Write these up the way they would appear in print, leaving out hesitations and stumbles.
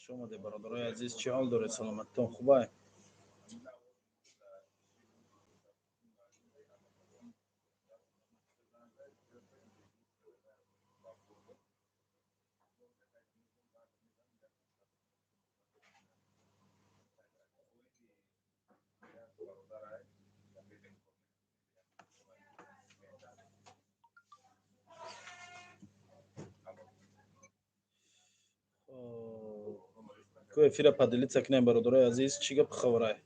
Хуш омадед, бародарои азиз. Чӣ ҳол доред? Саломатитон хубай? Ку эфира поделиться кунем, бародарои азиз. Чӣ гап, хабарай?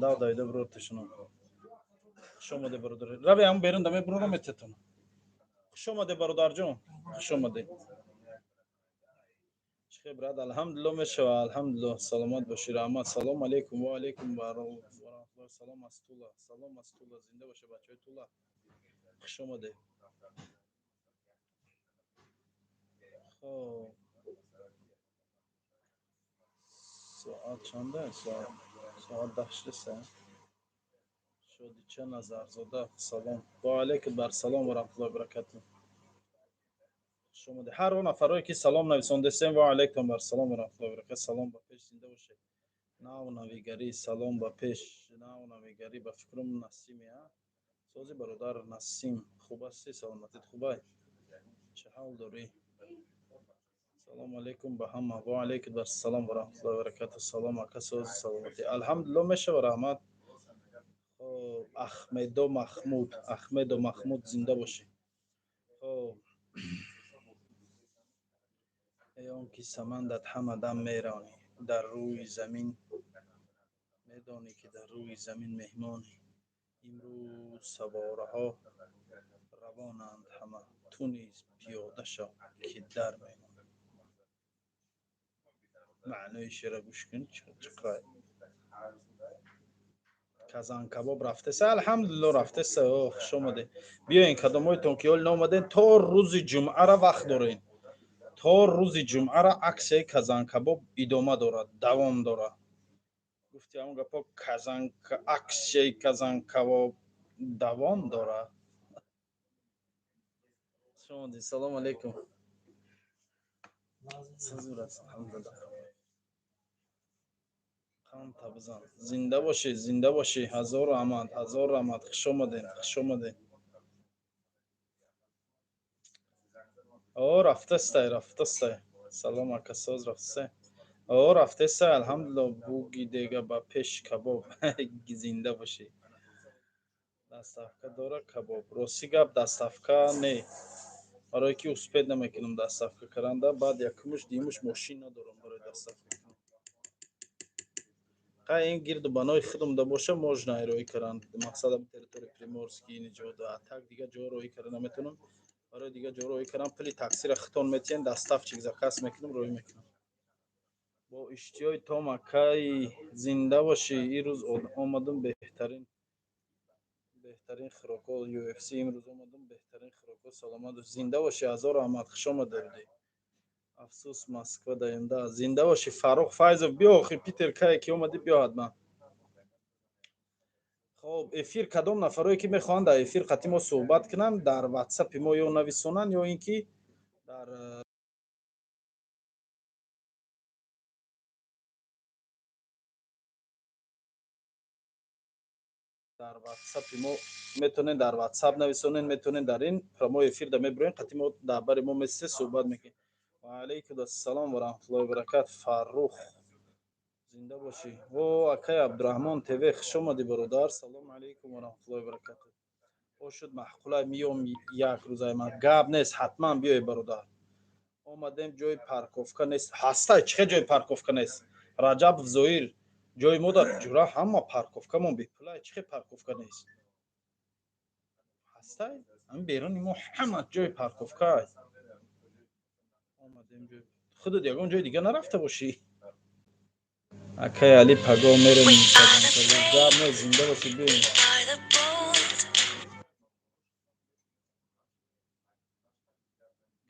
Дав давида бирортешуно. Хуш омаде, бародар. Рави ҳам берун даме бирора мететон. Хуш омаде, бародарҷон, хуш омаде. Чӣ, брат? Алҳамдулилло, мешава, алҳамдулилло. Саломат бошӣ, раҳмат. Салом алейкум. Ва алейкум ва раҳматуллоҳ. Салом аз Тула, салом аз Тула. Зинда боша, бачаҳои Тула, хуш омаде. Хоб, соат чанда? Соат 10 шудаса. Шодича Назарзода, салом. Ва алейкум бар салом ва раҳматуллоҳи баракату. Хуш омаде. Ҳар он нафарое ки салом нависондесем, ва алейкум бар салом ва раҳматуллоҳи баракату. Салом ба пеш, зинда бошед. Нав навигарӣ, салом ба пеш, нав навигарӣ. Ба фикрам, Насими а сози, бародар Насим, хуб ҳастӣ? Саломатит хубай? Чӣ ҳол дорӣ? Салому алейкум ба ҳама. Ва алейкум ассалом ва раҳматуллоҳи ва баракату. Салом, ака, сози, саломатӣ? Алҳамдулилло, мешава, раҳмат. Хоб, Ахмедо Махмуд, Ахмедо Махмуд, зинда бошӣ. Хоб, эй он ки самандат ҳама дам меронӣ дар рӯи замин, медонӣ ки дар рӯи замин меҳмонӣ. Имрӯз савораҳо равонанд ҳама, ту низ пиёда шав, ки дар мемонӣ. Маънои шеъра гӯш кун, чиқай. Казанкабоб рафтеса? Алҳамдулилло, рафтеса. Хуш омаде. Биёен, кадомоитон ки ҳол наомаден, то рӯзи ҷумъара вақт дорен. То рӯзи ҷумъара аксияи Казанкабоб идома дорад, давом дорад. Гуфти ҳамон гапо, аксияи Казанкабоб давом дорад. Хуш омадед, салому алейкум. Алҳамдулилло. Қанта бизан. Зинда бошӣ, зинда бошӣ. Ҳазор раҳмат, ҳазор раҳмат. Хуш омадед, хуш омадед. О, рафтастай, рафтастай. Салом, ака, соз, рафтастай? О, рафтестай, алҳамдулилло. Буги дега ба пеш кабоб. Зинда бошӣ. Доставка дора кабоб? Рости гап, доставка не, барое ки успеть намекунам доставка каранда. Баъд якумуш, дуюмуш, мошин надорам барои доставка кунам. Қай, ин гирду банои худам боша, можно роӣ кардан. Мақсадам территория Приморский ниҷода. Так дигар ҷо роӣ карда наметавонам. Барои дигар ҷо роӣ кардам, пули таксиро хитон метиҳен, доставщик заказ мекунам, роӣ мекунам. Бо иштиёи том, акай, зинда бошӣ. Ин рӯз омадам, беҳтарин, беҳтарин хӯрокҳо. UFC, имрӯз омадам, беҳтарин хӯрокҳо. Саломат, зинда бошӣ. Ҳазор раҳмат, хуш омада будӣ. Афсӯс, Москва даемда. Зинда бошӣ, Фаррух Файзов. Биё охи, Питер, кае ки омадӣ, биё ҳатман. Хоб, эфир, кадом нафарое ки мехоҳанд дар эфир қатъи мо суҳбат кунанд, дар Ватсапи мо ё нависонанд, ё ин ки дар Ватсапи мо метавонед, дар Ватсап нависонед, метавонед дар ин прямой эфир да мебироем, қатъи мо дар бари мо месте, суҳбат мекунем. Ва алайкум ассалом ва раҳматуллоҳи баракат. Фаррух, зинда бошӣ. О, акай Абдураҳмон ТВ, хуш омадӣ, бародар. Салому алайкум ва раҳматуллоҳи баракату. Ошуд, маъқулай, миём як рӯзай ман. Гап нест, ҳатман биёй, бародар. Омадем, ҷои парковка нест. Ҳастай, чӣ хел ҷои парковка нест? Раҷабов Зоир, ҷои мо дар ҷура ҳама парковкамон бепулай. Чӣ хел парковка нест? Ҳастай, ҳамин беруни мо ҳама ҷои парковка. Омадем, ҷои худат ягон ҷои дига нарафта бошӣ. Акай Али, паго мерем. Гап нест, зинда бошӣ, биёем.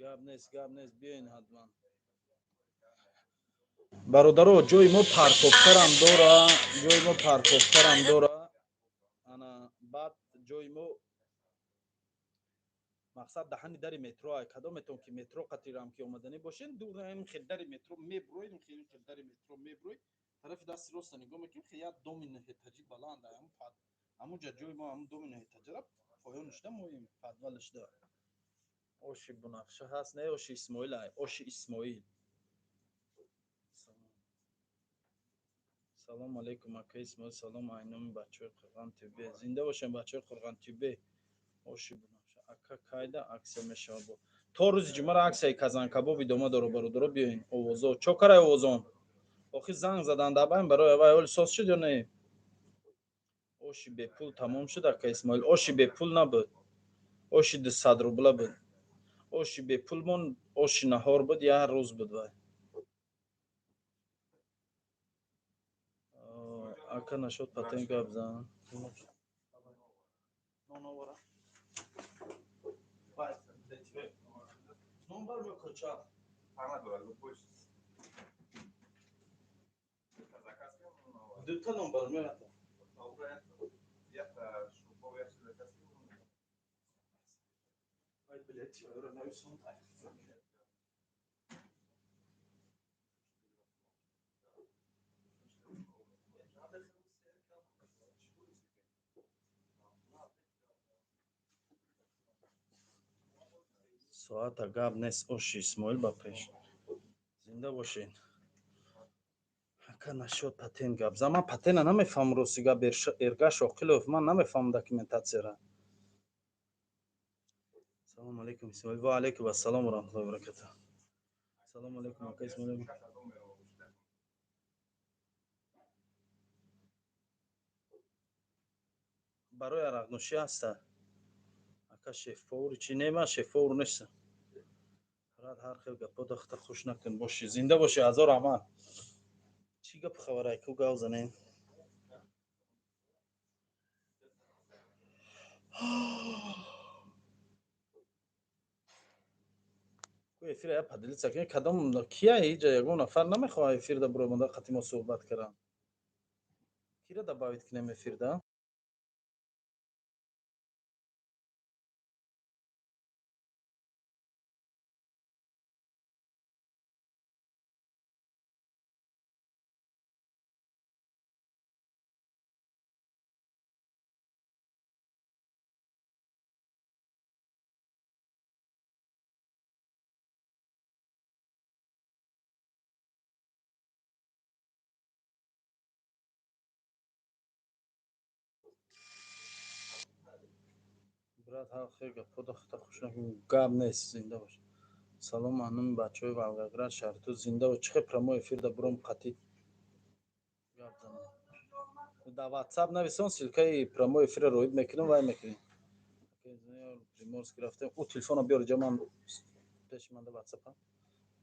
Гап нест, гап нест, биёен ҳатман, бародаро. Ҷои мо парковкарам дора, ҷои мо парковкарам дора. Ана, баъд ҷои мо Мақсад даҳани дари метро ай. Кадометон ки метро қатирам ки омаданӣ бошен, дур хел дари метро меброид, хел дари метро меброид, тарафи дасти роста нигоҳ мекунем, хел як доми нӯҳэтаҷи баланд ай, ҳамунҷа ҷои мо, ҳамун доми нӯҳэтаҷара поён шуда моем, подвал шуда. Оши Бунафша ҳаст? Не, оши Исмоил ай, оши Исмоил. Салом алейкум, ака Исмоил, салом айноми бачаҳои Қурғонтӯбе. Зинда бошем, бачаҳои Қурғонтӯбе. Оши Бунафша. Ака, кайда аксия мешавад? Бо то рӯзи ҷумъара аксияи казанкабоб идома дора, бародаро, биёин. Овозо чо карай, овозон? Охи занг задан дабаем барои авай, оли соз шуд ё не? Оши бепул тамом шуд, ака Исмоил? Оши бепул набуд, оши 200 рубла буд. Оши бепулмон оши наҳор буд, як рӯз буд вай. Ака, нашод патент гап зан. Дута номбар меята. Соата гап нест, оши Исмоил ба пеш. Зинда бошед. Ака, нашод патент гап зан. Ман патента намефаҳмам, рости гап, Эргаш Оқилов, ман намефаҳмам документатсияра. Салом алейкум, Исмоил. Ва алейкум ассалом ва раҳматуллоҳи ва баракатуҳ. Салом алейкум, ака Исмоил. Барои арақнӯшӣ ҳаста? Ака, шеф-повари чӣ? Не, ман шеф-повар нестам. Рад, ҳар хел гапо дахта хуш накун. Бошӣ, зинда бошӣ, ҳазор раҳмат. Чӣ гап хабарай, ку гав занем? Ку эфира я поделиться кунед. Кадом кия иҷа? Ягон нафар намехоҳад эфирда буромада қати мо суҳбат карам? Кира добавить кунем эфирда? Брат, ҳар хел гапо дахта хуш накун. Гап нест, зинда бош. Салом ануми бачаҳои Волгоград, шаҳрту. Зинда бош. Чӣ хел прямой эфирда буром қатӣ гап занам? Дар Ватсап нависон, ссылкаи прямой эфира роиб мекунам, вай мекунем. Приморский рафтем. Ӯ телефона биёр ҷа, ман пеши ман да Ватсапа.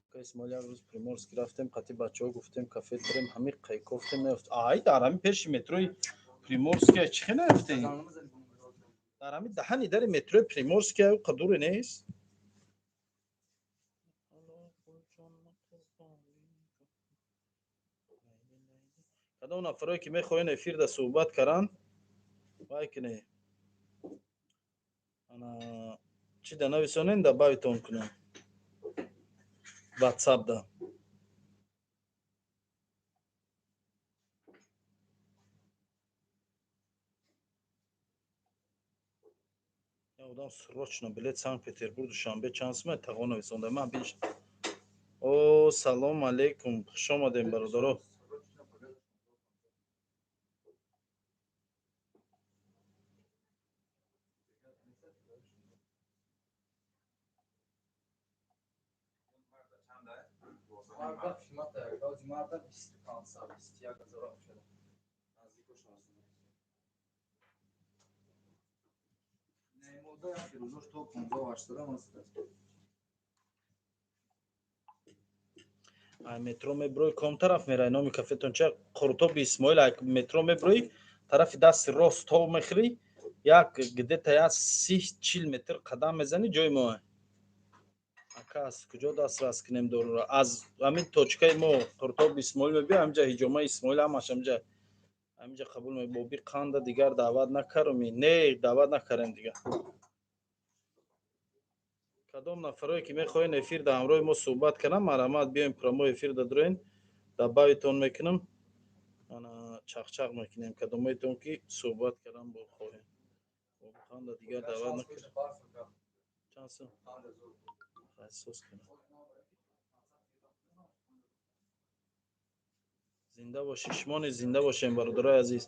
Ака Исмоил, як рӯз Приморский рафтем, қати бачаҳо гуфтем кафе дорем, ҳами қайкофтем, наёфт. Ай, дар ҳами пеши метрои Приморския чӣ хел наёфтем? Дар ҳами даҳани дари метрои Приморския қадуре нест. Кадом нафарое ки мехоҳен эфирда суҳбат каранд, вай кунед, ана чи да нависонен, добавитон кунам Ватсапда. Одам срочно билет Санкт Петербург Душанбе чанд сумай? Тағо нависонда, ман биш. О, салом алейкум, хуш омадем, бародаро. Марда қимата як марда 25, 21 ҳазор шуда. Наздикош арзон. Наимода як рӯзош то 15 800 аст. Ай метро меброи, ком тараф мерай? Номи кафетон ча? Қуртоби Исмоил. Ай метро меброи, тарафи дасти рост тов мехӯрӣ, як где-то як 30-40 метр қадам мезанӣ, ҷои мо. Ака, аз куҷо дастрас кунем доруро? Аз ҳамин точкаи мо, Қуртоби Исмоил мебиё, ҳаминҷа ҳиҷомаи Исмоил, ҳамаш ҳаминҷа қабул. Боби қанда дигар даъват накарми? Не, даъват накардем дигар. Кадом нафарое ки мехоҳен эфир дар ҳамроҳи мо суҳбат кунам, марҳамат, биёем, прямой эфир дадроен, добавить-тон мекунам, ана чақчақ мекунем. Кадомаетон ки суҳбат кардан бо хоҳем, бобуханда дигар даъват накунем. Чанд сум соз кунам? Зинда бошӣ, шумо низ зинда бошем, бародарои азиз.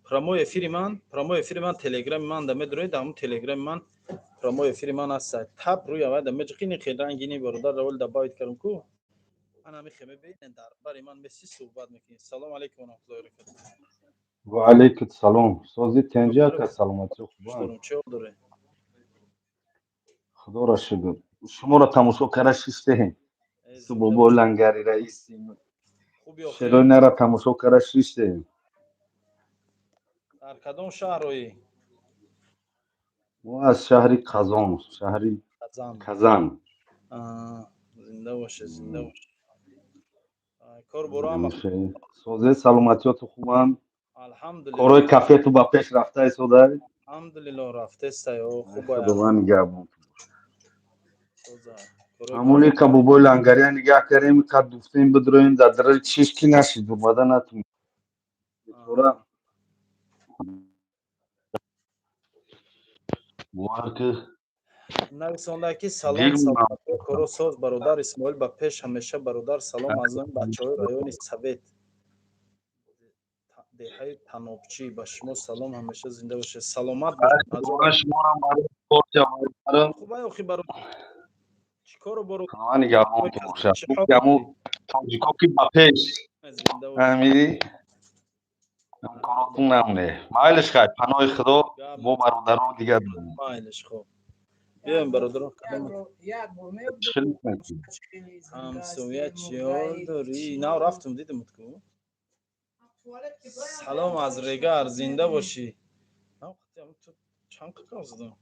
Прямой эфири ман телеграми ман да медроед, ҳамун телеграми ман прямой эфири ман аст. Тап рӯи авай да меҷиқини хелрангини бародар равол добавить кардам ку, ана мехе мебинед, дар бари ман меси суҳбат мекунед. Салом алейкум ва раҳматуллоҳи ва баракатуҳ. Ва алейкум салом. Сози, тенҷа ака, саломатӣ хуб? Чӣ ҳол доред? Худоро шукр, шуморо тамошо карда шиштем. Бобо Лангари, раиси шерои нара тамошо карда шиштем. Дар кадом шаҳроӣ? Мо аз шаҳри Қазон, шаҳри Казан. Зинда боше, зинда боше. Кор борам. Созе, саломатиёту хубанд? Алҳамдулилло. Корҳои кафету ба пеш рафта истода? Алҳамдулилло, рафтестай, хуб. Худованд нигаҳбон. Ҳамоне ка бобои Лангария нигаҳ кардем, қад гуфтем бидроем, дар дараи чиш ки нашид, омада натун бечора. Бовар ки. Нависонда ки салом, саломатӣ, коро соз, бародар Исмоил, ба пеш ҳамеша, бародар. Салом аз он бачаҳои райони Совет, деҳаи Танобчӣ, ба шумо салом, ҳамеша зинда бошед, саломат. Хубай охи, бародар, чӣ кору боро? Тоҷико ки ба пеш, фаҳмидӣ, коротун намне. Майлиш, хай, паноҳи Худо, бо бародаро дигар. Майлиш, хоб, биёем, бародарон. Ҳамсоя, чӣ ҳол дорӣ? Нав рафтум, дидимут ку. Салом аз Регар, зинда бошӣ. Чанд қадам задам.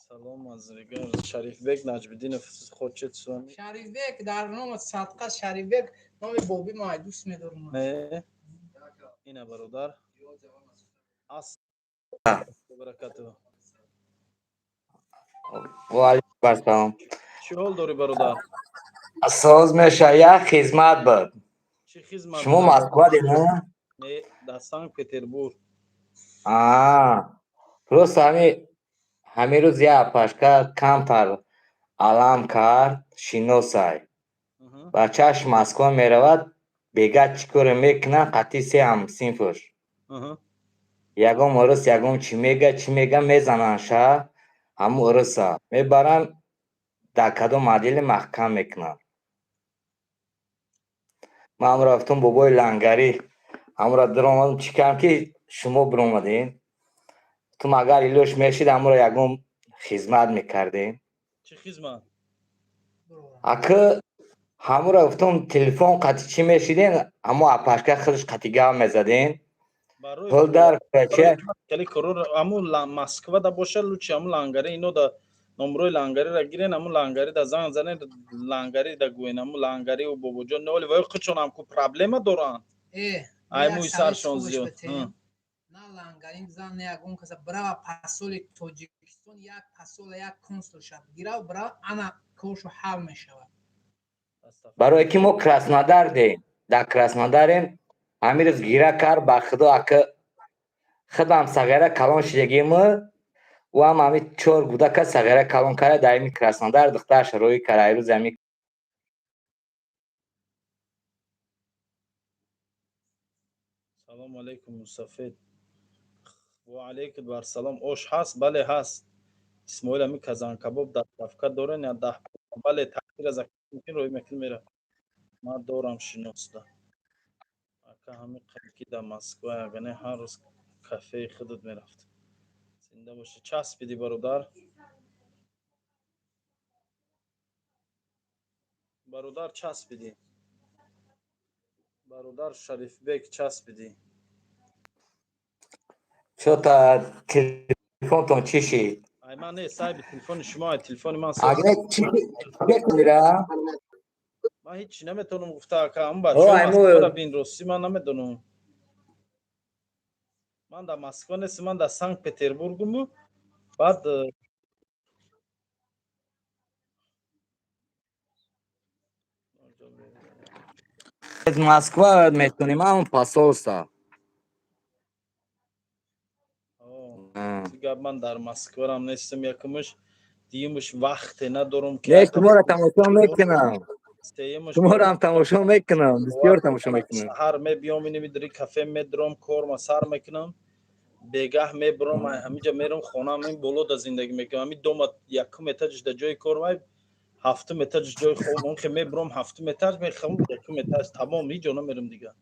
Салом аз Регар, Шарифбек Наҷмиддинов хочет с вами. Шарифбек дар номат садқа, Шарифбек номи боби мо, дӯст медорам. Не, ина бародар ас баракату. Ва алейкум ассалом. Чӣ ҳол дорӣ, бародар? Соз меша, як хизмат буд. Чӣ хизмат? Шумо Москва дед, не? Не, дар Санкт Петербург. Просто ҳамин рӯз як апашка камтар алам кард, шиносай. Бачааш Москва меравад, бега чӣ коре мекунад, қатъи се ҳамсинфуш. Ягон урус, ягон чӣ мега, чӣ мега, мезананд ша, ҳамун уруса мебаранд, дар кадом отделе маҳкам мекунанд. Ман ҳамро рафтум, бобои Лангарӣ ҳамро диромадам, чӣ кардам ки шумо биромадем. Гуфтум, агар илош мешид, ҳамро ягон хизмат мекардем. Чӣ хизмат? Акы ҳамуро гуфтум, телефон қатъи чӣ мешиден, ҳамо апашка худаш қатъи гап мезаден. Пул дар кӯча. Ҳамун Москва да боша, лучше ҳамун Лангари ино да номрои Лангариро гирен, ҳамун Лангари да занг занен, Лангари да гӯен, ҳамун Лангариву бобоҷон ноли ваё худшон ҳам ку проблема доранд. Ай мӯи саршон зиёд. На Лангарим зан, не ягон каса брава, посоли Тоҷикистон, як посола, як консул шаб гирав, брава, ана коршу ҳал мешавад. Барое ки мо Краснодар дем, дар Краснодарем. Ҳамин рӯз гира кард, ба худо, ака, худам сағира калон шидагиму, ӯ ҳам ҳами чор гудака сағира калон карда, дар ҳами Краснодар духтараш рӯй кард ай рӯз ҳами. Салому алейкум, мусафед. Ва алейкум барсалом. Ош ҳаст? Бале, ҳаст. Исмоил, ами казанкабоб дар Кавказ дорен я даҳ? Бале, таъхир аз мумкин рӯй мекун мера. Ман дорам шиносда. Ака, ҳами ки дар Москва, ягане ҳар рӯз кафеи худат мерафт. Зинда бошӣ, часпиди, бародар. Бародар, часпиди. Бародар Шарифбек, часпиди. Чота телефонтон чӣ шид? Ай, ман не, сайби телефони шумо, ай телефони ман. Агне чӣ мекунира? Ман ҳеҷ наметавонам гуфта, ака, ам бачаҳои бин, ростӣ ман намедонам. Ман дар Москва нестам, ман дар Санкт Петербургуму баъд. Аз Москва метонем, ҳамон посольство. Гап, ман дар Москварам нестам, якумаш, дуюмаш, вақте надорам ки. Не, шуморо тамошо мекунам. Шуморо тамошо мекунам, бисёр тамошо мекунам. Саҳар мебиём, инами дари кафе медурам, корма сар мекунам, бегаҳ мебурам, ҳамиҷа мерам хонаам, ин боло да зиндагӣ мекунам. Ҳами дома якум этажш да ҷои кормай, ҳафтум этажш ҷои хобам. Он ки мебурам ҳафтум этаж, мехавам якум этаж, тамом, ҳеҷ ҷо намерам дига.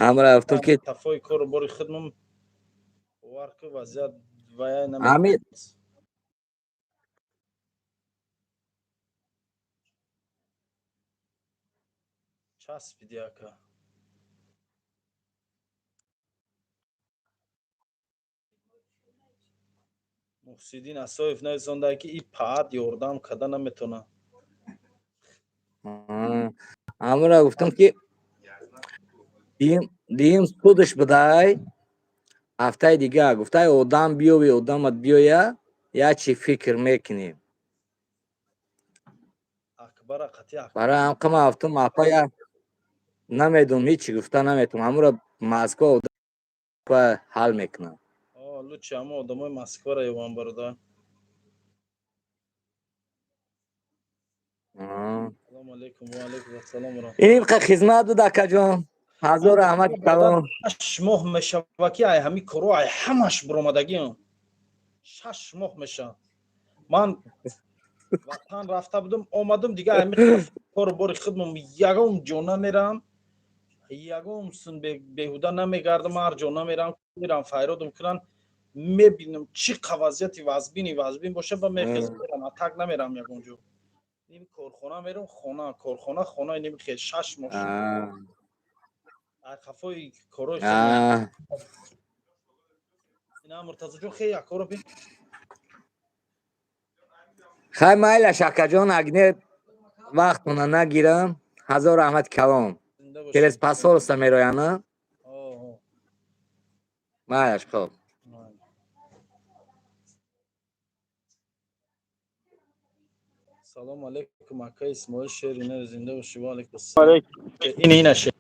Ҳамра рафтум ки тафои кору бори хидмам, бовар ку, вазъият вая. Ҳами Часпиди, ака. Муҳсиддин Асоев нависонда, ки и паат ёрдам карда наметавонад. Ҳамра гуфтам, ки диюм судаш будай ҳафтаи дигар. Гуфтай, одам биёви, одамат биёя, як чи фикр мекунем. Акбара қатъи. Барои ҳамқама ҳафтум апа, я намедонам, ҳечи гуфта наметавонам. Ҳамура Москва ҳал мекунам. Лучше ҳама одамои Москваро ёбам, бародар. Салому алейкум, ва алейкум ассалом. Ин қа хизмат буд, акаҷон, ҳазор раҳмати калон. 6 моҳ мешава, ки ай ҳами коро, ай ҳамаш буромадагиам. 6 моҳ мешавад. Ман ватан рафта будам, омадам, дига ҳами кору бори хидмам, ягон ҷо намерам, ягон сун беҳуда намегардам, ҳар ҷо намерам. Мерам, файродам кунанд, мебинам, чӣ қа вазъияти вазбини вазбин боша, ба мехезам, мерам, атак намерам ягон ҷо. Ними корхона мерам, хона, корхона, хона, ними хел 6 моҳ ай қафои корои. Ина, Муртазоҷон, хе якоро бин. Хай, майлаш, акаҷон, агне вақтона нагирам. Ҳазор раҳмати калон. Через посольство мерояна. Майлаш, хоб. Салому алейкум, ака Исмоил шери нар, зинда бошӣ. Ва алейкум ассалом. Ин ина шер,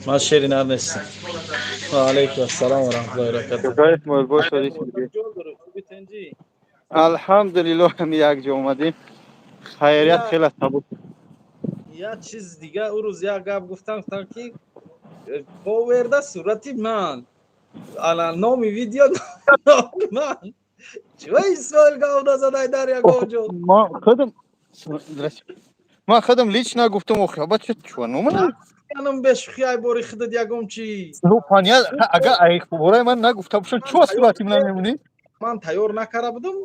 ман шери нар нестам. Ва алейкум ассалом ва раҳматуллоҳи ва баракатуҳ. Исмоил, бош. Алҳамдулиллоҳ, ҳами як ҷо омадем, хайрият, хеле сабук. Як чиз дига, ӯ рӯз як гап гуфтам, гуфтам, ки поверда сурати ман, ана номи видео номи ман. Чува Исмоил гап назадай дар ягон ҷо? Ман худам лично гуфтам, охи, аба чува нома. Янам бешухи, ай бори худат ягон чи. Ну понятно, агар ай бораи ман нагуфта бошам, чува сурати намемонӣ? Ман тайёр накарда будам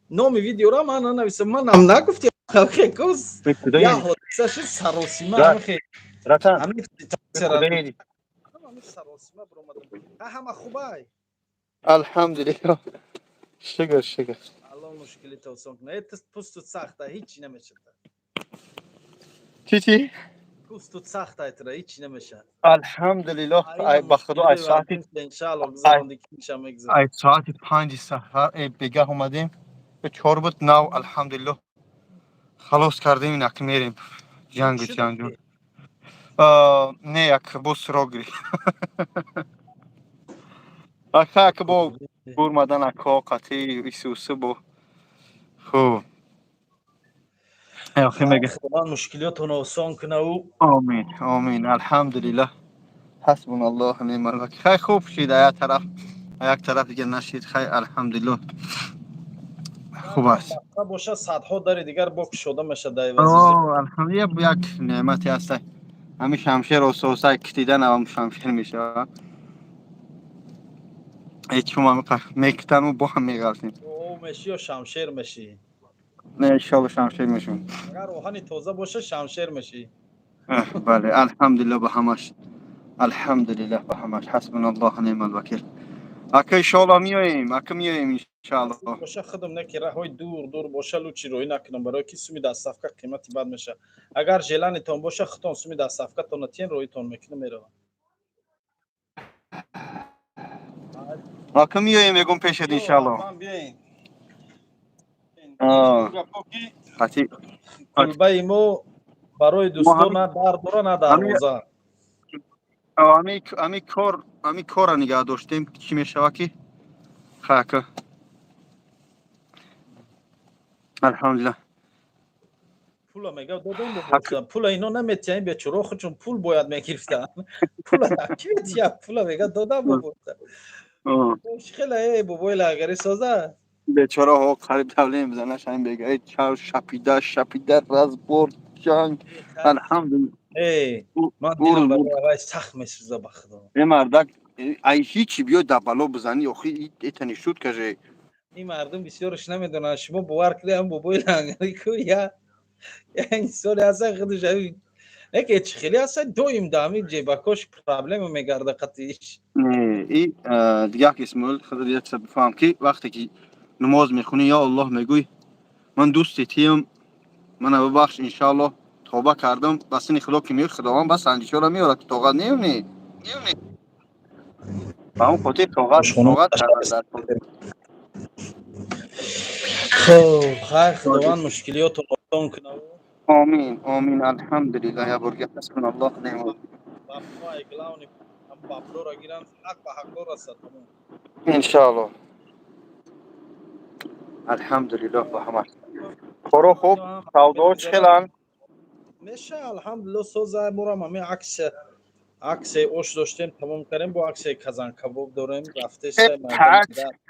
номи видеора, ман нанависам, манам нагуфти. Хекос я ҳодиса шуд, саросима. Саросима биромадам. Ҳама хубай? Алҳамдулиллоҳ, шукр, шукр. Алло мушкилита осон кунад. Пустут сахта, ҳичи намешад. Чӣ, чӣ? Пустут сахта, айтра ҳичи намешад. Алҳамдулиллоҳ, ай ба худо, ай соати Иншаалло, гузаронди ки мегузарад. Ай соати 5 саҳар бегаҳ омадем, 4 буд, нав алҳамдулиллоҳ халос кардем, инак мерем ҷангу ҷанҷу. Не, як бо срок гирифт ака, як бо бурмадан ако қатъи исусу бо хуб. Худованд мушкилиётонро осон кунаву. Омин, омин. Алҳамдулиллоҳ, ҳасбуналлоҳ неъмал вакил. Хай, хуб шид, як тараф, як тараф дига нашид. Хай, алҳамдулиллоҳ, хуб аст. Боша, садҳо дари дигар бо кушода мешад. Алҳамдулиллоҳ, як неъмате ҳаста. Ҳами шамшер ососа китидан, ам шамшер мешавад. Ҳечум мекитану бо ҳам меғалтем. Мешӣ ё шамшер мешӣ? Не, иншолло, шамшер мешум. Агар оҳани тоза боша, шамшер мешӣ. Бале, алҳамдулиллоҳ ба ҳамаш, алҳамдулиллоҳ ба ҳамаш, ҳасбуналлоҳ неъмал вакил. Ака, иншолло меоем, ака, меоем иншолло. Боша, худам не, ки раҳои дур дур боша, лучше роҳӣ накунам, барои ки суми доставка қимати бад меша. Агар желание тон боша, худтон суми доставка тона тиен, роҳитон мекунам, меравам. Ака, меоем, мегум пешад, иншалло. Биёин. Қати. Кулбаи мо барои дӯстон на дар дора, на дарвоза. Ами корра нигаҳ доштем, чӣ мешава ки хака. Алҳамдулиллаҳ. Пула мега додем, пула ино наметиҳанд, бечора, худшон пул бояд мегирифтанд. Пула ки метиҳад? Пула мега додам, бобо. Хеле эй бобои лагари соза. Бечораҳо қариб давле мезанаш, ҳамин бега чар шапида шапида, разбор, ҷанг, алҳамдулиллаҳ. Эй, ман дилам барои вай сахт месӯза, ба худо. Э, мардак, ай ҳичи биё да бало бизанӣ, охи это не шутка же. Ин мардум бисёрш намедонанд. Шумо бовар кунед, ҳам бобои лангари ку я инсоне ҳастан, худаш яке чӣ хеле ҳастан, доим да ҳамин ҷебакош проблема мегарда қатиш. И дигар Исмоил, худо як чиза бифаҳам, ки вақте ки намоз мехонӣ, ё Аллоҳ мегӯй, ман дӯсти тиям, мана бибахш, иншааллоҳ тавба кардам, ба сини Худо ки меояд, Худованд ба санҷишҳоро меорад, ки тоқат неёнӣ. Ба ҳамон хотир тоқат кардан. Хоб, хайр, Худованд мушкилиётро осон кунад. Омин, омин, алҳамдулиллаҳ, я бурга, ҳасбуналлоҳ неъмал. Баблои главный баблоро гиранд, ҳақ ба ҳақдор расад, тамом. Иншааллоҳ. Алҳамдулиллоҳ, ба ҳама. Хоро хуб, савдоҳо чӣ хеланд? Меша, алҳамдулиллоҳ, соза. Морам ҳамин аксияи ош доштем, тамом кардем, бо аксияи казанкабоб дорем, рафтеста.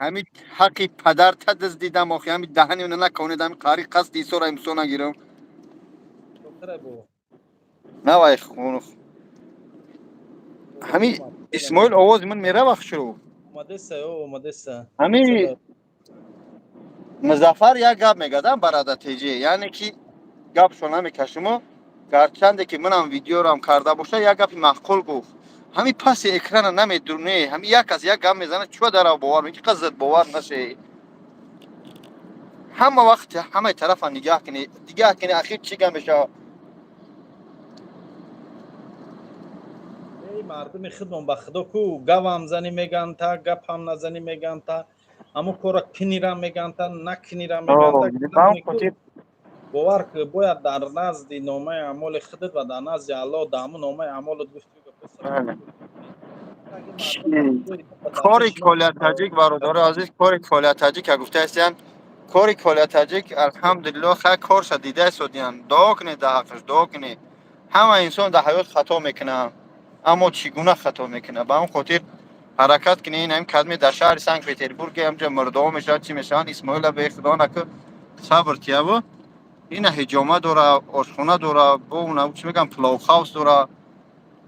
Ҳамин ҳаққи падар та дуздидам, охи ҳамин даҳани она наконед, ҳамин қари қасди исора имсо нагирам. Навай хунух. Ҳамин Исмоил, овози ман мерава шурӯ? Омадеса, омадеса. Ҳамин Музаффар як гап мегадам, барада теҷе, яъне ки гапшо намекашимо, гарчанде ки манам видеорам карда боша, як гапи маъқул гуфт. Ҳамин паси экрана намедурне, ҳамин як кас як гап мезанад, чӯ дара бовар мекунӣ, қа зид бовар наше. Ҳама вақт ҳамаи тарафа нигаҳ кунӣ, дигаҳ кунӣ, ахир чӣ гап мешавад? Эй, мардуми худмон, ба худо ку, гавам занӣ меган та, гапам назанӣ меган та, ҳамо кора кинирам меган та, накинирам меган та. Бовар ки, бояд дар назди номаи аъмоли худат ва дар назди Аллоҳ дар ҳамун номаи аъмолат гуфти. Кори Коля Таҷик, бародари азиз, кори Коля Таҷик, ка гуфтаистиян, кори Коля Таҷик, алҳамдулиллоҳ, хай корша дида истодиян. Дуо кунед дар ҳаққаш, дуо кунед. Ҳама инсон дар ҳаёт хато мекунад, аммо чӣ гуна хато мекунад? Ба ҳамон хотир ҳаракат кунед. Ин ҳамин кадме дар шаҳри Санкт Петербург ҳамҷа мурдаҳо мешаванд, чӣ мешаванд, Исмоила бе худо наку сабр тияву. Ина ҳиҷома дора, ошхона дора, бо чӣ мегӯям, пловхаус дора.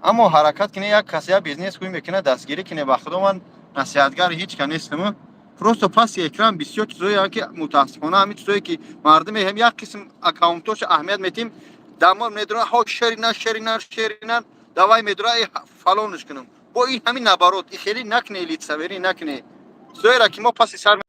Аммо ҳаракат кунед, як касе як бизнес кӯй мекунад, дастгирӣ кунед. Ба худо, ман насиҳатгари ҳеҷ ка нестам, просто паси экран бисёр чизое ки мутаассифона ҳамин чизое ки мардуме ҳам як қисм аккаунтошо аҳамият метиҳем, дамор медурад, ҳо шерина, шерина, шерина, давай медура, фалонш кунам, бо ин ҳамин наоборот, и хеле накне, лицемерӣ накне, чизоеро ки мо паси сар.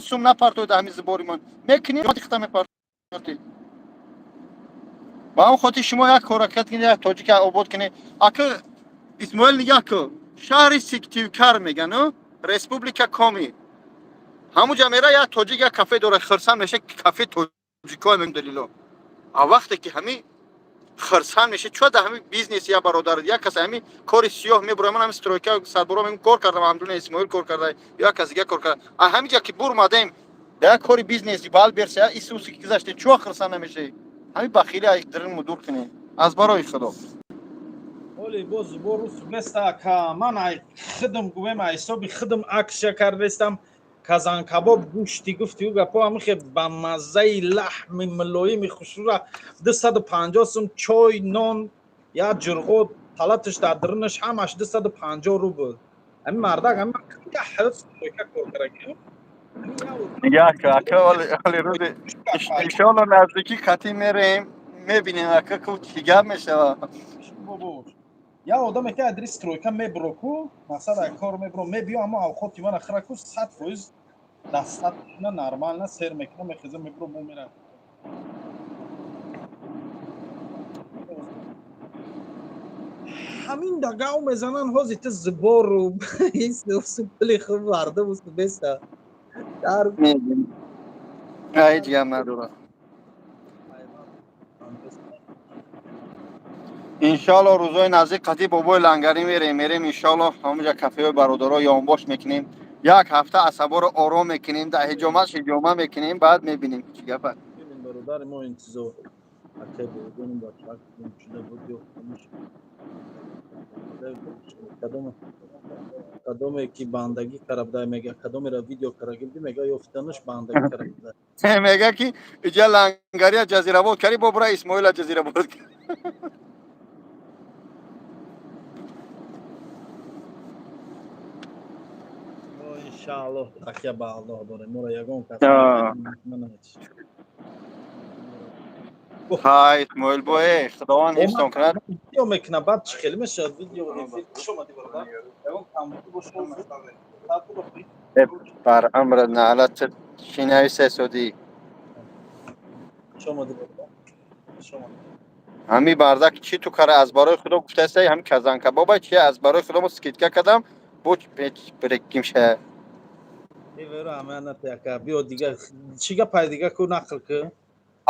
Сум напартоед, ҳамин зибори ман мекунӣ, хита мепартоед. Ба ҳамон хотир шумо як ҳаракат кунед, як тоҷика обод кунед. Ака Исмоил, нигаҳ кун, шаҳри Сиктивкар меган, Республика Коми, ҳамуҷа мера, як тоҷик як кафе дора, хирсан меша, кафе тоҷико мегдалило. А вақте ки ҳамин хирсан меша, чӯ да ҳамин бизнес я бародар, як кас ҳамин кори сиёҳ мебура. Ман ҳамин стройка садборо мегум, кор кардам, алҳамдулилла, Исмоил кор карда, як кас дига кор карда. А ҳаминҷа ки бурмадем да як кори бизнеси балберс я исуси ки гузаште, чӯ хирсан намешавӣ? Ҳамин бахили дрин мудур кунед, аз барои Худо. Оли боз бо рус беста, ка ман ай хидм гӯем, ай ҳисоби хидм аксия кардестам, казанкабоб, гӯшти гуфти ӯ гапо, ҳамихе ба маззаи лаҳми мулоими хушрӯра, 250 сум, чой, нон, як ҷурғо, талаташ дар дарунаш, ҳамаш 250 рубл. Ҳамин мардак ҳамин ҳаёт стройка кор карда. Нигоҳ кун, ака, оли рӯзи иншоалло наздикӣ қатӣ мерем, мебинем, ака, ку чӣ гап мешавад. Я одаме ки адри стройка мебуро ку, мақсад ай кор мебуро, мебиё, аммо авқоти мана хира ку, 100% дастат на нормально сер мекуна, мехеза, мебуро, бо мера. Ҳамин да гав мезананд, ҳози ту зубору пули хуб мардум беста. Дар ҳеҷ гап надорад. Иншоалло, рӯзои наздик қатъи бобои Лангарӣ мерем, иншоалло, ҳамонҷа кафеҳои бародаро ёнбош мекунем. Як ҳафта асаборо ором мекунем, дар ҳиҷома шиҷома мекунем, баъд мебинем, чӣ гап аст. Бибин, бародари мо интизор. Акай бобоҷоним бачаак гум шуда буд, ёфтамиш. Кадоме ки бандагӣ карабда, мега, кадомеро видео карагибди, мега, ёфтанаш бандагӣ карабда. Мега ки иҷа Лангария ҷазирабод кари, бобура Исмоила ҷазирабод. Мо иншааллоҳ такя ба Аллоҳ дорем, моро ягон кас Ҳай, Исмоил бое, Худованд ҳифзтон кунад. Видео мекуна, баъд чӣ хеле мешавад видео эфир. Хуш омадӣ, бародар. Ягон камбудӣ боша. Бар амр наълат чӣ нависа содӣ. Хуш омадӣ, бародар, хуш омадӣ. Ҳами бардак чӣ ту кара, аз барои Худо гуфтаста, ҳами казанка боба чи, аз барои Худо мо скидка кардам, бо брекимша. Эверо аманат яка биё, дига чӣ гапай, дига ку нақл ку.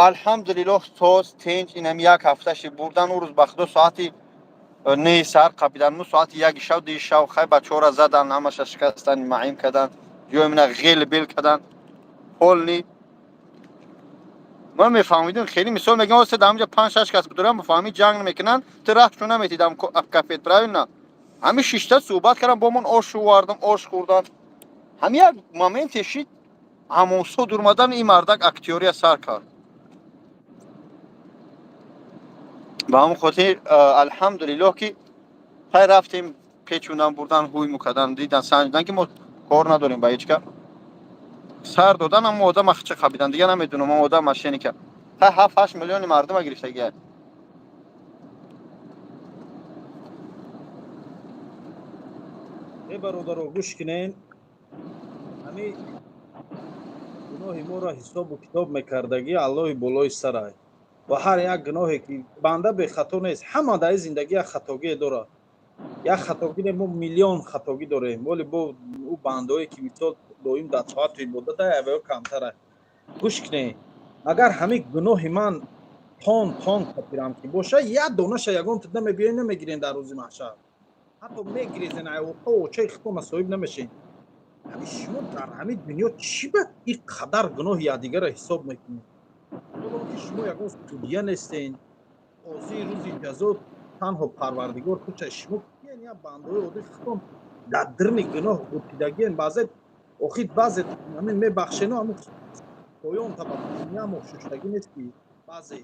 Алҳамдулиллоҳ, соз, тинҷ. Инам як ҳафташи бурдан. Ӯ рӯз ба Худо соати 9 сар қапидан, ну соати 1 шав, 2 шав. Хай, бачаҳоро задан, ҳамаша шикастан, маъим кардан, ҷои мина ғел бел кардан полный. Ман мефаҳмидим, хеле мисол мегӯям, осе дар ҳамҷа панҷ шаш кас будурам, мефаҳмӣ, ҷанг намекунанд, ту раҳтшо наметидам кафет, правильно? Ҳами шишта суҳбат кардам, бо мон ош овардам, ош хӯрдан. Ҳами як моменте шид, ҳамонсо дурмадан ин мардак актёрия сар кард. Ба ҳамон хотир, алҳамдулиллоҳ, ки хай рафтем, печундан, бурдан, ҳуй мукардан, дидан, санҷидан, ки мо кор надорем ба ҳеҷ ка. Сар додан, аммо одам ахча қабидан, дига намедунам, ам одам мошенника. Хай, 7-8 миллиони мардума гирифтагия. Э, бародаро, гӯш кунен. Ҳами гуноҳи моро ҳисобу китоб мекардагӣ Аллоҳи болои сарай ва ҳар як гуноҳе ки банда бехато нест, ҳама дар зиндагӣ як хатогие дорад. Як хатогӣ не, мо миллион хатогӣ дорем, вале бо ӯ бандаое ки мисол доим дар тоату ибодат аваё камтара. Гӯш кунед, агар ҳамин гуноҳи ман тон тон капирам ки боша, як донаша ягон тида мебиёен, намегирен дар рӯзи маҳшар, ҳатто мегирезен, айоқа очаи хитона соҳиб намешен. Ҳамин шумо дар ҳамин дунё чӣ ба ин қадар гуноҳи якдигарро ҳисоб мекунед, ки шумо ягон судья нестен, қозии рӯзи ҷазо танҳо Парвардигор худша. Шумо киян? Як бандаҳои оддӣ, хитон дар дирни гуноҳ ғутидагиен. Баъзе охир, баъзе ҳамин мебахшену ҳамин поён таба шуштагӣ нест, ки баъзе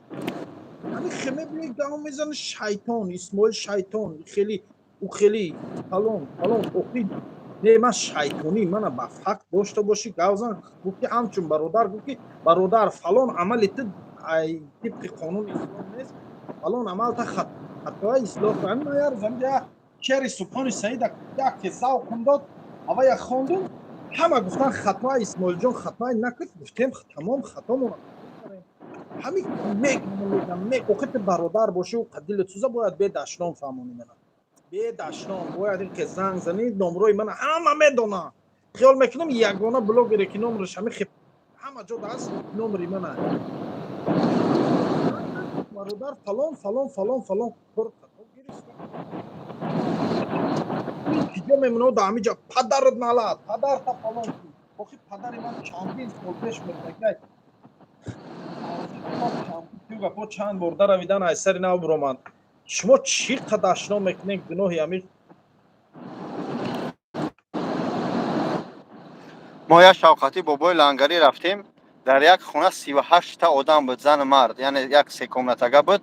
ҳамин хеме биёи гав мезани, шайтон, Исмоил шайтон, хеле ӯ хеле фалон фалон. Охир не, ман шайтонӣ мана ба факт дошта бошӣ, гавзан, гуфт ки ҳамчун бародар, гуфт ки бародар, фалон амали ту тибқи қонуни ислом нест, фалон амал та хатоа, ислоҳ кун. Ман як рӯз ҳамин як шеъри Субҳони Саида яке завқум дод, ава як хондум, ҳама гуфтан хатоа, Исмоилҷон хатоа накард. Гуфтем тамом, хатомон ҳамин мегам мег. Охир ту бародар бошӣ, қадилат сӯза, бояд бедаштон фаҳмонӣ мана, бедаштон бояд ин ки занг занӣ, номрои мана ҳама медона. Хиёл мекунам, ягона блогере ки номраш ҳами ҳама ҷо даст номри мана. Бародар, фалон фалон фалон фалон кор хато гирифта, киҷо мемонад? Да ҳамиҷа падарат налад, падарта фалон. Охи падари ман чандин сол пеш мурдагай. Гапо чанд бор даравидан, аз сари нав биромад. Шумо чӣ қадар ашно мекунед гуноҳи ҳамин? Мо як шавқатӣ бобои Лангарӣ рафтем, дар як хона 38-та одам буд, зану мард, яъне як секомнатага буд.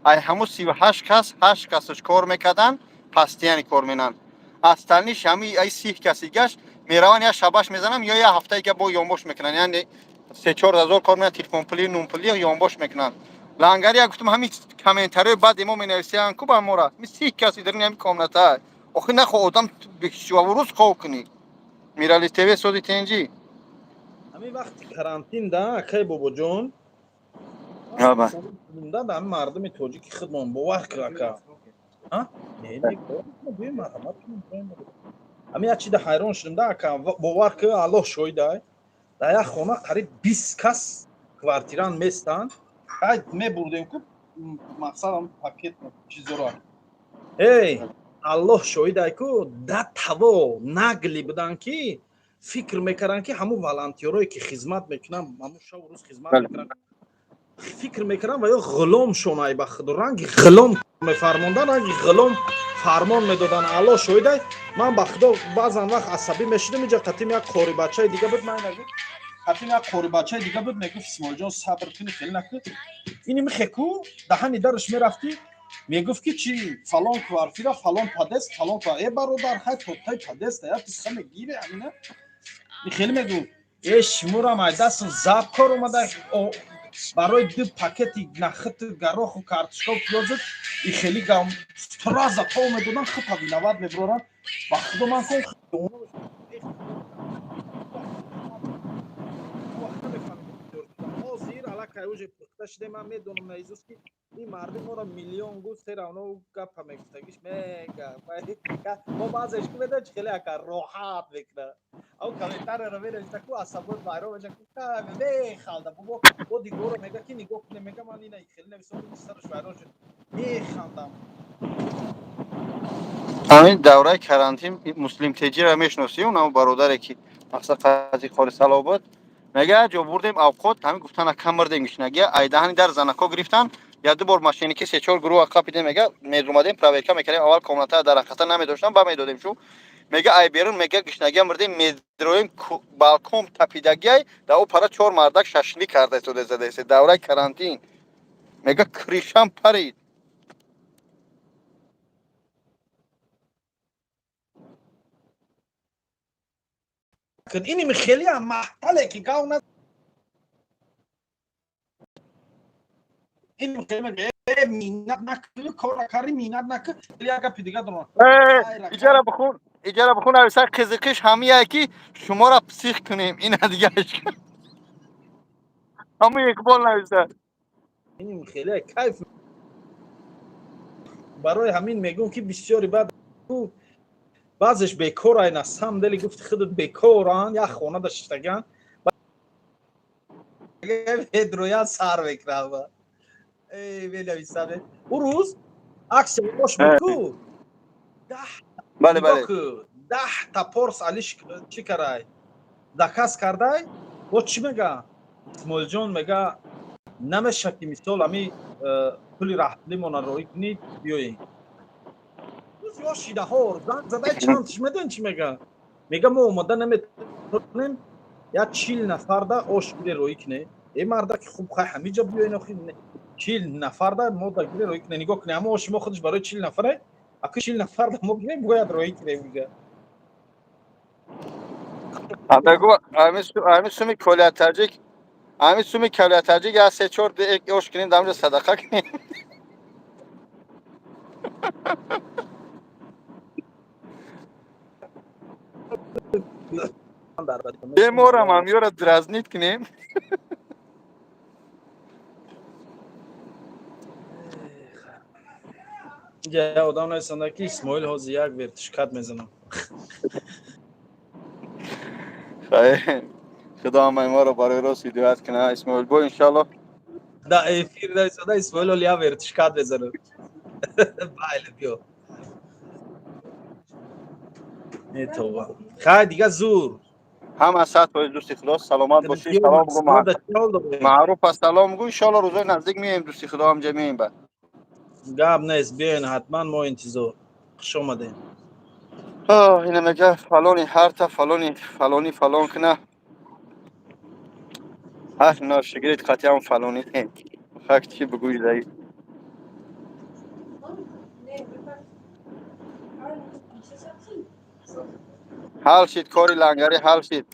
Ай ҳамун 38 кас ҳашт касаш кор мекарданд, постоянно кор менанд, остальныйш ҳами ай 30 каси гашт мераванд, як шабаш мезанам ё як ҳафтаига бо ёнбош мекунанд, яъне 3-4 ҳазор кор мекунанд, телефонпулӣ, нунпулӣ ёнбош мекунанд. Лангари як гуфтам, ҳами комментариҳои бади мо менависиянд ку ба мора, ми 30 каси дар ҳами комната. Охи нахо одам рӯз хоб кунӣ. Мирали ТВ, сози, тенҷӣ? Ҳамин вақти карантин да, акай бобоҷон, да, ҳами мардуми тоҷики худмон, бовар кар, ака. Не, не, биёем, марҳамат кунем, биёем. Ҳамин як чида ҳайрон шудем да, ака, бовар ки, Аллоҳ шоҳидай, дар як хона қариб 20 кас квартирант местанд. Ай мебурдем ку, мақсадам пакет чизоро. Эй, Аллоҳ шоҳидай ку, да таво нагли буданд, ки фикр мекарданд, ки ҳамун волонтёрое ки хизмат мекунанд, ҳамун шаву рӯз хизмат мекунанд, фикр мекардам ва ё ғуломшон, ай ба худо, ранги ғулом мефармондан, ранги ғулом фармон медоданд. Аллоҳ шоҳидай, ман ба худо баъзан вақт асабӣ мешудам. Иҷа қатим як қорибачаи дига буд, ман қатим як қорибачаи дига буд, мегуфт: «Исмоилҷон, сабр кунӣ, хеле накун». Ини михеку даҳани дараш мерафтӣ, мегуфт ки чи фалон квартира, фалон подъезд, фалон. Э, бародар, ҳай тотай подъезд я ту саме гире, амина хеле мегуфт: «Э, шуморам ай дастам заб кор омада, барои ду пакети нахиту гароху картошкау пиёзат и хеле гам сразу тов медодам, худта виноват мебурорам». Ба худо, ман кун ҳозир аллакай уже пухта шуде, ман медонам наизус, ки ин мардум моро миллион гу серавно гапа мегуфтагиш мега. Мо баъзеш ку медонӣ чи хеле, ака, роҳат мекуна, ав комментарияро менависа ку, асабот вайрон меша ку, мехалда бо дигоро, мега ки нигоҳ куне, мега ман ина хеле нависом, сараш вайрон шуд, механдам. Ҳамин давраи карантин Муслим Теҷиро мешиносӣ? Унам бародаре ки мақсад қази қори сало буд, мега ҷо бурдем авқот, ҳамин гуфтана кам мурдем гишнагия, айдаҳани дар занако гирифтан, я ду бор машиники се чор гурӯҳ қапидем, мега медрумадем, проверка мекардем, аввал комната дарахата намедоштам, ба медодем шу, мега ай берун, мега гишнагия мурдем, медроем, балкон тапидагиай, да о пара чор мардак шашлик карда истода задаист. Давраи карантин, мега, крышам парид. Иними хеле маҳтале ки гав на ин миннат накунӣ, кора карди, миннат накун, як гапи дига дорам. Иҷара бихун, иҷара бихун, нависа қизиқиш ҳамияе ки шуморо псих кунем, ина дигааш ҳамун Иқбол нависа. Ин хеле кайф. Барои ҳамин мегӯм, ки бисёри баъд баъзеш бекор, ай на самом деле, гуфти худат, бекоран, як хона даштаган ведроя сар мекунам, менависад. Ӯ рӯз акси ош буд ку. Бале, бале. 10 та порс алиш чӣ карай, заказ кардай, бо чӣ мега, Исмоилҷон, мега, намеша ки мисол ами пули раҳлимона роӣ кунӣ, биёем. Ё шидаҳор занг задай, чандш медон чӣ мега, мега мо омода наметонем, як 40 нафарда ош гире роӣ куне. Э, мардаки хуб, хай ҳамиҷа биёен, охи 40 нафарда мо да гире роӣ куне. Нигоҳ куне, ҳама оши мо худаш барои 40 нафаре, аку 40 нафарда мо гирем, бояд роӣ кунем уҷа. Мегу ҳамин суми колиятаҷик, ҳамин суми колиятаҷик я се чор ош кунем, дамҷа садақа кунем. Беморам, ҳамёра дразнить кунем. Инҷа одам нависанда, ки Исмоил ҳозир як вертишкат мезанам. Худо ҳамаи моро барои рост ҳидоят кунад, Исмоил бо, иншалло. Да эфир нависанда: «Исмоил ҳоли як вертишкат мезанам». Байле, биё. Метова, хай, дига зур. Ҳама 100%, дӯсти худо, саломат бошӣ, салом гу маъруф, салом гу. Иншалло, рӯзои наздик меоем, дӯсти худо, ҳамҷа меоем ба. Гап нест, биёен ҳатман, мо интизор, хуш омадем. Ина мега фалони ҳарта фалони фалони фалон куна, ҳар ношигирид қатъиан фалони хак чӣ бигӯи даи. Ҳал шид кори лангарӣ, ҳал шид.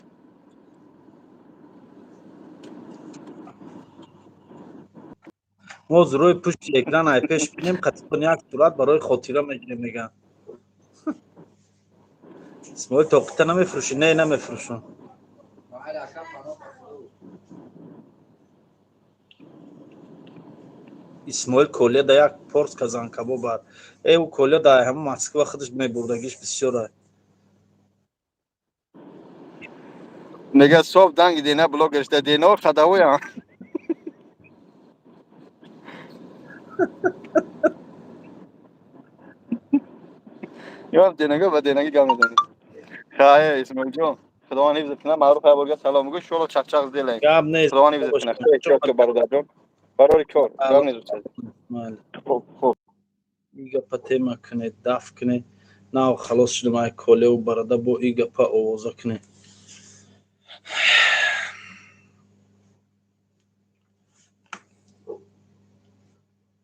Мо рӯи пушти экран ай пеш бинем, қатиқон як сурат барои хотира мегирем, мегӯям. Исмоил, тоқита намефурӯшӣ? Не, намефурӯшам. Ваҳали ака, паноҳ ба Худо. Исмоил Колия да як порс казанкабоб бар. Э, ӯ Колия да ҳама Москва худаш мебурдагиш бисёр. Мега соб данги дена блогерш да дено хадавоя. Ём денага ба денаги гап мезанӣ. Хай, Исмоилҷон, Худованд ҳифз кунад. Маъруф ҳаборга салом гӯ, шоло чақчақ зделай. Гап нест. Худованд ҳифз кунад. Хеле бародарҷон. Барори кор. Гап нест устод. Хуб, хуб. И гапа тема кунед, даф кунед. Нав халос шудам ай колеву барада бо и гапа овоза кунед.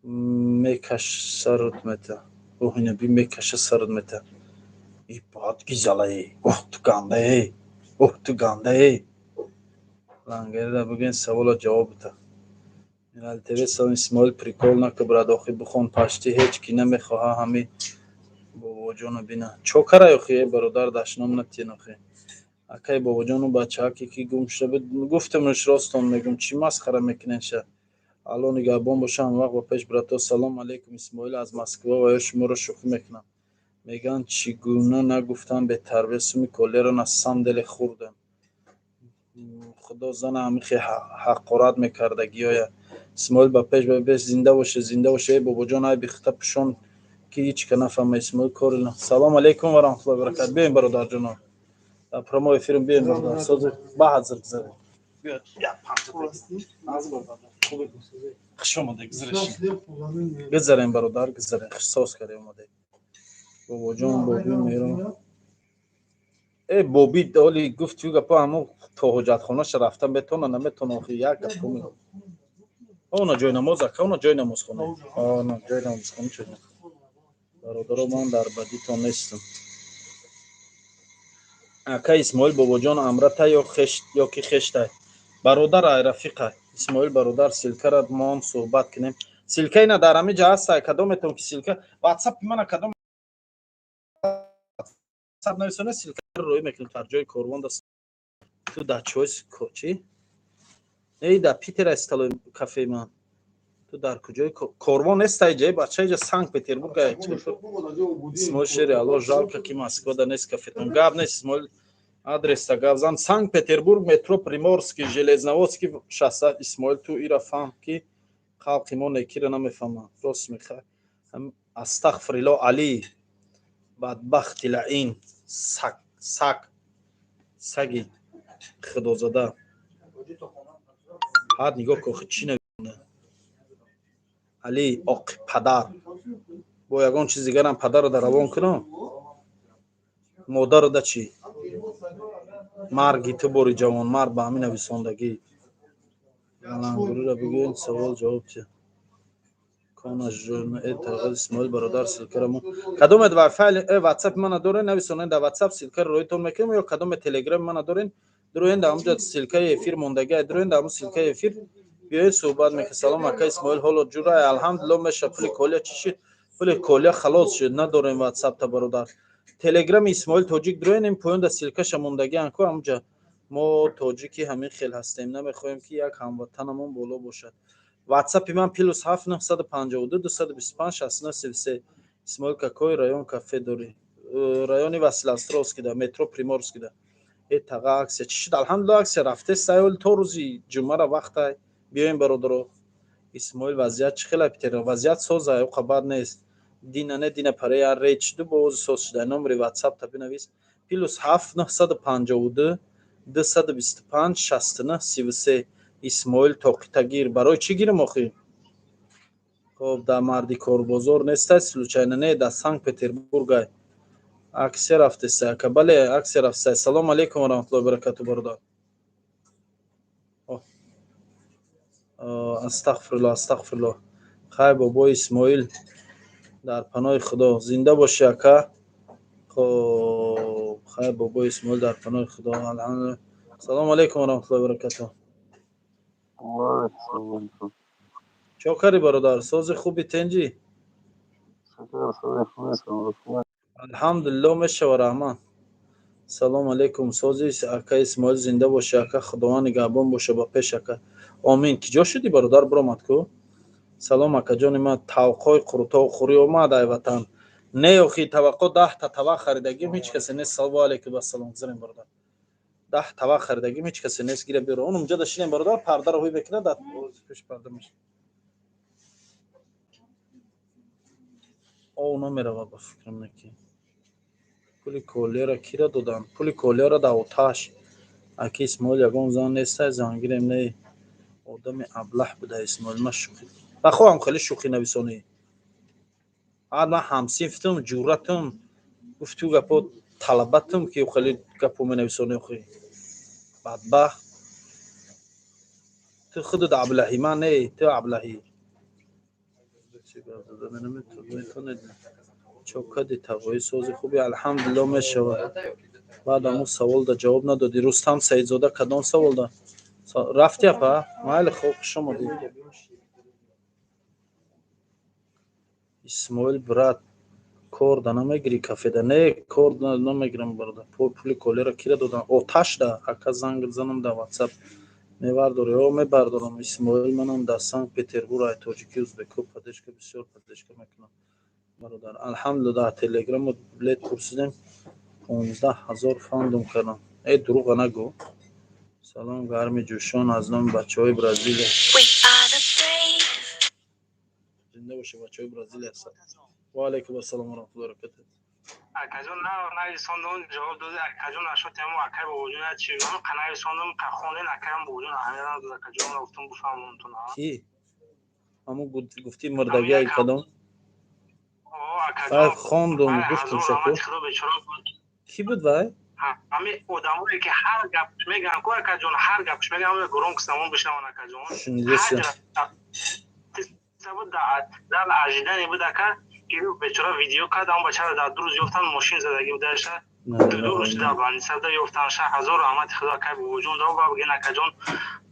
Мекаш сарут мета. Оҳ, ина би мекаша сарут мета. И бад гизалае. Оҳ, ту гандае. Оҳ, ту гандае. Лангарида бигӯен савола ҷавоб бита. Минал ТВ салом Исмоил прикол нака брат охи бихон пашти ҳеҷ ки намехоҳа ҳами бобоҷону бина. Чо карай охи э бародар дашном натиен охи. Акай бобоҷону бачааке ки гум шуда буд гуфтамш ростон мегум чӣ масхара мекунен ша. Алло нигаҳбон боша ҳамвақт ба пеш брато. Салом алейкум Исмоил аз Москва ва ё шуморо шӯхӣ мекунам. Мегӯянд чӣ гуна нагуфтам бетарбия суми колияро на самом деле хӯрдем. Худо зана ҳамихе ҳақорат мекардагиёя. Исмоил ба пеш ба пеш зинда боше зинда боше эй бобоҷон ай бихта пӯшон ки ҳеҷ ка нафаҳма Исмоил кори Салом алейкум ва раҳматуллоҳи ва баракат. Биёем бародарҷоно. Дар прямой эфирм биёем бародар. Сози ба ҳазр гузарем. Биё як панҷ. Аз бародар. Хуш омадед гузареш. Гузарем бародар гузарем. Хуш соз кардем омадед. Бобоҷон боби меро. Э боби оли гуфт ю гапа ҳамо то ҳоҷатхонаша рафта метона наметона охи як гап мегӯ. Она ҷои намоз ака, она ҷои намозхона. Она ҷои намозхона чӣ? Бародаро ман дар бадитон нестам. Ака Исмоил бобоҷон амрата ё хеш ё ки хештай. Бародар ай рафиқа. Исмоил бародар ссылкара мо суҳбат кунем. Ссылка ина дар ҳамин ҷа ҳаст, кадометон ки ссылка WhatsApp мана кадом WhatsApp нависона ссылка рӯй мекунем дар ҷои корвон да ту дар чойс чӣ? Эй дар Питер аст столои кафеи ман. Ту дар куҷои корвон нестай ҷаи бача иҷа Санкт Петербург ай. Исмоил шери Алло жалко ки Москва да нест кафетон. Гап нест Исмоил адреста гап зан. Санкт Петербург метро Приморский Железноводский шоссе. Исмоил ту ира фаҳм ки халқи мо некира намефаҳмад. Рост мехоҳ. Астағфириллоҳ Али бадбахти лаин сак сак саги худозада. Ҳад нигоҳ кун охи чӣ навида. Али оқи падар. Бо ягон чиз дигарам падарро дар равон кунам? Модарро да чӣ? Марги ту бори ҷавонмард ба ҳамин нависондагӣ. Лангуриро бигӯед савол ҷавоб чи. Исмоил бародар ссылкара мо кадомет вайфай ватсап мана дорен нависонед дар ватсап ссылкаро роитон мекунем ё кадоме телеграм мана дорен дуроен дар ҳамҷа ссылкаи эфир мондагӣ дуроен дар ҳамун ссылкаи эфир биёед суҳбат мекунем. Салом ака Исмоил ҳоло ҷурай алҳамдулиллоҳ меша пули колия чӣ шуд? Пули колия халос шуд надорем ватсапта бародар. Телеграми Исмоил тоҷик дуроен ин поён дар ссылкаша мондагӣ анку ҳамҷа мо тоҷики ҳамин хел ҳастем намехоҳем ки як ҳамватанамон боло бошад. Ватсапи ман плюс 7 952 225 69 33. Исмоил какой район кафе дорӣ? Райони Василиостровский да метро Приморский да. Э таға аксия чӣ шуд? Алҳамдулиллоҳ аксия рафтест ай то рӯзи ҷумъара вақтай биёем бародаро. Исмоил вазъият чӣ хела Питер? Вазъият соза оқа бад нест. Дина не дина паре я рейд шуду боз соз шуда. Номери WhatsApp та бинавис. Плюс 7 952 225 69 33. Исмоил тоқитагир. Барои чӣ гирем охи? Хоб дар марди корбозор нестай случайно не дар Санкт Петербург ай. Аксия рафтеста ака. Бале аксия рафтеста. Салом алейкум ва раҳматуллоҳи ва баракату бародар. Астағфируллоҳ астағфируллоҳ. Хай бобои Исмоил дар паноҳи Худо зинда бошӣ ака. Хоб хай бобои Исмоил дар паноҳи Худо. Алҳамдулиллоҳ. Салом алейкум ва раҳматуллоҳи ва баракату. Чо карди бародар? Сози хуби тенҷӣ? Алҳамдулиллоҳ мешава раҳмат. Салом алейкум. Сози ака Исмоил зинда бошӣ ака. Худованд нигаҳбон боша ба пеш ака. Омин. Киҷо шудӣ бародар? Биромад ку. Салом, акаҷони ман, тавқҳои қурутов хӯрӣ омад ай ватан? Не, охи, таваққо 10 та тавақ харидагим, ҳеҷ касе нест. Салому алейкум, ассалом. Гузарем, бародар. 10 тавақ харидагим, ҳеҷ касе нест. Гира биёр, он унҷа дашинем, бародар, пардаро ҳуй мекунад, дар пеш парда меш ов намерава. Ба фикрам, неки пули колияро кира доданд? Пули колияро дар оташ. Аки Исмоил, ягон зан нестай, зангирем? Не, одами аблаҳ буда Исмоил. Ма шӯхӣ бахоҳам, хеле шӯхӣ нависонӣ. Ҳад ман ҳамсинфтум, ҷуръатум гуфту гапо, талабатум, ки хеле гапо менависонӣ. Охи, бадбахт, ту худат аблаҳӣ, ман не, ту аблаҳӣ. Метавонед чокади тавои сози хуби, алҳамдулилло, мешавад. Баъд аму саволда ҷавоб надодӣ, Рустам Саидзода. Кадом саволда рафти, апа? Майли, хоб, хуш омадӣ. Исмоил, брат, кор да намегирӣ кафеда? Не, кор намегирам, бародар. Пули колера кира додам? Оташда. Ака, занг занам дар Ватсап, мебардорӣ? О, мебардорам. Исмоил, манам дар Санкт Петербург ай тоҷики узбеко поддержка, бисёр поддержка мекунам, бародар, алҳамдулилла. Дар Телеграму билет пурсидем, 15 000 фандум кардам. Э, дурӯға нагӯ. Салом гарми ҷӯшон аз номи бачаҳои Бразилия. Зинда боша, бачаҳои Бразилия. Ва алайкум ассалом ва раҳматуллоҳи ва баракатуҳ. Акаҷон, нависондум, ҷавоб доди, акаҷон. Ашоти ҳамо акай бобоҷон чи қа нависондум, қа хонден, акаям бобоҷон аҳамият надод, акаҷон. Гуфтум, буфаҳмонтун. Ки ҳамо гуфти мурдагиай кадом? Вай хондум, гуфтум, шаку кӣ буд вай? Ҳами одамое ки ҳар гап мегӯянд ку, акаҷон, ҳар гапш мегӯянд, гуром кисамон бишнаванд, акаҷон. Шунидеса. Дар ожидание буд, ака, бечора видео кард. Он бачаро дар 2 рӯз ёфтан, мошин задагӣ будаша, 2 рӯз дар больницада ёфтанша. Ҳазор раҳмати худо, акай бобоҷон. Дав бигин, акаҷон,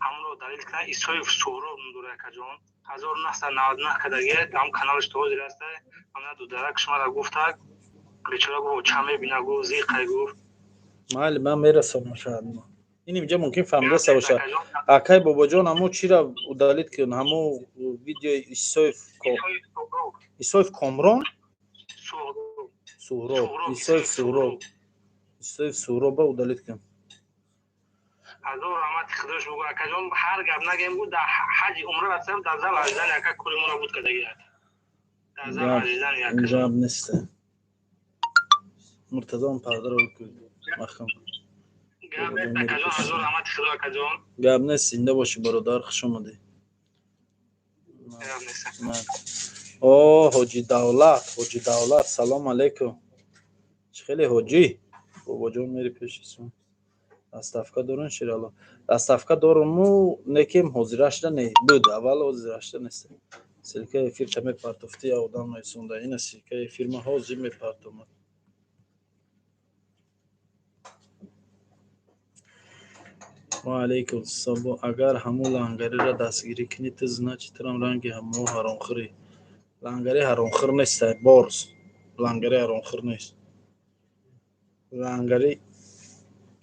ҳамонро далил кунад. Исоев Суҳроб ном дора, акаҷон, 1999 кадаги ҳам каналаш то ҳозир аста. Ҳамна дударак шумара гуфтак, бечора гуфт, ча мебина, гуфт, зиқай, гуфт. Майли, ман мерасонам. Шояд ин инҷа мумкин фаҳмидаста боша. Акай бобоҷон, ҳамо чира удалить кун? Ҳамо видеои Исоев, Исоев Комрон, Суҳроб, Исоев Суҳроб, Исоев Суҳроба удалить кун. Ҳазор раҳмати худош бугу, акаҷон. Ҳар гап нагем, гу, дар ҳаҷи умра рафтам, дар зал аждани, ака, кори моро буд кадаги, дар зал аждани. Гап нест. Муртазо, пардаро маҳкам. Гап нест, зинда бошӣ, бародар, хуш омадӣ. О, Ҳоҷи Давлат, Ҳоҷи Давлат, салом алейкум. Чӣ хеле, ҳоҷӣ? Бобоҷон, мери пеши сум. Доставка дорун, Шерало? Доставка доруму, некем ҳозирашда не буд аввал, ҳозирашда нест. Ссылкаи эфирта мепартофти, я одам нависонда. Ина ссылкаи эфир ма ҳозир мепартомад. Ва алайкум ассалом. Агар ҳамун лангариро дастгирӣ кунӣ, ту, значит, турам ранги ҳамо ҳаромхӯрӣ. Лангари ҳаромхӯр нестай, борз. Лангари ҳаромхӯр нест. Лангари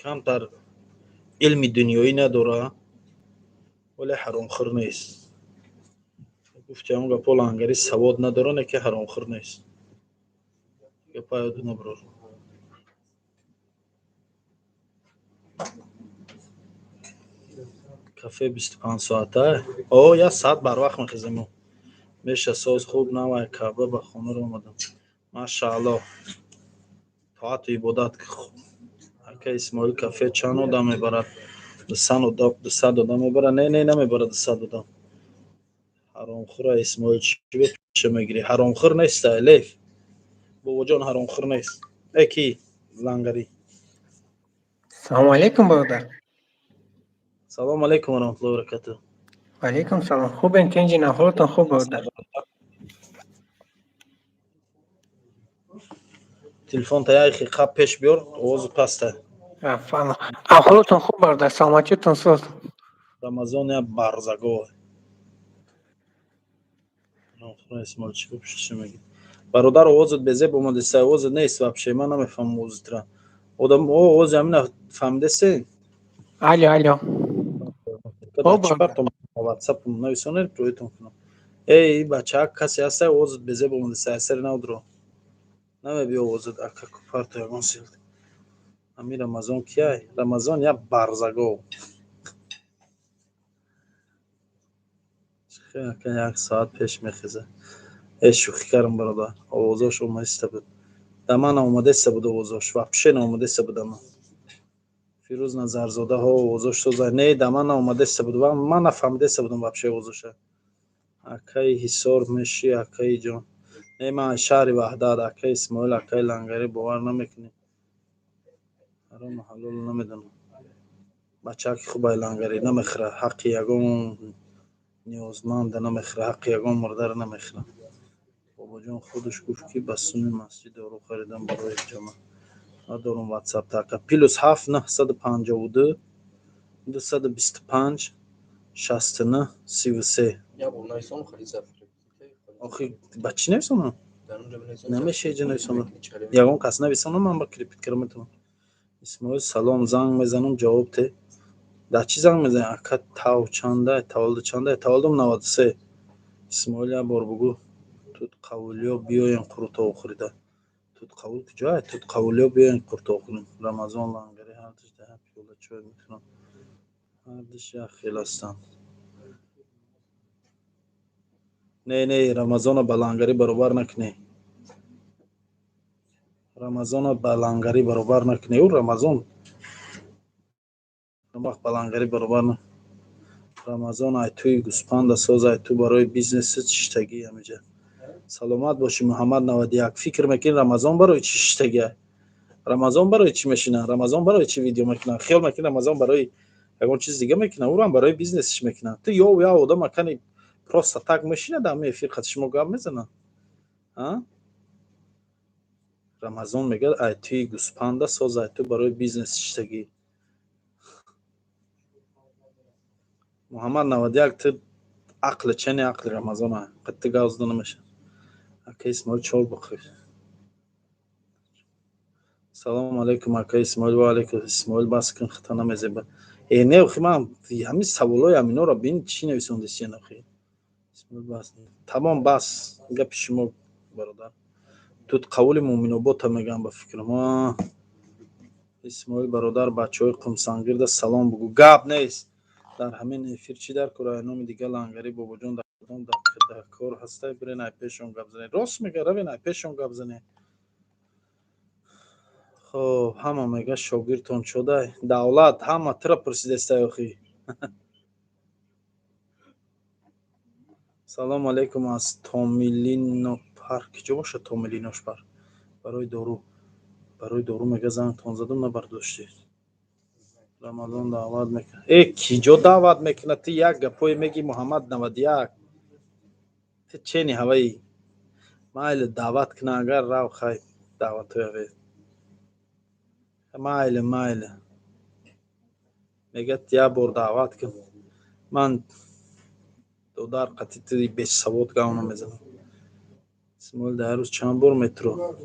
камтар илми дунёӣ надора, вале ҳаромхӯр нест. Гуфти ҳамон гапо, лангари савод надора, не ки ҳаромхӯр нест. Гапа ёду наброр. Кафе 25 соата? О, як саат барвақт мехезем. Меша соз хуб, навай каъба ба хонаро омадам. Машааллоҳ, тоату ибодат. Ака Исмоил, кафе чанд одам мебарад? 200 одам мебарад? Не, не, намебарад 200 одам. Ҳаромхӯра Исмоил, чӣ пеша мегирӣ? Ҳаромхӯр неста, лев бобоҷон, ҳаромхӯр нест. Э, ки лангарӣ? Салому алейкум, бародар. Салому алейкум ва раҳматуллоҳи ва баракатуҳ. Ва алейкум салом. Хубен, тинҷин, аҳволатон хуб, бародар? Телефонта яхе қаб пеш биёр, овозу паста. Аҳволатон хуб, бародар, саломатиятон соз? Рамазон я барзагов. Исмоил, чӣ чӣ мегӣ, бародар? Овозат безеб омадеста, овозат нест вообще, ман намефаҳмам овозатра. Одам овози ҳамина фаҳмидесен? Алё, алё. Ватсап нависонед, проитон кунам. Эй, бачаак, касе ҳаста, овозат безеб омадаста, асари навдро намеби овозат. Ака, парто ягон сил. Ами Рамазон кияй? Рамазон як барзагов. Ака, як соат пеш мехеза. Э, шӯхӣ кардам, бародар. Овозош омадаиста буд, да ман омадаиста буд овозош, вообще наомадаиста буд. Ама Фирӯз Назарзода ҳо, овозош соза. Не, да ман наомадаиста буд, ман нафаҳмидаиста будам вообще овозоша. Акаи Ҳисор меши, акаи ҷон? Не, ман шаҳри Ваҳдат. Акаи Исмоил, акаи Лангарӣ, бовар намекунӣ, ҳарому ҳалолу намедонам. Бачаки хубай Лангарӣ, намехӯра ҳаққи ягон ниёзманда, намехӯра ҳаққи ягон мурдаро, намехӯра. Бобоҷон худаш гуфт, ки ба суми масҷид дору харидам барои ҷама. Надорум ватсап така. +7 952 225 69 33. Охи, ба чӣ нависонам? Намеша иҷа нависонам. Ягон кас нависонам, ман ба крепить кара метавонам. Исмоил, салом, занг мезанам, ҷавоб те. Дар чӣ занг мезанӣ? Ака, тав чанда, таваллуд чанда? Таваллудам 93. Исмоил, як бор бугӯ, Тутқавулиё биёем қурутоб хӯрида. Тутқавул куҷоа? Тутқавулиё биёем қурутоб хӯрем. Рамазон, Лангари ҳардуш дар як пиёла чой мехӯранд, ҳардуш як хел ҳастанд. Не, не, Рамазона ба Лангарӣ баробар накунӣ. Рамазона ба Лангарӣ баробар накунӣ. Ӯ Рамазон вақт ба Лангарӣ баробар на. Рамазон ай туи гӯспанда соз, ай ту барои бизнеси чиштагӣ ҳамиҷа. Саломат бошӣ, Муҳаммад 91. Фикр мекунӣ, Рамазон барои чӣ шиштагия? Рамазон барои чӣ мешина? Рамазон барои чӣ видео мекунад? Хиёл мекунӣ, Рамазон барои ягон чиз дига мекунад? Ӯрам барои бизнесиш мекунад. Ту ё як одам акани просто так мешина, дар ҳамин эфир қати шумо гап мезанад? Рамазон мегӯяд, ай туи гӯспанда соз, ай ту барои бизнес шиштагӣ. Муҳаммад 91, ту ақли чени ақли Рамазона қати ту гап зада намешавад. Ака Исмоил, чор бухӯр. Салому алайкум, ака Исмоил. Ва алайкум. Исмоил, бас кун, хата намезеба. Э, не, охи, ман ҳамин саволҳои ҳаминоро бин, чӣ нависондисиен, охи. Исмоил, бас, тамом, бас, гапи шумо, бародар. Тут қавули Муъминобота мегӯям, ба фикрам. Исмоил бародар, бачаҳои Қумсангирда салом бугӯ. Гап нест. Дар ҳамин эфир чӣ дар кор? Номи дига Лангарӣ, бобоҷон, дар кадом дар кор ҳастай? Бирен, ай пешон гап занед. Рост мега, равен, ай пешон гап занед. Хоб, ҳама мега, шогирдтон чодай. Давлат, ҳама тура пурсидестай, охи. Салому алайкум аз Томилино парк. Киҷо бошад Томилинош парк? Барои дору мега, зангтон задам, набардоштед. Рамазон даъват мекунад. Э, киҷо даъват мекунад? Ту як гапое меги, Муҳаммад 91. Ту чени ҳаваи? Майли, даъват куна агар, рав, хай, даъватҳои ҳаве. Майли, майли. Мегӯяд, як бор даъват кун. Ман, додар, қати ту бесавод гап намезанам. Исмоил, дар рӯз чанд бор метро?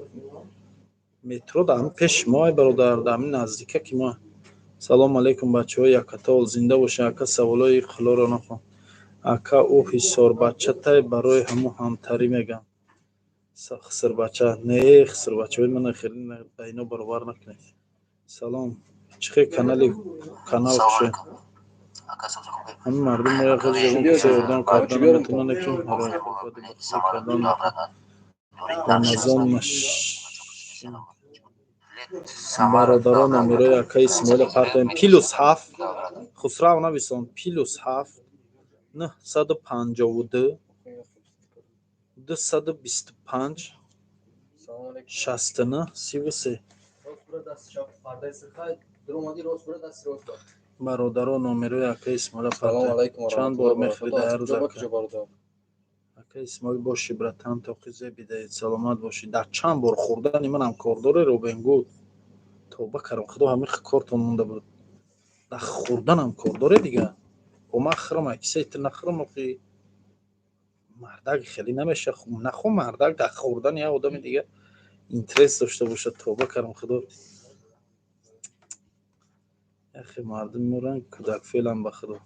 Метро дар ҳамин пеши мо, ай бародар, дар ҳамин наздика ки мо. Салому алайкум, бачаҳои Якатол, зинда бошед. Ака, саволҳои хилоро нахон. Ака, ӯ ҳисорбачатай, барои ҳамун ҳамтарӣ мегӯям. Хисрбача не, хисрбачаҳои мана хеле ба ино баробар накунед. Салом, чӣ хел канали канал кушоед? Ҳамин мардум мо як ягон касе ёрдам карда наметавонанд, ки кардан. Рамазон машин. Бародарон, номерои акаи Исмоила партоем. +7, Хусрав нависон: +7 952 225 69 33. Бародарон, номерои акаи Исмоила партоем. Чанд бор мехӯри дар рӯз, ака? Ака Исмоил, боши, братан, тоқи зебидаед, саломат бошӣ. Дар чанд бор хӯрдани манам кор доре, Робен Гуд? Тавба кардам, худо, ҳамин кортон монда буд. Дар хӯрданам кор доре дига? Бо ман хӯрам, ай кисаи ту нахӯрам, охи. Мардак хеле намеша, нахо, мардак дар хӯрдани як одами дига интерес дошта бошад. Тавба кардам, худо. Яхе мардуми мо ранг кӯдакфеълам, ба худо.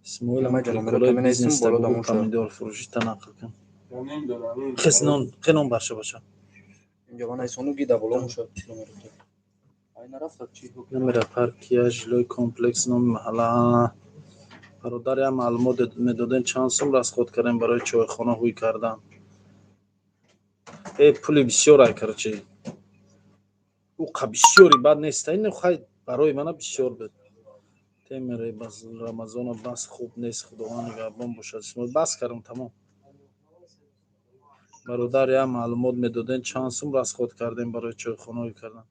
Исмоил, приколои бизнеста бугӯ, помидорфурӯшита нақл кун. Хеснон хенон барша баша. Намера паркия жилой комплекс, номи маҳалла. Бародар, як маълумот медодем, чанд сум расход кардем барои чойхона ҳуй кардан? Э, пули бисёр ай, короче, уқа бисёри бад неста ин, хай, барои мана бисёр буд. Темери Рамазона бас хуб нест, Худованд нигаҳбон бошад. Бас кардам, тамом. Бародар, як маълумот медодем, чанд сум расход кардем барои чойхона ҳуй кардан?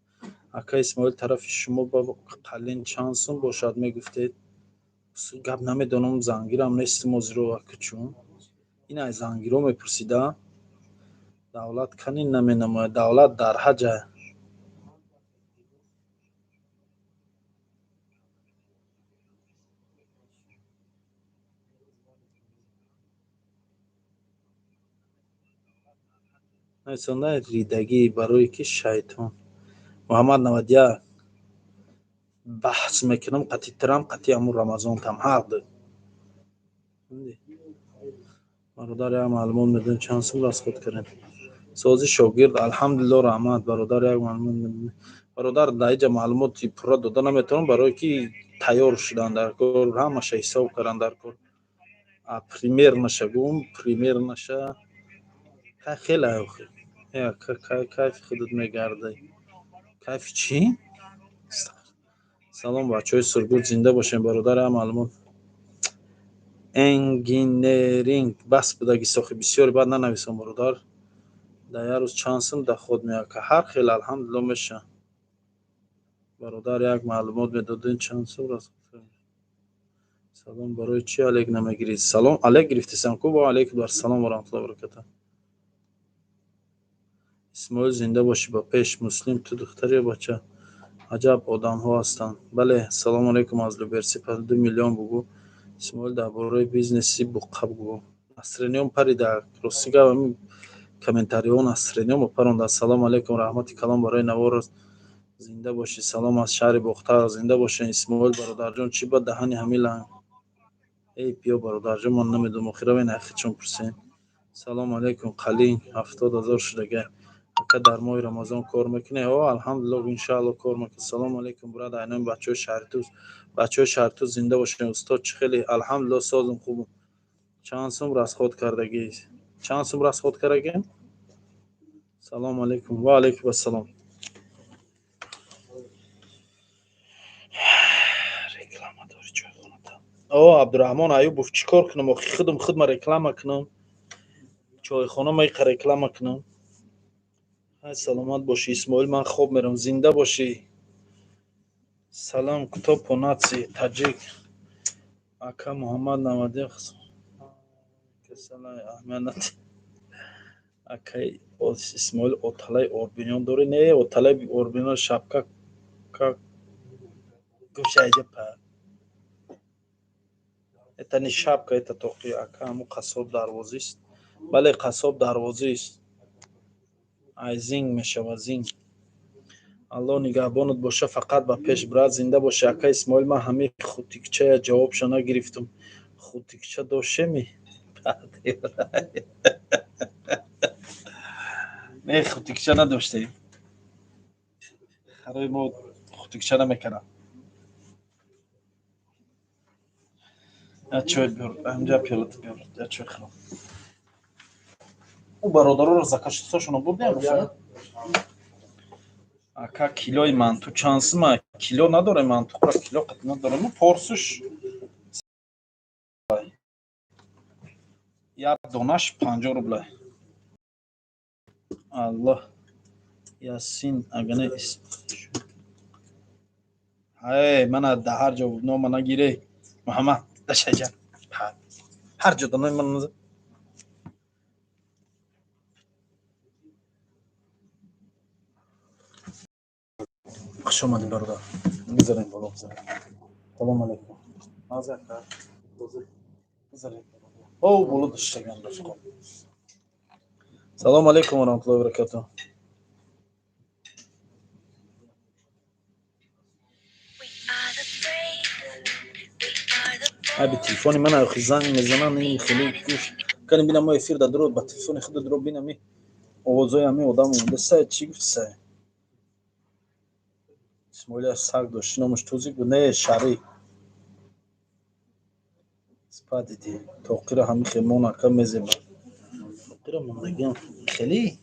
Ака Исмоил, тарафи шумо ба қалин чанд сум бошад, мегуфтед? Гап намедонам, зангирам нестим озиро, акачун. Ин ай зангиро мепурсида. Давлат канин наменамояд, давлат дар ҳаҷа. Нависонда ридагӣ, барое ки шайтон. Муҳаммад 91, баҳс мекунам қати тирам, қати ҳамун Рамазонтам ҳақ дод. Бародар, як маълумот медодем, чанд сум расход кардем? Сози шогирд, алҳамдулилло, раҳмат. Бародар, як маълумот медодем. Бародар, дар иҷа маълумоти пурра дода наметавонам, барое ки тайёр шудан дар кор, ҳамаша ҳисоб кардан дар кор. Примерноша гум, примерноша хеле охи. Кайфи худат мегардӣ. Кайфи чӣ? Салом, бачаҳои Сургут, зинда бошем. Бародар, як маълумот. Энгинеринг бас будаги сохи бисёре баъд нанависам, бародар. Дар як рӯз чанд сум доход меояд? Ҳар хел, алҳамдулилло, меша. Бародар, як маълумот медодем, чанд сум расход? Салом, барои чӣ алек намегирӣ? Салом, алек гирифтесам ку. Ва алайкум ассалом ва раҳматуллоҳи ва баракатуҳ. Исмоил, зинда бошӣ, ба пеш. Муслим, ту духтар ё бача? Аҷаб одамҳо ҳастанд. Бале, салому алайкум аз Люберси, 2 миллион бугӯ. Исмоил, дар бораи бизнеси буққа бугӯ. Настроениём парида, рости гап, ҳамин комментариҳо настроениёмо паронда. Ассалому алайкум, раҳмати калом барои навор, зинда бошӣ. Салом аз шаҳри Бохтар, зинда бошед. Исмоил бародарҷон, чӣ ба даҳани ҳамин ланг? Эй, биё, бародарҷон, ман намедонам, охира вен ахичон пурсем. Салому алайкум, қалин 70 000 шудага. Ака, дар моҳи Рамазон кор мекунӣ? О, алҳамдулилло, иншаалло, кор мекунӣ. Салому алайкум, брат, айноми бачаҳои шаҳритуз. Бачаҳои шаҳритуз, зинда бошед. Устод, чӣ хеле? Алҳамдулилло, созум, хубум. Чанд сум расход кардагӣ? Чанд сум расход кардагем? Салому алайкум, ва алайкум ассалом. Реклама дори чойхоната? О, Абдураҳмон Аюбов, чӣ кор кунам охи? Худам худма реклама кунам, чойхона ма иқа реклама кунам? Ай, саломат бошӣ, Исмоил, ман хоб мерам, зинда бошӣ. Салам, кто по нации таджик? Ака Муҳаммад навади касалай, аҳамият. Акай Исмоил, оталаи Орбиниён дорӣ? Не, оталаи Орбиниён шапка как гӯшайҷа па. Это не шапка, это тоқи. Ака, ҳамун қассоб дарвозист? Бале, қассоб дарвозист. Ай зинг мешавад, зинг. Аллоҳ нигаҳбонат боша, фақат ба пеш, брат, зинда бошӣ. Ака Исмоил, ман ҳамин хутикчая ҷавобша нагирифтум. Хутикча доштеми? Не, хутикча надоштем. Харои мо хутикча намекардам. Я чой биёр, ҳамҷа пиёлата биёр, я чой хӯрам. Ӯ бародароро закашисошонро бурдем? Ака, килои манту чанд сума? Кило надорем, мантура кило қат надорем. Порсуш як донаш 50 рубла. Аллоҳ ясин агане. Ҳай, мана да ҳар ҷо нома нагире, Муҳаммад дашаҷа, ҳар ҷо да номи ман. Хуш омадед, бародар, бизарем боло, бизарем. Салому алайкум. Бизарем о боло даштаган рафиқо. Салому алайкум ва раҳматуллоҳи ва баракатуҳ. Аби телефони ман охи занг мезананд, ин хеле гӯш кани бинам, мо эфир да дуро ба телефони худ дуро бинам, овозои ҳамин одам омада. Сай, чӣ гуфти, сай? Исмоил саг дошт, номаш Тузик буд, не, Шарик. Спа дидӣ, тоқира ҳами хемон ака мезеба. Тоқира мондагиам хеле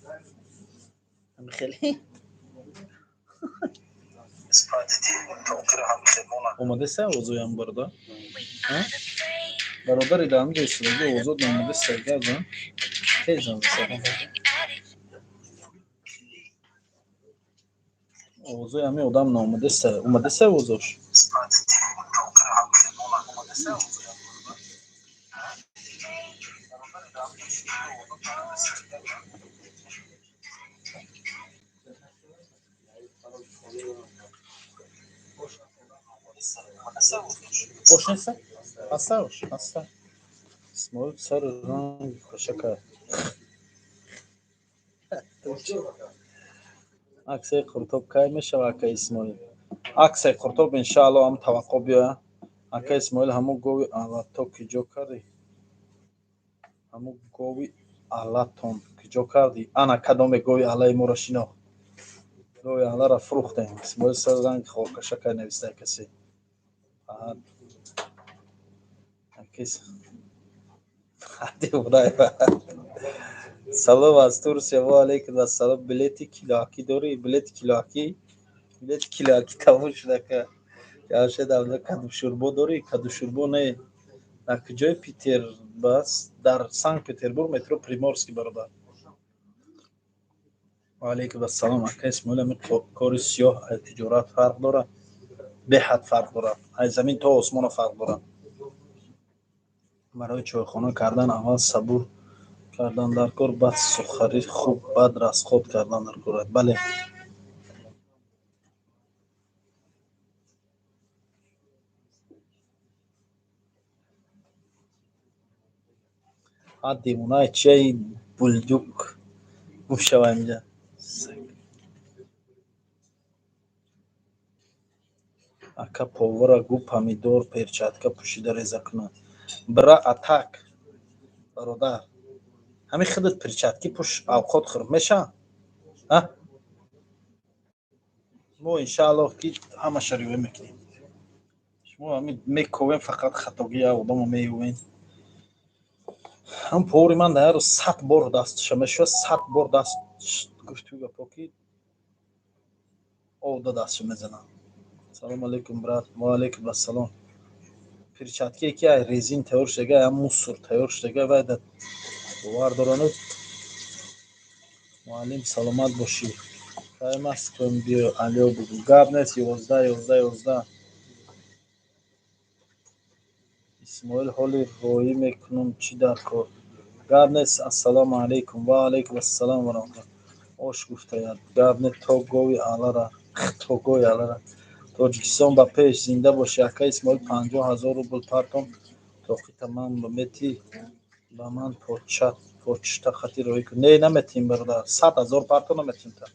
ҳами хеле омадеса овозоям, бародар, бародари дар ҳамҷо истодаги, овозот наомадеса, газа тезам овозои ҳамин одам наомадеса, омадеса овозош. Ош неста? Ҳаста, ош ҳаста. Исмоил сари ранги хоша кард. Аксияи Қуртоб кай мешава, ака Исмоил? Аксияи Қуртоб, иншаалло, ҳам таваққӯъ биёя. Ака Исмоил, ҳамун гови алато киҷо кардӣ? Ҳамун гови алатон киҷо кардӣ? Ана, кадоме гови алаи моро шинохт? Гови аларо фурӯхтем. Исмоил сари ранги хоркаша кай, навистае касе. Салом аз Турсия. Ва алайкум ассалом. Билети килоакӣ дорӣ? Билети килоакӣ, билети килоакӣ тамом шуда, ка. Ҷавшед абдулла, кадушурбо дорӣ? Кадушурбо не. Дар куҷои Питер? Бас дар Санкт Петербург, метро Приморский, бародар. Ва алайкум ассалом. Ака Исмоил, ҳамин кори сиёҳ аз тиҷорат фарқ дорад? Беҳад фарқ дорад, аз замин то осмона фарқ дорад. Барои чойхона кардан аввал сабур кардан дар кор, баъд сухари хуб, баъд расход кардан дар кор. Бале, ҳа, девонаи чияи булдук гум шава инҷа. Ака, повара гӯ помидор перчатка пӯшида реза кунад. Бира, атак, бародар, ҳамин худат перчатки пӯш, авқот хӯр, меша. Мо, иншааллоҳ, ки ҳамаша риоя мекунем. Шумо ҳамин мековем, фақат хатогия одамо меёвем. Ҳам повари ман дар як рӯз 100 бор дастша мешӯяд, 100 бор даст. Гуфту гапо ки овда дастша мезанад. Салом алейкум, брат. Ва алейкум ассалом. Перчаткие ки ай резин тайёр шудага, ай мусор тайёр шудага, вай да бовар дорану. Муаллим, саломат бошӣ. Кай Москва биё, алё бугӯ. Гап нест, 11, 11, 11. Исмоил, ҳоли роӣ мекунам, чӣ дар кор? Гап нест. Ассалому алайкум. Ва алайкум ассалом ва раҳматуллоҳ. Ош гуфтаяд. Гап не, то гови алара, то гови алара. Тоҷикистон ба пеш, зинда бошӣ. Ака Исмоил, 50 000 рубл партом, тоқита ман ба метӣ, ба ман почта хати роҳӣ кун. Не, наметиҳем, бародар, 100 000 парто, наметиҳем. Та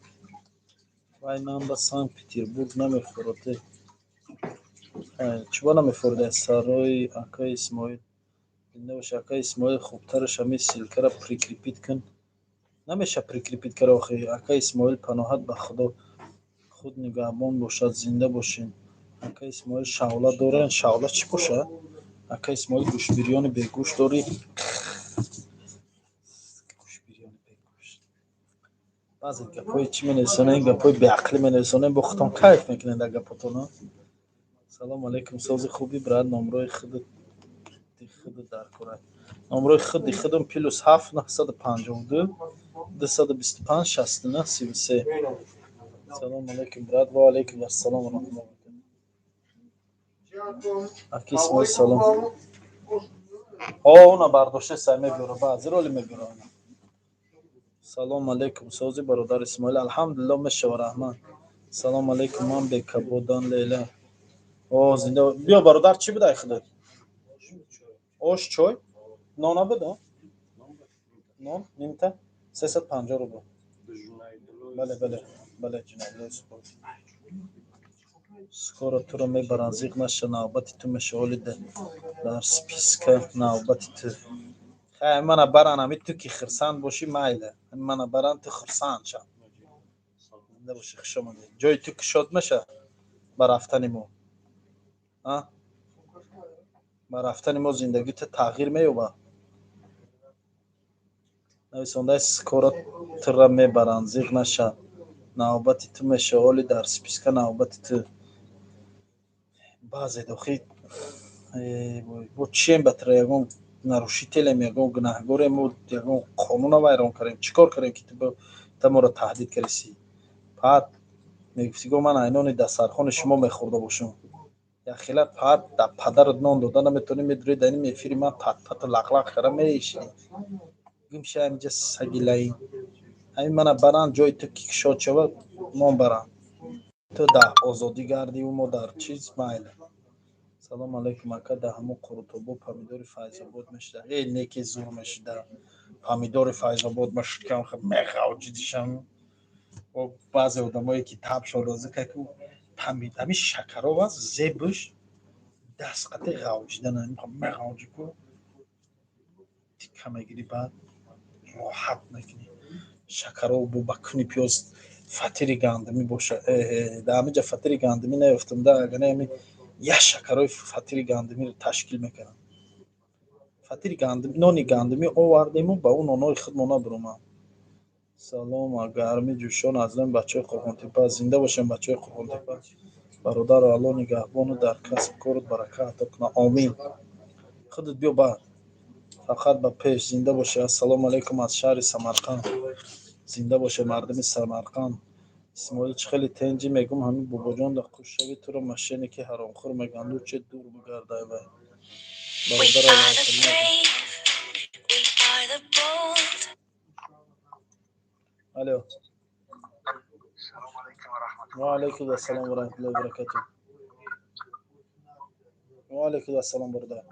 вай ман ба Санкт Петербург намефуроте. Чиба намефурода сарои? Ака Исмоил, зинда бошӣ. Ака Исмоил, хубтараш ҳамин ссылкара прикрепить кун. Намеша прикрепить кара охи. Ака Исмоил, паноҳат ба Худо, худ нигаҳбон бошад, зинда бошем. Ака Исмоил, шавла дорен? Шавла чӣ бошад? Ака Исмоил, гӯштбирёни бегӯшт дорӣ? Гӯштбирёни бегӯшт. Баъзе гапҳои чӣ менависонем, гапҳои беақлӣ менависонем, бо худтон кайф мекунед дар гапотон. Салому алайкум, сози хуби, брат? Номрои худат худат дар кора. Номрои худи худам +7 952 225 69 33. Салому алайкум, брат. Ва алайкум ассалом ва раҳматуллоҳ. Аки Исмоил, салом. О, она бардошта сай мебиёра, баъзи роли мебиёра. Салом алейкум, сози, бародар Исмоил? Алҳамдулилло, мешава, раҳмат. Салом алейкум, ман Бекабодан Лейла. О, зинда биё, бародар. Чӣ будай худат? Ош, чой, нон набуда? Нон нимта 350 рубл. Бале, бале, бале. Скоро туро мебаранд, зиқ наша, навбати ту меша, оли дар списка навбати ту. Хай, мана баран, ами ту ки хирсанд бошӣ, майла. Мана баран, ту хирсанд шав. Зинда бошӣ, хуш омадед. Ҷои ту кушод меша ба рафтани мо. А? Ба рафтани мо зиндагӣ ту тағйир меёбад. Нависондаи скоро тура мебаранд, зиқ наша, навбати ту меша, оли дар списка навбати ту. Баъзе дохи бо чием ба тура, ягон нарушителем, ягон гунаҳгорем, ягон қонуна вайрон кардем, чӣ кор кардем, ки ту моро таҳдид кардисӣ? Паат мегуфтӣ, го ман айнони дастархони шумо мехӯрда бошам. Яхела паат да падарат нон дода наметавонӣ, медурӣ дар ин эфири ман пат-пату лақ-лақ кара мешинӣ. Гум ша инҷа, саги лаин. Ҳамин мана баранд, ҷои ту ки кушод шавад, мон баранд. Ту дар озодӣ гардиву мо дар чиз, майла. Салом алейкум, ака, дар ҳамон Қурутобо помидори Файзобод мешуда. Э, неки зур мешуда. Помидори Файзобод мешудкам, меғавҷидишам. Баъзе одамое ки табшон розӣ ку ҳамин шакаров аст, зебуш даст қати ғавҷидан меғавҷи ку, тикка мегирӣ, баъд роҳат мекунӣ. Шакаров бо ба куни пиёз, фатири гандумӣ боша. Дар ҳамин ҷа фатири гандумӣ наёфтам да, агар не ҳамин як шакарои фатири гандумиро ташкил мекардам. Фатири гандум, нони гандумӣ овардему ба ӯ нонои худмо набуромад. Салом, гарми ҷӯшон аз номи бачаҳои Қурғонтепа. Зинда бошем, бачаҳои Қурғонтепа. Бародаро, Аллоҳ нигаҳбону дар касбу корут барака ато кунад. Омин. Худат биё баъд. Фақат ба пеш, зинда бошед. Ассалому алайкум аз шаҳри Самарқанд. Зинда бошед, мардуми Самарқанд. Исмоил, чӣ хеле тенҷӣ, мегум, ҳамин бобоҷон да қушшави туро мошенники ҳаромхӯр мегӯянд. Лучше дур бигардай вай. Бародаро. We are the brave, we are the bold. Алло. Ва алайкум ассалом ва раҳматуллоҳи ва баракатуҳ. Ва алайкум ассалом, бародар.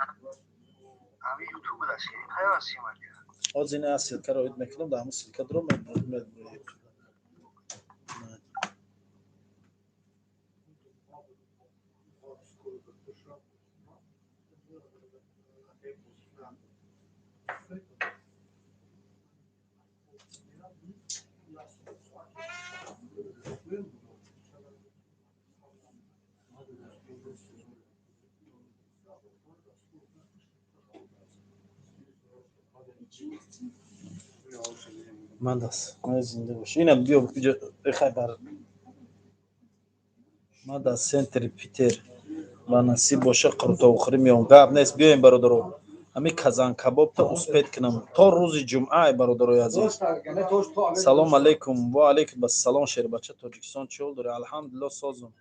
Ҳозир ина ссылкаро оид мекунам, дар ҳамон ссылка дуро мебуред. Мадас, зинда бош. Ина биё иҷо бихай бар. Ма дар центри Питер, ба насиб боша, қурутовхӯрӣ меом. Гап нест, биёем, бародаро. Ҳамин казан кабобта успеть кунам то рӯзи ҷумъа, бародарои азиз. Салом алейкум. Ва алейкум ассалом, шербача Тоҷикистон, чӣ ҳол дорӣ? Алҳамдулилло, созум.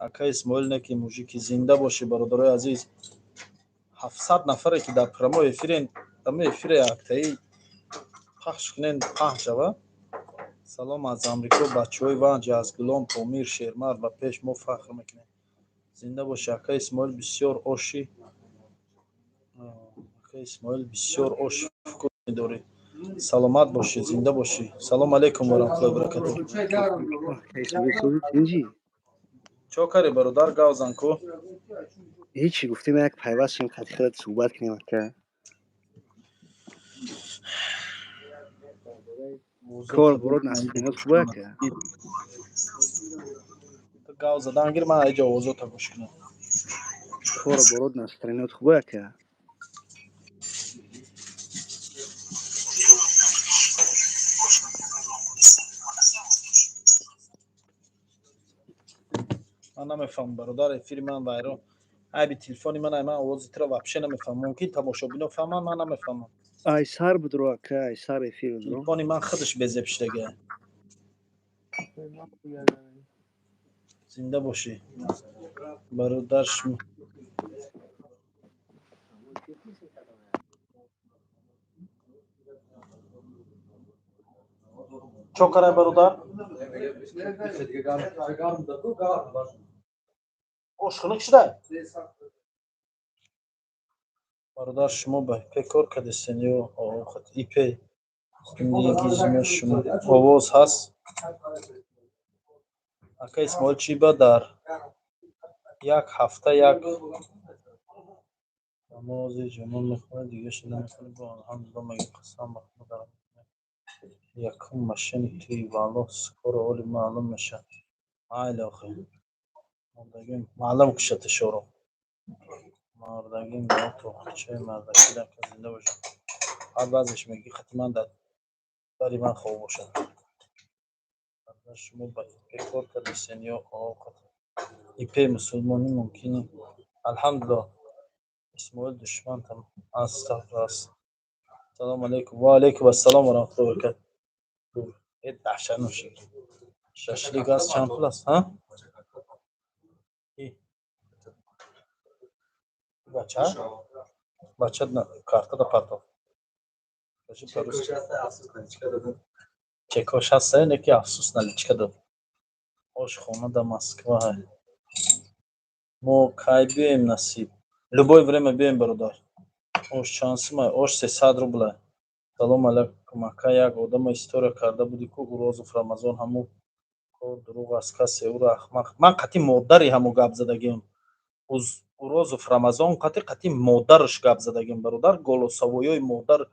Ака Исмоил, неки мужики, зинда бошӣ, бародарои азиз. 700 нафаре ки дар прямой эфирен, ҳамин эфире яктаи пахш кунен, паҳн шава. Салом аз Амрико, бачаҳои Ванҷ, аз Гулом, Помир, Шермар, ба пеш, мо фахр мекунем. Зинда бошӣ, ака Исмоил, бисёр оши, ака Исмоил, бисёр ош дорӣ. Саломат бошӣ, зинда бошӣ. Салом алейкум ва раҳматуллоҳи ва баракатуҳ. Чо кари, бародар, гавзан ку? Ҳечи, гуфтем, як пайваст шем, қати худат суҳбат кунем, ака. Кор бурод, насибинот хуб, ака? Гав задан гир, ман аҷа овозота гӯш кунам. Кор бурод, настроеният хуб, ака? Ман намефаҳмам, бародар, эфири ман вайрон. Айби телефони ман ай, ман овози туро вообще намефаҳмам. Мумкин, тамошобино фаҳманд, ман намефаҳмам. Ай сар будро, ака, ай сар эфир будро. Телефони ман худаш безеб шудага. Зинда бошӣ, бародар, шумо. Чо карай, бародар? Ош хунук шуда, бародар. Шумо ба ИП кор кардастен ё ИП зиндагизми шумо? Овоз ҳаст, ака Исмоил? Чӣ ба дар Як ҳафта як намози ҷумъа мехонед, дигаша намехонед. Бо алҳамдулилло мегӯем, қасам ба Худо, дар якум мошенник туи, валлоҳ, скоро оли маълум мешавад. Майли, охи, мурдагим маълум кушад шоро. Мардагим ба тоқичаи мардакӣ дака, зинда бошад. Баъд баъзеш мегӯӣ, қати ман дар бари ман хоб бошад. Шумо ба ИП кор кардесен ё ИП мусулмонӣ мумкин? Алҳамдулилло. Исмоил душмантам, астағфируллоҳ. Салому алайкум. Ва алайкум ассалом ва раҳматуллоҳи ва баракатуҳ. Э, даҳшат ношид. Шашлик аст, чанд пул аст, ҳа? Бача? Бача картада партоф. Чекош ҳаста, не ки афсӯс, наличка дод. Ошхона да Москва. Мо кай биёем, насиб? Любое время биёем, бародар. Ош чанд сумай? Ош 300 рубла. Салом алайкум, ака, як одама история карда буди ку, Урозов Рамазон, ҳамун кор дурӯғ аст, касе ӯро ахмақ. Ман қати модари ҳамо гап задагиам. Урозов Рамазон қати модараш гап задагиам, бародар. Голосовой ои модар,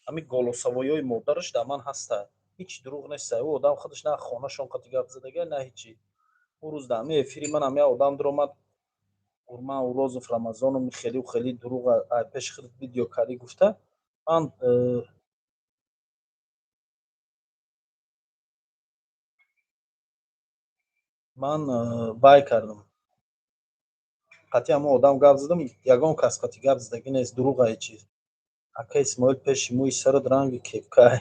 ҳамин голосовой ои модараш дар ман ҳаста. Ҳеҷ дурӯғ неста. Ӯ одам худаш на хонашон қати гап задагия, на ҳечи. Ӯ рӯз дар ҳамин эфири манам як одам дуромад: ман Урозов Рамазоном, хеле хеле дурӯғ, пеши худ видео кардӣ, гуфта. Ман вай кардам, қати ҳамон одам гап задам. Ягон кас қати гап задагӣ нест, дурӯға чиз. Ака Исмоил, пеши мӯи сарат ранги кепкай.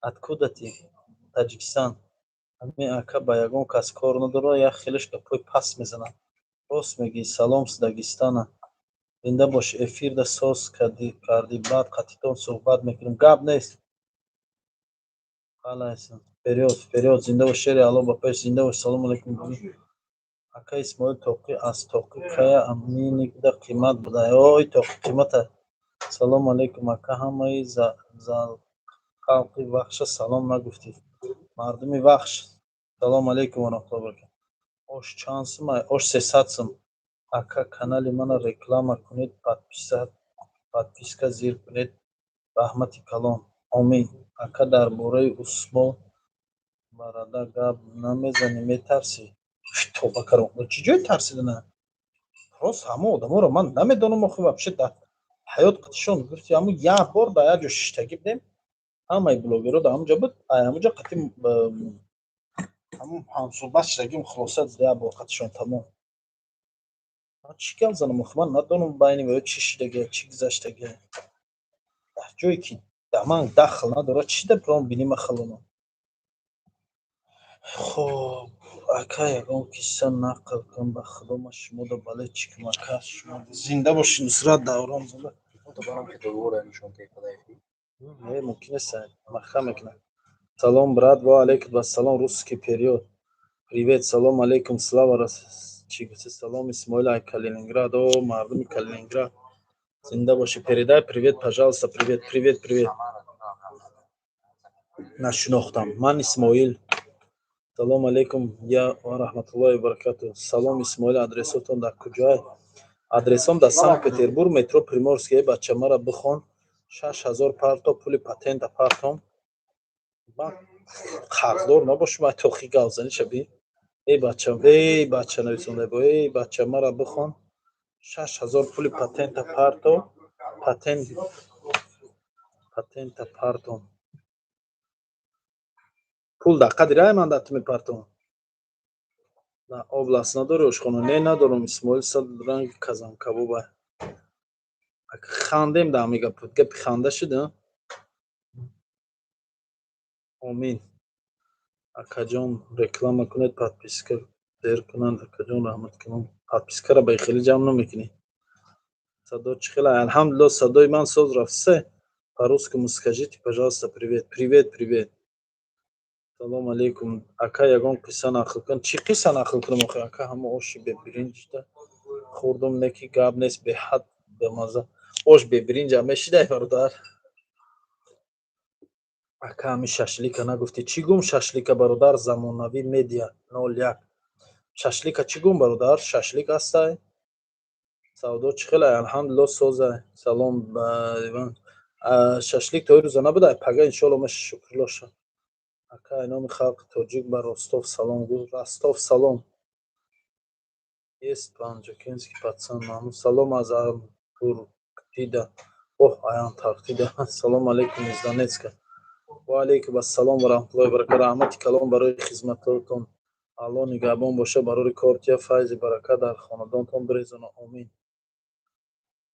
Откуда ты? Таҷикистан. Ҳамин ака ба ягон кас кор надорад, як хелеш гапҳои паст мезанад. Рост мегӯӣ. Салом с Дагестана. Зинда бош, эфирда соз кардӣ, баъд қатитон суҳбат мекунем. Гап нест. Вперёд, вперёд, зинда бош, шери Алло, ба пеш, зинда бош. Салому алайкум. Ака Исмоил, тоқӣ аз тоқӣ кая аминикда қимат буда? Ой, тоқӣ қимата. Салому алайкум, ака, ҳамаи халқи Вахша салом нагуфтӣ. Мардуми Вахш, салому алайкум ва раҳматуллоҳи ва баракатуҳ. Ош чанд сум? Ош 300 сум. Ака, канали мана реклама кунед, подписка зир кунед, раҳмати калон. Омин. Ака, дар бораи Усмон барада гап намезанӣ, метарсӣ? Тоба кардам, чӣ ҷое тарсидана? Рост, ҳама одаморо ман намедонам, охи, вообще дар ҳаёт қатишон гуфти, ҳамун як бор дар як ҷо шиштагӣ будем, ҳамаи блогерро дар ҳамун ҷо буд, ҳамун ҷо қати ҳамун ҳамсӯҳбат шудагим, хулоса, як бор қатишон, тамом. Чӣ гап занам охи? Ман надонам байни ё чӣ шудагия, чӣ гузаштагия. Дар ҷое ки дар ман дахл надорад, чӣ да биром бинима хилонам? Хоб, ака, ягон қисса нақл кун. Ба худо, ман шумода бале чӣ кунам, ака? Шумо зинда бошӣ, Нусрат Давронзода. Не, мумкин нест, маха мекунам. Салом, брат. Ва алайкум ассалом. Русский период, привет. Салом алейкум, слава. Чӣ гуфти? Салом, Исмоил, ай Калининград. О, мардуми Калининград, зинда бошӣ. Передай привет, пожалуйста. Привет, привет, привет. Нашинохтам ман, Исмоил. Салом алейкум я ва раҳматуллоҳи ва баракатуҳ. Салом, Исмоил, адресотон дар куҷое? Адресом дар Санкт Петербург, метро Приморский. Бача, мара бихон, 6000 парто, пули патента партом. Ман қарздор набошум, ай тохи гавзанӣ шаби. Эй бача, эй бача, нависонда бо. Эй бача, мара бихон, 6000 пули патента парто, патента партом. Пул дар қадри рай ман дар ту мепартом. На область надори ошхона? Не, надорам. Исмоил, сад ранги казанкабоба. Хандем дар ҳамин гап, гапи ханда шуд. Омин. Акаҷон, реклама кунед, подписка дер кунанд. Акаҷон, раҳмат кунам. Подписка ра ба хеле ҷамъ намекунӣ. Садо чӣ хела? Алҳамдулилло, садои ман соз рафт. Се по-русскому скажите, пожалуйста. Привет, привет, привет. Салом алейкум, ака, ягон қисса нақл кун. Чӣ қисса нақл кунам охи, ака? Ҳама оши бебиринҷта хӯрдум, не ки гап нест, беҳад бемазза. Ош бебиринҷам мешидай, бародар? Ака, ҳами шашлика нагуфтӣ. Чӣ гум шашлика, бародар? Замонавӣ Медиа 01. Шашлика чӣ гум, бародар? Шашлик ҳастай? Савдо чӣ хелай? Алҳамдулилло, созай. Салом, Иван. Шашлик то рӯза набудай, пага иншоалло меша, шукрулло ша. Ака, ай номи халқи тоҷик ба Ростов салом гӯ. Ростов салом. Есть панҷакентский пацан Маҳмуд. Салом аз Антарктида. Оҳ, ай Антарктида. Салом алейкум из Донецка. Ва алейкум ассалом ва раҳматуллоҳи ва баракатуҳ. Раҳмати калон барои хизматотон. Аллоҳ нигаҳбон боша, барори кортия, файзи баракат дар хонадонтон бирезона. Омин.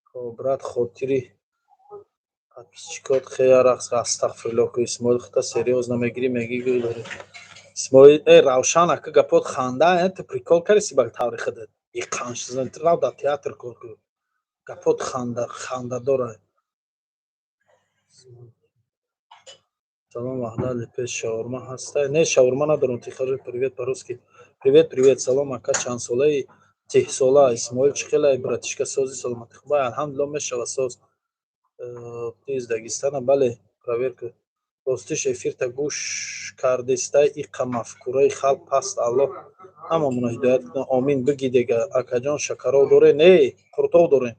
Хоб, брат, хотири подписчикот хея рақс. Астағфируллоҳ ку, Исмоил, хута серьёзно мегирӣ, мегӣ гӯ дорӣ. Исмоил, э, Равшан ака, гапот ханда, э, ту прикол кардиси ба таври худат. Иқаншизан, ту рав дар театр кор кун. Гапот ханда хандадора. Салом, Ваҳдат Лепес, шаурма ҳастай? Не, шаурма надорам. Тихажи, привет по-русски. Привет, привет, салом, ака, чанд солаи? Тиҳсола. Исмоил, чӣ хелай, братишка, сози, саломатӣ хубай? Алҳамдулилло, мешава, соз. Ты из Дагестана? Бале, проверка. Ростиш, эфирта гӯш кардестай, иқа мафкураи халқ паст, Аллоҳ ҳамамонро ҳидоят кунад. Омин. Биги дега, акаҷон, шакаров доре? Не, қуртов дорем.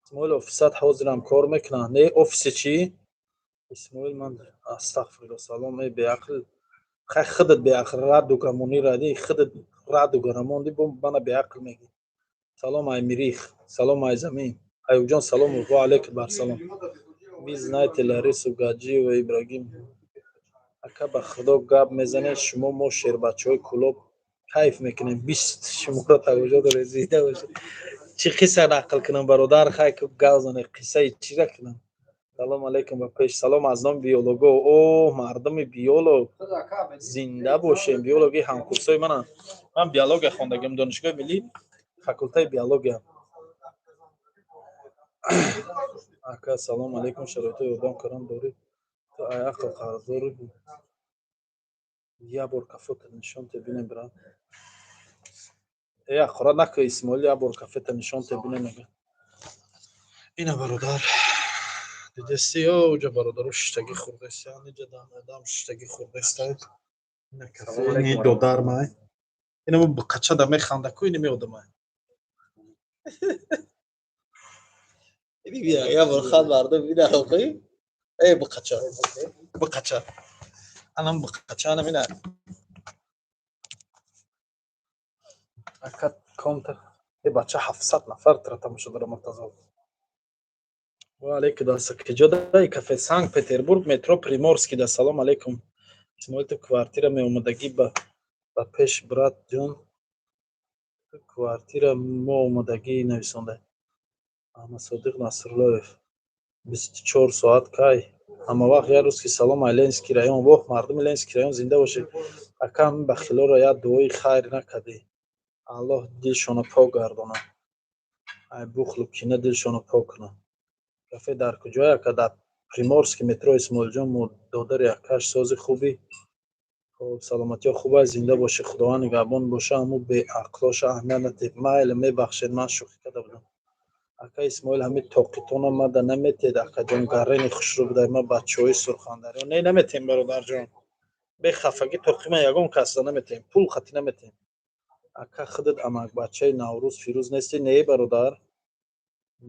Исмоил, офисат ҳозирам кор мекунад? Не, офиси чӣ? Исмоил, ман астағфирулло, салом, эй беақл, хай худат беақл, раду гамонӣ ради, худат раду гарамонди, бо мана беақл мегӣ. Салом ай Мирих, салом ай замин. Аюбҷон, салом, ва алейкум барсалом. Вы знаете Ларису Гаджиева Ибрагим? Ака, ба худо гап мезанед шумо, мо шербачаҳои Кӯлоб кайф мекунем, 20 шуморо тамошо дорем, зинда бошед. Чӣ қисса нақл кунам, бародар? Хай гап занед, қиссаи чира кунам? Салом алейкум, ба пеш. Салом аз номи биолого. О, мардуми биолог, зинда бошем. Биологи ҳамкурсои мананд. Ман биология хондагиам, Донишгоҳи миллӣ, факултаи биология. Ака, салом алейкум, шароити ёрдам кардан дорӣ? Ту ай ақл қарздорӣ. Як бор кафота нишон те бинем, брат. Э, ҳақорат накун, Исмоил, як бор кафета нишон те бинем, мега. Ина, бародар, дидести, ё уҷа бародаро шиштагӣ хӯрдаистанд, иҷа одам шиштагӣ хӯрдаистанд. Ина кафе, ини додармай. Ина мо қачада механда ку, ини меодамай. Як бор ханд мардум бина охи. Э, биқача. Биқача. Анам биқача, анам ина. Ака, комта. Э, бача, 700 нафар тра тамошо дора, Муртазо. Ва алейкум ассалом. Киҷо дай кафе? Санкт Петербург, метро Приморский да. Салом алейкум. Исмоил, ту квартира меомадагӣ ба пеш, брат ҷон. Ту квартира мо омадагӣ нависонда. Аҳмадсодиқ Насруллоев. 24 соат кай? Ҳама вақт як рӯз ки. Салом ай Ленинский район. Воҳ, мардуми Ленинский район, зинда бошед. Ака, ҳамин бахилоро як дуои хайр накардӣ. Аллоҳ дилшонро пок гардонад. Ай бухлу кина дилшонро пок кунад. Кафе дар куҷое, ака? Дар Приморский метро. Исмоилҷон, додари акаш, сози, хубӣ? Хоб, саломатиҳо хуб аст, зинда бошӣ, Худованд нигаҳбон боша, ҳаму беақлоша аҳамият надиҳед. Майли, мебахшед, ман шӯхӣ карда будам. Ака Исмоил, ҳамин тоқитона мада наметед, акаҷон, гаррени хушрӯ будай, ма бачаҳои Сурхандарё. Не, наметем, бародарҷон. Бехафагӣ тоқима ягон касда наметем, пул хатӣ наметем. Ака, худат амакбачаи Наврӯз Фирӯз нестӣ? Не, бародар.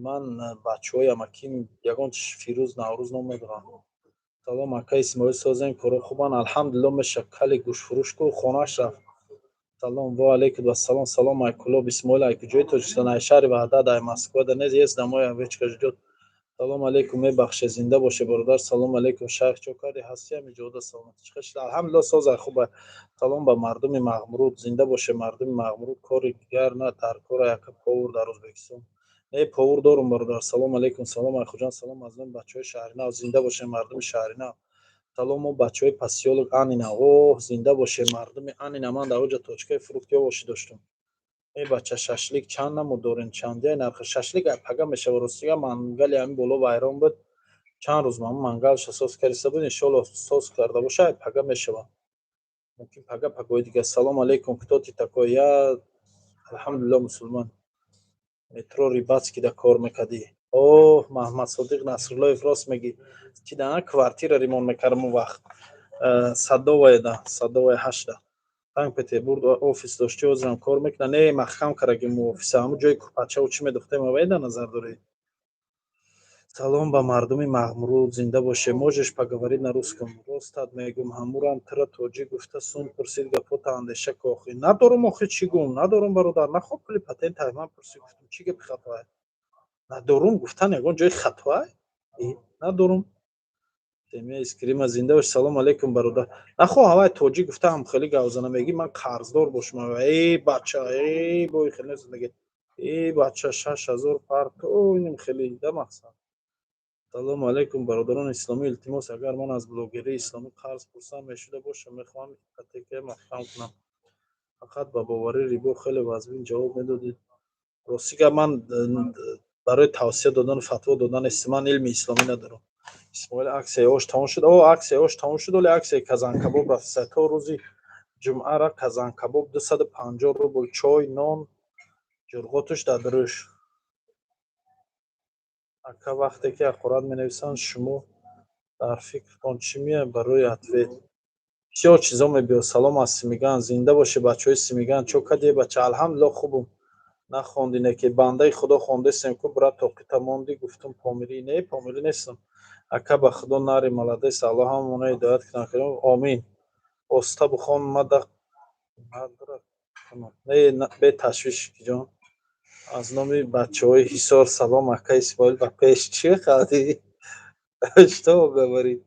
Ман бачаҳои амаким ягон Фирӯз Наврӯз ном надорам. Салом, ака Исмоил, созем, коро хубанд? Алҳамдулилло, меша. Кали гӯштфурӯш ку, хонааш рафт. Салом, ва алейкум ассалом, салом ай Кӯлоб. Исмоил, ай куҷои Тоҷикистон? Ай шаҳри Ваҳдат, ай Москва да нез есть домой овечка ждёт. Салом алейкум, мебахшед, зинда боше, бародар. Салом алейкум, шайх, чо кардӣ, ҳастӣ ҳами ҷода, саломатӣ чӣ хел? Алҳамдулилло, созай, хуба. Салом ба мардуми Мағмуруд, зинда боше мардуми Мағмуруд. Кори дигар на дар кора, яка повар дар Ӯзбекистон. Не, повар дорум, бародар. Салом алейкум, салом ай Хуҷанд, салом аз номи бачаҳои Шаҳринав, зинда боше мардуми Шаҳринав. Салом, мо бачаҳои посёлок Анина. Оҳ, зинда боше мардуми Анина, ман дар оҷа точкаи фрукти овоши доштум. Э, бача, шашлик чанд намуд дорем, чандияй нархи шашлик? Ай пага мешава, ростига мангали ҳамин боло вайрон буд. Чанд рӯз ман мангалша соз кардиста буд, иншоалло соз карда боша, ай пага мешава. Мумкин пага, пагоҳи дигар. Салом алейкум, кто ты такой? Я алҳамдулилло мусулман. Метро Рыбацкийда кор мекардӣ. Оҳ, Маҳмадсодиқ Насруллоев, рост мегӣ. Чи да квартира ремонт мекардам он вақт. Садоваяда, Садовая 8-да. Санкт Петербург офис дошти, ҳозирам кор мекунад? Не, маҳкам кардагим офиса. Ҳамун ҷои кӯпачаву чӣ медухтем, авайда назар дорӣ? Салом ба мардуми Мағмуруд, зинда боше. Можешь поговорить на русском? Ростат мегум, ҳамурам тира тоҷик гуфта сум пурсид, гапота андеша ку охи. Надорум охи, чӣ гум? Надорум, бародар, нахоҳ пули патент ман пурсид, гуфтум, чӣ гапи хатоай? Надорум гуфтан ягон ҷои хатоай? Надорум. Семья из Крыма, зинда бош. Салом алейкум, бародар. Нахоҳ ҳавай тоҷик гуфта ҳам хеле гавзана мегӣ, ман қарздор бошам. Эй бача, эй бой, хеле зиндаги. Эй бача, 6000 парто инем хеле да мақсад. Салому алайкум, бародарони исломӣ. Илтимос, агар ман аз блогерии исломӣ қарз пурсам мешуда бошам, мехоҳам ипотека маҳкам кунам. Фақат ба боварӣ рибо хеле вазмин ҷавоб медодед. Рости гап, ман барои тавсия додану фатво додан нестам, ман илми исломӣ надорам. Исмоил, аксияи ош тамом шуд? О, аксияи ош тамом шуд, оле аксияи казанкабоб рафта. То рӯзи ҷумъара казанкабоб 250 рубл, чой, нон, ҷурғотуш дар дурӯш. Ака, вақте ки ҳақорат менависанд, шумо дар фикртон чӣ меояд барои ответ? Бисёр чизо мебиёд. Салом аз Симиган, зинда бошед, бачаҳои Симиган. Чо кадие, бача? Алҳамдулилло, хубум. Нахондине ки бандаи худо хондесем ку, брат, тоқита мондӣ, гуфтум помирӣ. Не, помирӣ нестам. Ака, ба худо нари, молодец, Аллоҳ ҳамона ҳидоят кунад. Омин. Оста бухон, мада не, беташвиш ҷон. Аз номи бачаҳои Ҳисор салом, ака Исмоил, ба пеш. Чӣ қадӣ? Что говорит?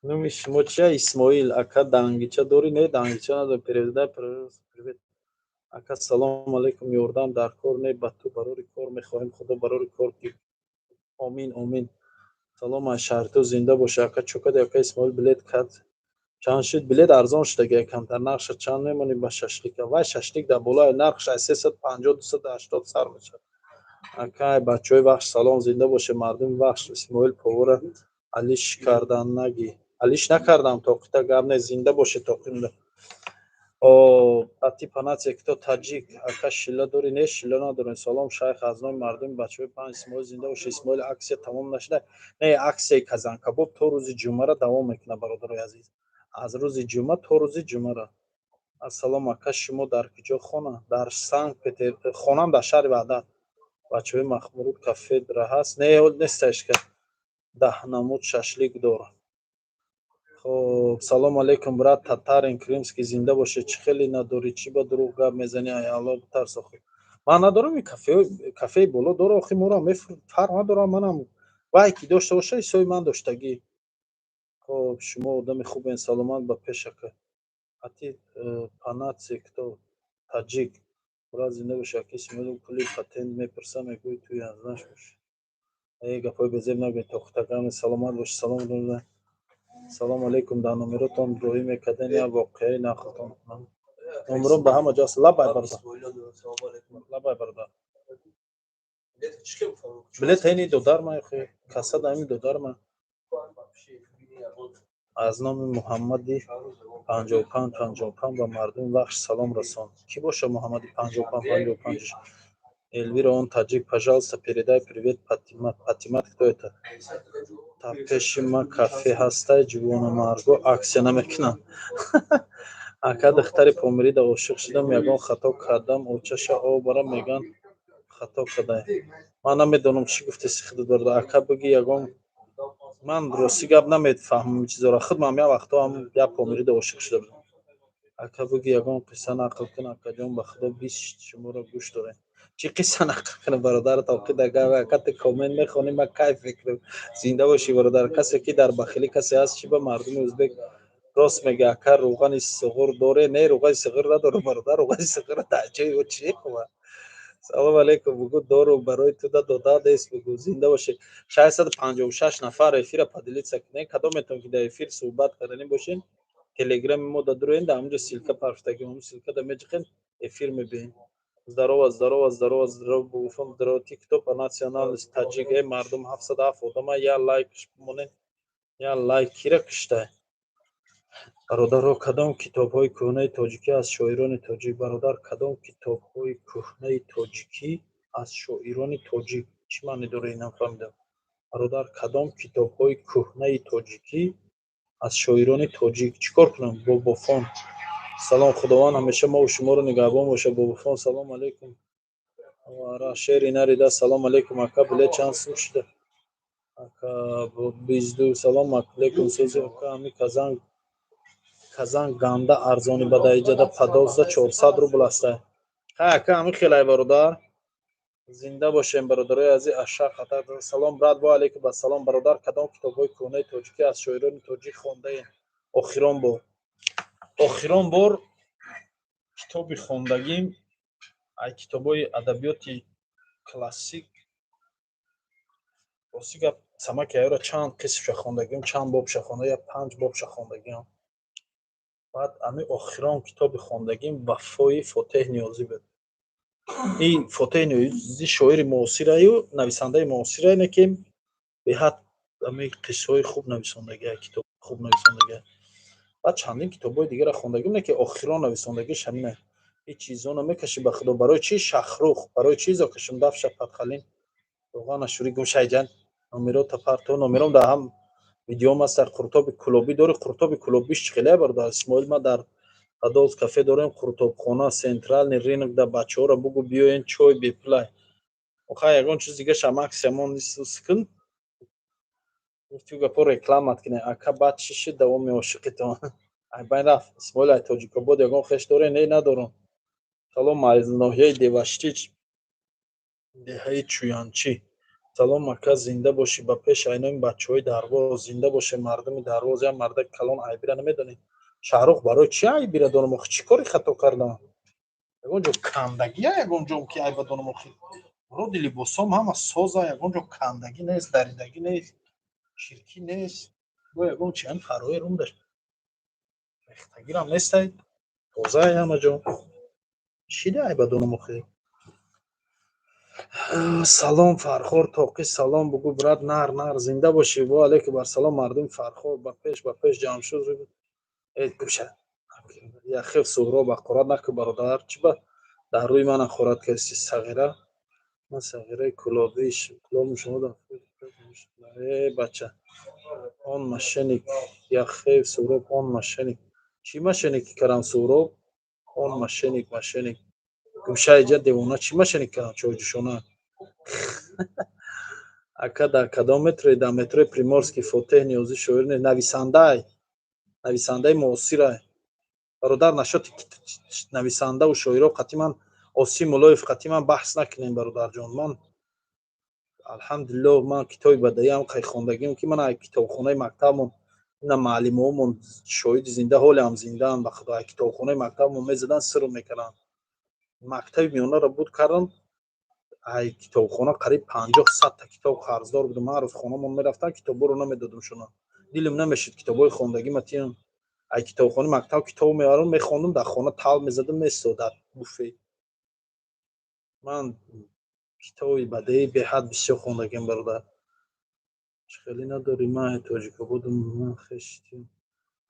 Номи шумо чия? Исмоил. Ака, дангича дорӣ? Не, дангича надорам. Передай привет. Ака, салому алайкум, ёрдам дар кор не, ба ту барори кор мехоҳем, худо барори кор ки. Омин, омин. Салом аз шаҳри ту, зинда бошӣ, ака. Чокади, ака Исмоил, билет кад чанд шуд? Билет арзон шудаги, камтар. Нархша чанд мемонӣ ба шашлика? Вай, шашлик дар болои нархш аз 350, 280 сар мешавад. Акай, бачаҳои Вахш салом, зинда боше, мардуми Вахш. Исмоил, повара алиш кардан нагӣ. Алиш накардам, тоқита гап нест, зинда боше, тоқимда. О, а ты по нации кто, таджик? Ака, шилла дорӣ? Не, шилла надорем. Салом, шайх, аз номи мардуми бачаҳои панҷ. Исмоил, зинда боше. Исмоил, аксия тамом нашуда? Не, аксияи казанкабоб то рӯзи ҷумъара давом мекунад, бародарои азиз. Аз рӯзи ҷумъа то рӯзи ҷумъара. Ассалом, ака, шумо дар куҷо хона? Дар Санкт Петер хонам, дар шаҳри Ваҳдат. Бачаҳои Махмуруд кафедра ҳаст? Не, несташка. Даҳнамуд шашлик дор. Хоб, салому алейкум, брат, татарин крымский, зинда бошед. Чӣ хеле надорӣ? Чӣ ба дурӯғ гап мезанӣ? Ай Алло, битарс охи. Ман надорам, ин кафеи боло дора охи, моро фарқ надорам, манам вай ки дошта боша, ҳисоби ман доштагӣ. Хоб, шумо одами хубен, саломат, ба пеш, ака. А ты по нации кто, таджик? Брат, зинда бошӣ, ака Исмоил, пули патент мепурсам, мегӯӣ туи аз наш бошӣ. Э, гапҳои безеб нагӯед, тохтагами, саломат бошӣ, салом. Салому алейкум, дар номеротон роҳӣ мекардем, як воқеаи нақлтон кунам. Номером ба ҳама ҷо аст. Лабай, бародар. Лабай, бародар. Билет ҳайни додар ма, касад ҳами додар ма. Аз номи Муҳаммади 5555 ба мардуми Вахш салом расон. Кӣ боша Муҳаммади 5555? Эльвира, он таджик, пожалуйста, передай привет Патимат. Патимат, кто это? Та пеши ма кафе ҳастай, ҷувонамарго аксия намекунам. Ака, духтари помирида ошиқ шудам, ягон хато кардам, очаша обара меган, хато кардай. Ман намедонам чӣ гуфтеси худат, бародар. Ака, биги ягон, ман рости гап намефаҳмам ин чизоро. Худмам як вақтҳо ҳам як помирида ошиқ шуда будам. Ака, биги ягон қисса нақл кун, акаҷон, ба худо бист шуморо гӯш дорем. Чӣ қисса нақл кунам, бародар? Тоқида гап, ака, ту коммент мехонӣ, ман кайф мекунам. Зинда бошӣ, бародар. Касе ки дар бахилӣ касе ҳаст, чӣ ба мардуми ӯзбек рост мега. Ака, рӯғани суғур доре? Не, рӯғани суғур надорам, бародар. Рӯғани суғур дар ҷои ӯ чӣ хӯба? Салому алейкум, бугӯ, дору барои ту да дода нест, бугӯ. Зинда бошед. 656 нафар, эфира поделиться кунед. Кадометон ки дар эфир суҳбат карданӣ бошед, телеграми мо да дуроен, дар ҳамонҷо ссылка парфтагӣ, ҳамон ссылка да меҷиқен, эфир мебиҳем. Здорово, здорово, здорово, здорово, бугуфам, здорово. Ты кто по национальности, таджик? Э, мардум, 707 одама, я лайк бимонед, я лайк кира киштай. Бародаро, кадом китобҳои кӯҳнаи тоҷикӣ аз шоирони тоҷик? Бародар, кадом китобҳои кӯҳнаи тоҷикӣ аз шоирони тоҷик? Чӣ маъне дора, ин нафаҳмидам. Бародар, кадом китобҳои кӯҳнаи тоҷикӣ аз шоирони тоҷик? Чӣ кор кунам? Бобофон, салом. Худованд ҳамеша мову шуморо нигаҳбон бошад. Бобофон, салом алейкум. Шери нарида, салом алейкум. Ака, билет чанд сум шуда? Ака, бизду, салом алейкум. Сӯзи, ака, ҳами казан, казан ганда арзони ба даиҷада Подолсда 400 рубл аста. Ха, ака, ҳами хелай, бародар. Зинда бошем, бародарои азиз. Аша хатар, салом, брат. Ва алейкум ассалом. Бародар, кадом китобҳои кӯҳнаи тоҷикӣ аз шоирони тоҷик хондаем охирон бор? Охирон бор китоби хондагим ай китобҳои адабиёти классик, рости гап, Самаки Айёра чанд қисмша хондагиам, чанд бобша хонда, я панҷ бобша хондагиам. Баъд ами охирон китоби хондагим «Вафои» Фотеҳ Ниёзӣ буд. Ин Фотеҳ Ниёзӣ шоири муосираю нависандаи муосирае, не ки беҳад ами қиссаҳои хуб нависондагия, китоб хуб нависондагия. Баъд чандин китобҳои дигарро хондагим, не ки охирон нависондагиш ҳамина. Ҳеҷ чизо намекашӣ, ба худо. Барои чӣ, Шахрух, барои чӣ зокашум дафша падхалин роғана шури гумшайҷан номерота парто. Номером дар ҳам видеом аст. Дар қуртоби кулобӣ дори? Қуртоби кулобиш чӣ хеле, бародар Исмоил? Ма дар Подолск кафе дорем, қуртобхона, центральный рынок да. Бачаҳоро бугу, биёен, чой бепулай. Охай, ягон чиз дигаша максимум кун. Гуфти гапо рекламат кине, ака. Баъд чӣ шид давоми ошиқитон? Ай байн рафт. Исмоил, ай Тоҷикобод ягон хеш доре? Не, надорам. Салом аз ноҳияи Деваштич, деҳаи Чӯянчӣ. Салом, ака, зинда бошӣ, ба пеш. Айноми бачаҳои Дарвоз. Зинда боше мардуми Дарвоз. Як мардаки калон айбира намедонед. Шаҳрух, барои чӣ айбира донам охи? Чӣ кори хато кардам? Ягон ҷо кандагия, ягон ҷом ки айба донам охи? Роди либосом ҳама соза, ягон ҷо кандагӣ нест, даридагӣ нест, чиркӣ нест. Бо ягон чи ҳам фарои рум дашт, рехтагирам нестай, тозаи ҳама ҷо. Чӣ да айба донам охи? Салом, Фархор Тоқӣ, салом бугу, брат. Нар, нар, зинда бошӣ. Во алейкум ассалом, мардуми Фархор, ба пеш, ба пеш. Ҷамшуд гӯша яхев. Суҳроб, ҳақорат накун, бародар. Чӣ ба дар рӯи ман ҳақорат кардисти, сағира? Ман сағираи кулобӣ кулоби шумо. Э, бача, он мошенник. Яхев Суҳроб, он мошенник. Чӣ мошенник кардам, Суҳроб? Он мошенник, мошенник. Гӯша иҷа, девона, чӣ мошенник кардам, чойҷӯшона? Ака, дар кадом метрои? Дар метрои Приморский. Фотеҳ Ниёзӣ шоир не, нависандай, нависандаи муосирай, бародар. Нашоти нависандаву шоиро қатъи ман, Осим Мулоев, қатъи ман баҳс накунем, бародарҷон. Ман, алҳамдулиллоҳ, ман китоби бадаиам қай хондагиам, ки ман китобхонаи мактабмон, ина маълимоомон шоҳиди зинда, ҳолеам зиндаанд, ба худо, китобхонаи мактабмон мезадан, сирр мекарданд. Мактаби миёнаро буд кардам, ай китобхона қариб 50-100 та китоб қарздор будам. Ҳар рӯз хонамон мерафтам, китобҳоро намедодам шуна, дилам намешид китобҳои хондагима тиям. Ай китобхонаи мактаб китоб меовардам, мехондам, дар хона тал мезадам, местод дар буфет. Ман китоби бадеӣ беҳад бисёр хондагиам, бародар. Чӣ хеле надорӣ? Ман Тоҷикободум, ман хештим.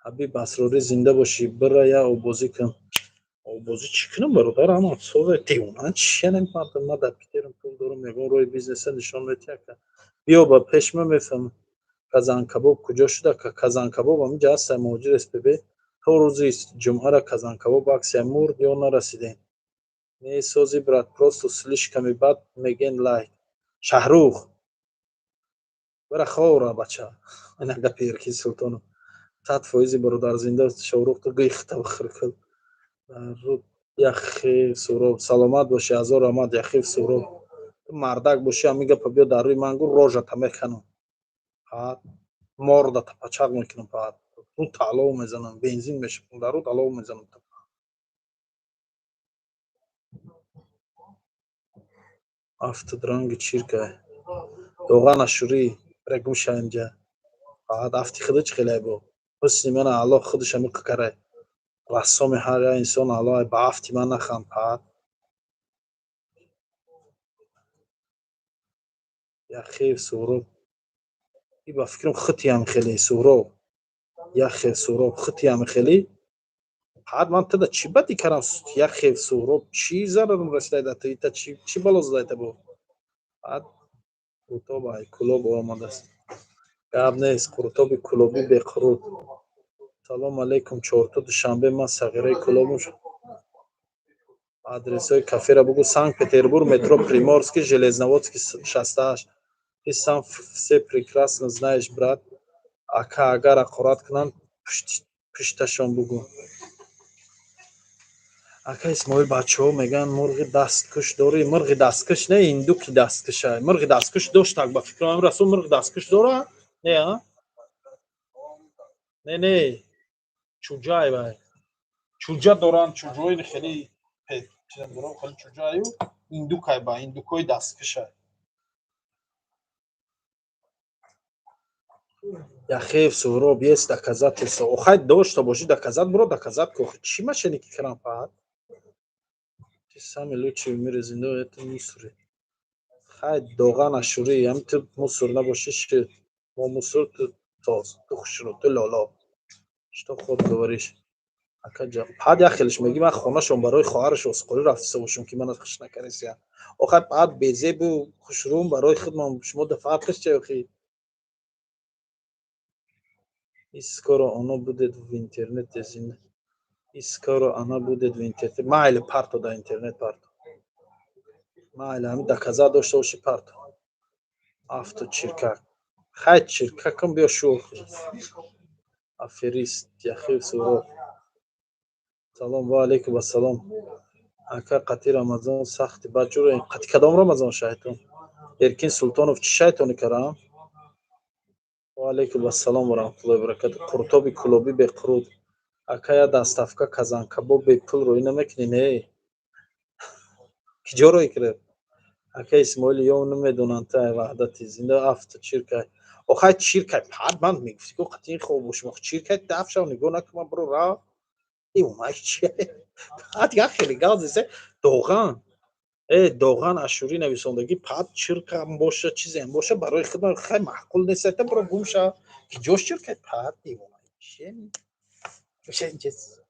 Ҳабиб Асрорӣ, зинда бошӣ. Бира, я обозӣ кун. Обозӣ чӣ кунам, бародар? Ҳама соза, девона чия? Намефаҳмам. Ман дар Питерам пул дорам, ягон роҳи бизнеса нишон медиҳӣ, ака? Биё ба пеш, ма мефаҳмам. Казанкабоб куҷо шуда? Казанкабоб ҳаминҷа ҳаста, муҳоҷир СПБ. То рӯзи ҷумъара Казанкабоб аксия мурд ё нарасидем? Не, сози, брат, просто слишком бад меген лайк. Шаҳрух, бира ховра, бача. Ина гапи Эркин Султонов 100%, бародар. Зинда Шоҳрух, ту гихта бихӯр. Яхи Суҳроб, саломат бошӣ, ҳазор раҳмат. Яхив Суҳроб, ту мардак бошӣ, ҳамин гапа биё дар рӯи ман гӯ, рожата меканам, мордата пачақ мекунам, рӯ талов мезанам, бензин мешапам, дар рӯ талов мезанам. Афтад ранги чиркай. Доға нашурӣ, бира гӯша инҷа. Фақат афти худа чӣ хеле бо. Ҳусни мана Аллоҳ худаш ҳами карай. Рассоми ҳар як инсон Аллоҳ, ба афти ман наханд, фақат. Яхев Суҳроб. И ба фикрам хутиам хеле, Суҳроб. Яхев Суҳроб, хутиам хеле. Фақат ман тада чӣ бадӣ кардам, Яхев Суҳроб, чӣ зарарам расида да ту, ита чӣ бало задаита бо? Фақат Қурутоб ай Кӯлоб омадааст. Гап нест, қурутоби кӯлобӣ беқурут. Салом алейкум, чорто Душанбе, ман сағираи Кӯлобум. Адресҳои каферо бугӯ. Санкт-Петербург, метро Приморский, Железноводский 68. Ты сам все прекрасно знаешь, брат. Ака, агар ҳақорат кунанд, пушташон бугӯ. Ака Исмоил, бачаҳо мегӯянд, мурғи дасткуш дорӣ. Мурғи дасткуш не, индуки дасткуша. Мурғи дасткуш доштак, ба фикрам, Расул мурғи дасткуш дора? Не, а? Не, не. Чуҷай вай. Чуҷа доранд, чуҷои хеле дорам, хеле чуҷаю индукай, ба индукои дасткушай. Яхев Суҳроб, есть доказательства. Охай, дошта бошӣ, доказать, бро, доказать ку. Чӣ мошенники кардам, фаҳад? Ты самый лучший в мире, зинда, это мусори. Хай, доға нашурӣ, ҳам ту мусор набошӣ, ши. Мо мусор, ту тоз, ту хушрӯ, ту лоло. Что хоб говоришь? Ака ҷа, пад як хелиш мегӣ, ман хонашон барои хоҳараш осқорӣ рафтиса бошам, ки мана хуш накаресия. Охай, пад безебу хушрӯм барои худмон, шумо да фарқиш че охи? И скоро оно будет в интернете зинда. И скоро она будет в интернете. Майли, парто да интернет парто. Майли, ҳами доказать дошта бошӣ, парто. Авто чиркак. Хай, чиркакам биё шур. Аферист, Яхив Суҳроб. Салом ва алейкум ассалом. Ака, қати Рамазон сахти баҷур. Қати кадом Рамазон, шайтон? Эркин Султонов, чӣ шайтони карам? Ва алейкум ассалом ва раҳматуллоҳи ва баракатуҳ. Қуртоби кӯлобӣ беқурут. Ака, я доставка казанкабоб бепул рӯй намекунӣ, не? Киҷо рӯй кирд? Ака Исмоил, ё намедонанд, ту ай ваҳдати зинда, афту чиркай. Охай, чиркай, пад ман мегуфти, ку қатъи хоб бошум. Ох, чиркай, даф шав, нигоҳ накун, ман бро рав. Э, чи? Пад як хеле гап зесе, доған. Э, доған ашурӣ нависондагӣ, пад чиркам боша, чизем боша, барои худман хай маъқул нест, айта бро гум шав. Ки ҷош чиркай, пад девона. Чи? Чес.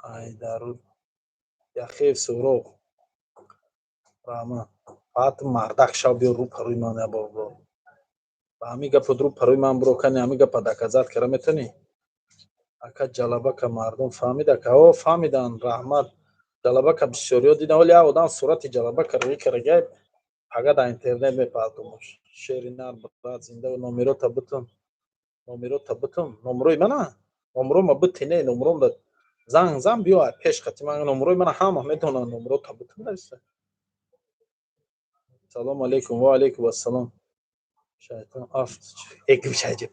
Айдару. Яхев Суҳроб. Раҳмат. Баъд мардак шав, биё рӯ парои ман я бор бро. Ба ҳамин гапот рӯ парои ман бро кани, ҳамин гапа доказать кара метавонӣ? Ака, ҷалабака мардум фаҳмид, ака? О, фаҳмиданд, раҳмат. Ҷалабака бисёриҳо дидан, вале як одам сурати ҷалабака рӯй карагай, пага дар интернет мепартомаш. Шери нар, брат, зинда, номерота бутун. Номерота бутун. Номерои мана? Номерома бути, не, номером да занг зан, биё пеш қати ман, номерои мана ҳама медонанд, номерота бутун нависа. Салом алейкум, ва алейкум ассалом. Шайтон афт. Э, шайҷиб.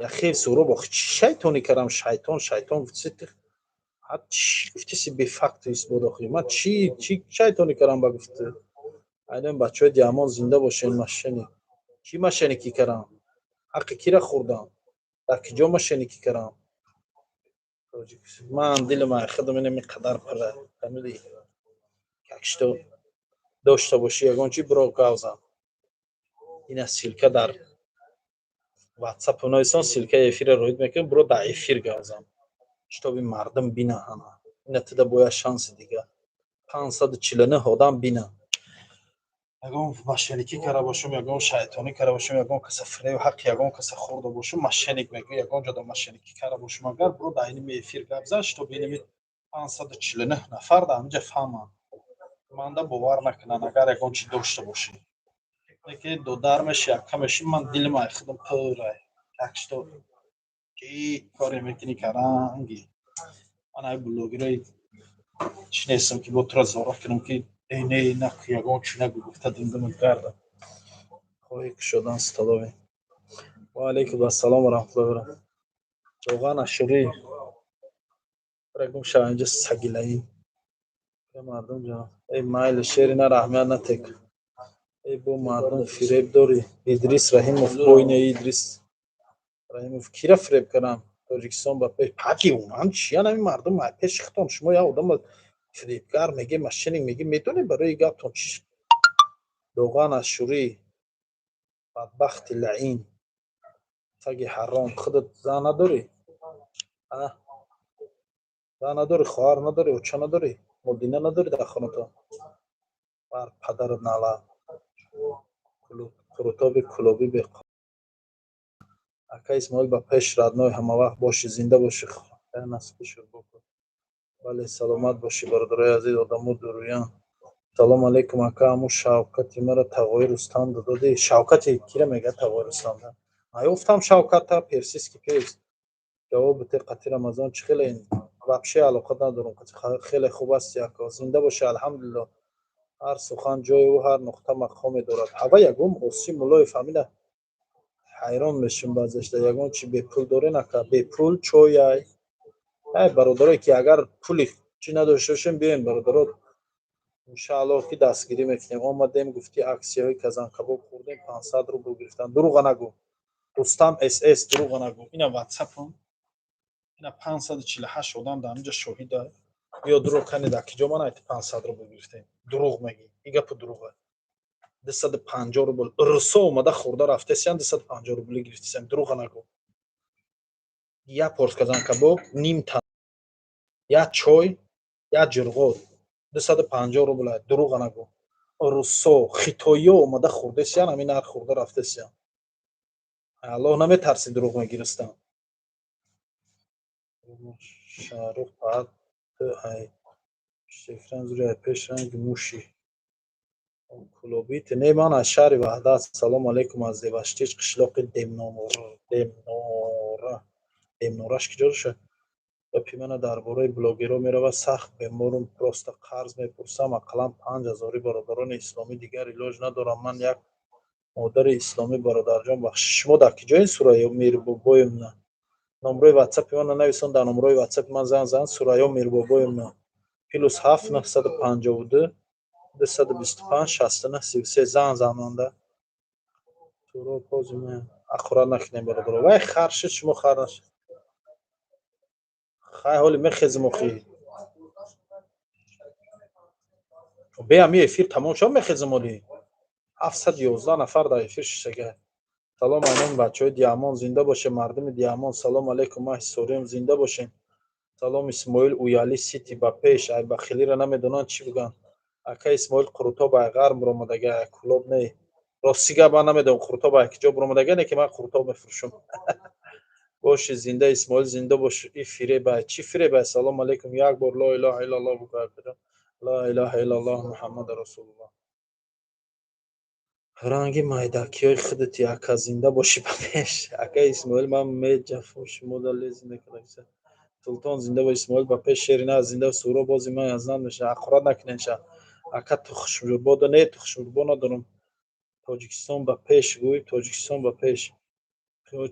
Яхев Суҳроб, ох, чӣ шайтони карам, шайтон, шайтон гуфтиси, ҳад чӣ гуфтиси, бефакту исбот охи. Ман чӣ шайтони карам ба гуфти? Айнан бачаҳои диамон, зинда бошен, мошенник. Чӣ мошенникӣ карам? Ҳаққи кира хӯрдам? Дар киҷо мошенникӣ карам? Ман дилам ай худам инам ин қадар пара. Фаҳмидӣ? Как что дошта бошӣ ягон чи, бро гавзам. Ина ссылка дар WhatsApp нависон, ссылкаи эфирро роид мекунем, бро дар эфир гавзам. Шитоби мардум бина ҳама. Ина туда бояд шанси дига. 549 одам бина. Ягон мошенникӣ кара бошум, ягон шайтонӣ кара бошум, ягон каса фиреб, ҳаққи ягон каса хӯрда бошум, мошенник мегӯ, ягон ҷода мошенникӣ кара бошум, агар бро дар иними эфир гап зан, шитоби иними 549 нафар дар ҳаминҷа фаҳманд. Манда бовар накунанд, агар ягон чи дошта бошӣ. Яке додар меши, яка меши, ман дилам ай худам пурай. Так что чӣ коре мекунӣ, каранги? Ман ай блогерои чӣ нестам, ки бо тура зора кунам, ки э, не, наку, ягон чи нагу, гуфта диндамат гардам. Хоҳӣ кушодан столове. Ва алейкум ассалом ва раҳматуллоҳи ва баракатуҳ. Доған ашурӣ. Бара гум шав инҷа, сагилаин. Э, мардум ҷон. Эй, майли, шери на, раҳмият натек. Эй, бо мардум фиреб дорӣ. Идрис Раҳимов, бойне Идрис Раҳимов, кира фиреб кардам? Тоҷикистон ба пеш. Паки ман чиян ҳамин мардум ай пеши худтон, шумо як одама фиребгар меге, мошенник меге, медонед барои гаптон чӣ? Доған ашурӣ, бадбахти лаин, саги ҳаром, худат зан надорӣ? А? Зан надорӣ, хоҳар надорӣ, оча надорӣ? Модина надорӣ дар хонатон? Бар падару нала. Қурутоби кулобӣ бе. Ака Исмоил, ба пеш, родной, ҳамавақт бошӣ, зинда бошӣ. Насиби шуд. Бале, саломат бошӣ, бародарои азиз, одамо дурӯян. Салом алейкум, ака, ҳамун Шавкати маро Тағои Рустам додадӣ. Шавкати кира мега Тағои Рустам? Наёфтам Шавката, персидский пес. Ҷавоб бите, қати Рамазон чӣ хеле? Вообще алоқа надорам. Хеле хуб асти, ака, зинда бошӣ, алҳамдулилло. Ҳар сухан ҷоеву ҳар нуқта мақоме дорад. Ҳава ягон Осим Муллоев ҳамина ҳайрон мешим баъзешда. Ягон чи бепул дорен, ака? Бепул чой ай. Ай бародарое ки агар пули чӣ надошта бошем, биёем, бародаро, иншааллоҳ, ки дастгирӣ мекунем. Омадем, гуфти, аксияҳои казанкабоб хӯрдем, 500 рубл гирифтан. Дурӯға нагӯ, Рустам СС, дурӯға нагӯ. Ина ватсапам, ина 548 одам дар инҷа шоҳида. Биё, дурӯғ кани, дар киҷо ман айти 500 рубл гирифтем? Дурӯғ мегӣ, и гапу дурӯға. 250 рубл русо омада хӯрда рафтесиян, 250 рубли гирифтесиям. Дурӯға нагӯ. Як порс казанкабоб, ним та, як чой, як ҷурғот 250 рубл. Дурӯға нагӯ. Русо, хитоиё омада хӯрдесиян, ҳамин нарх хӯрда рафтесиян. Аллоҳ наметарси, дурӯғ мегӣ, Рустам. Шаҳрух паат ай экран зури ай пеш ранги муши кулобит не. Ман аз шаҳри Ваҳдат. Салому алайкум, аз Деваштич, қишлоқи Демнора. Демнораш киҷо дошад? Гапи мана дар бораи блогерҳо меравад. Сахт беморум, просто қарз мепурсам, ақаллан 5000-и бародарони исломӣ, дигар илоҷ надорам. Ман як модари исломӣ, бародарҷон, бахшиш. Шумо дар киҷоин, Сурайё Мирбобоевна? Номрои ватсапи мана нависон, дар номрои ватсапи ман занг зан. Сурайё Мирбобоевна, +7 952 225 69 33, занг занонда. Ҳақорат накунем, бародаро. Вай хар шуд, шумо хар нашед. Хай, ҳоли мехезим охи. Бе, ами эфир тамом шуд, мехезим ҳоли. 711 нафар дар эфир шишага. Салом алейкум, бачаҳои Диамон, зинда боше мардуми Диамон. Салом алейкум, ман Ҳисориям, зинда бошем. Салом, Исмоил, Уяли Сити ба пеш. Ай бахилиро намедонанд чӣ бигӯянд. Ака Исмоил, Қурутоб ай ғарб буромадага, ай Кулоб не. Рости гап, ман намедонам, Қурутоб ай киҷо буромадага, не ки ман қурутоб мефурӯшам. Боши зинда, Исмоил, зинда бош. И фиребай, чӣ фиребай? Салом алейкум, як бор ло илаҳа иллаллоҳ бугӯ. Ло илаҳа иллаллоҳ, Муҳаммада расулуллоҳ. Ранги майдакиҳои худати, ака, зинда бошӣ, ба пеш. Ака Исмоил, ман меҷафо шумо да лези мекунам. Султон, зинда бош, Исмоил, ба пеш, шери на, зинда. Суро бози ман аз нан меша. Ҳақорат накунен ша. Ака, тухшмурбо да не, тухшмурбо надорам. Тоҷикистон ба пеш, гӯй, Тоҷикистон ба пеш.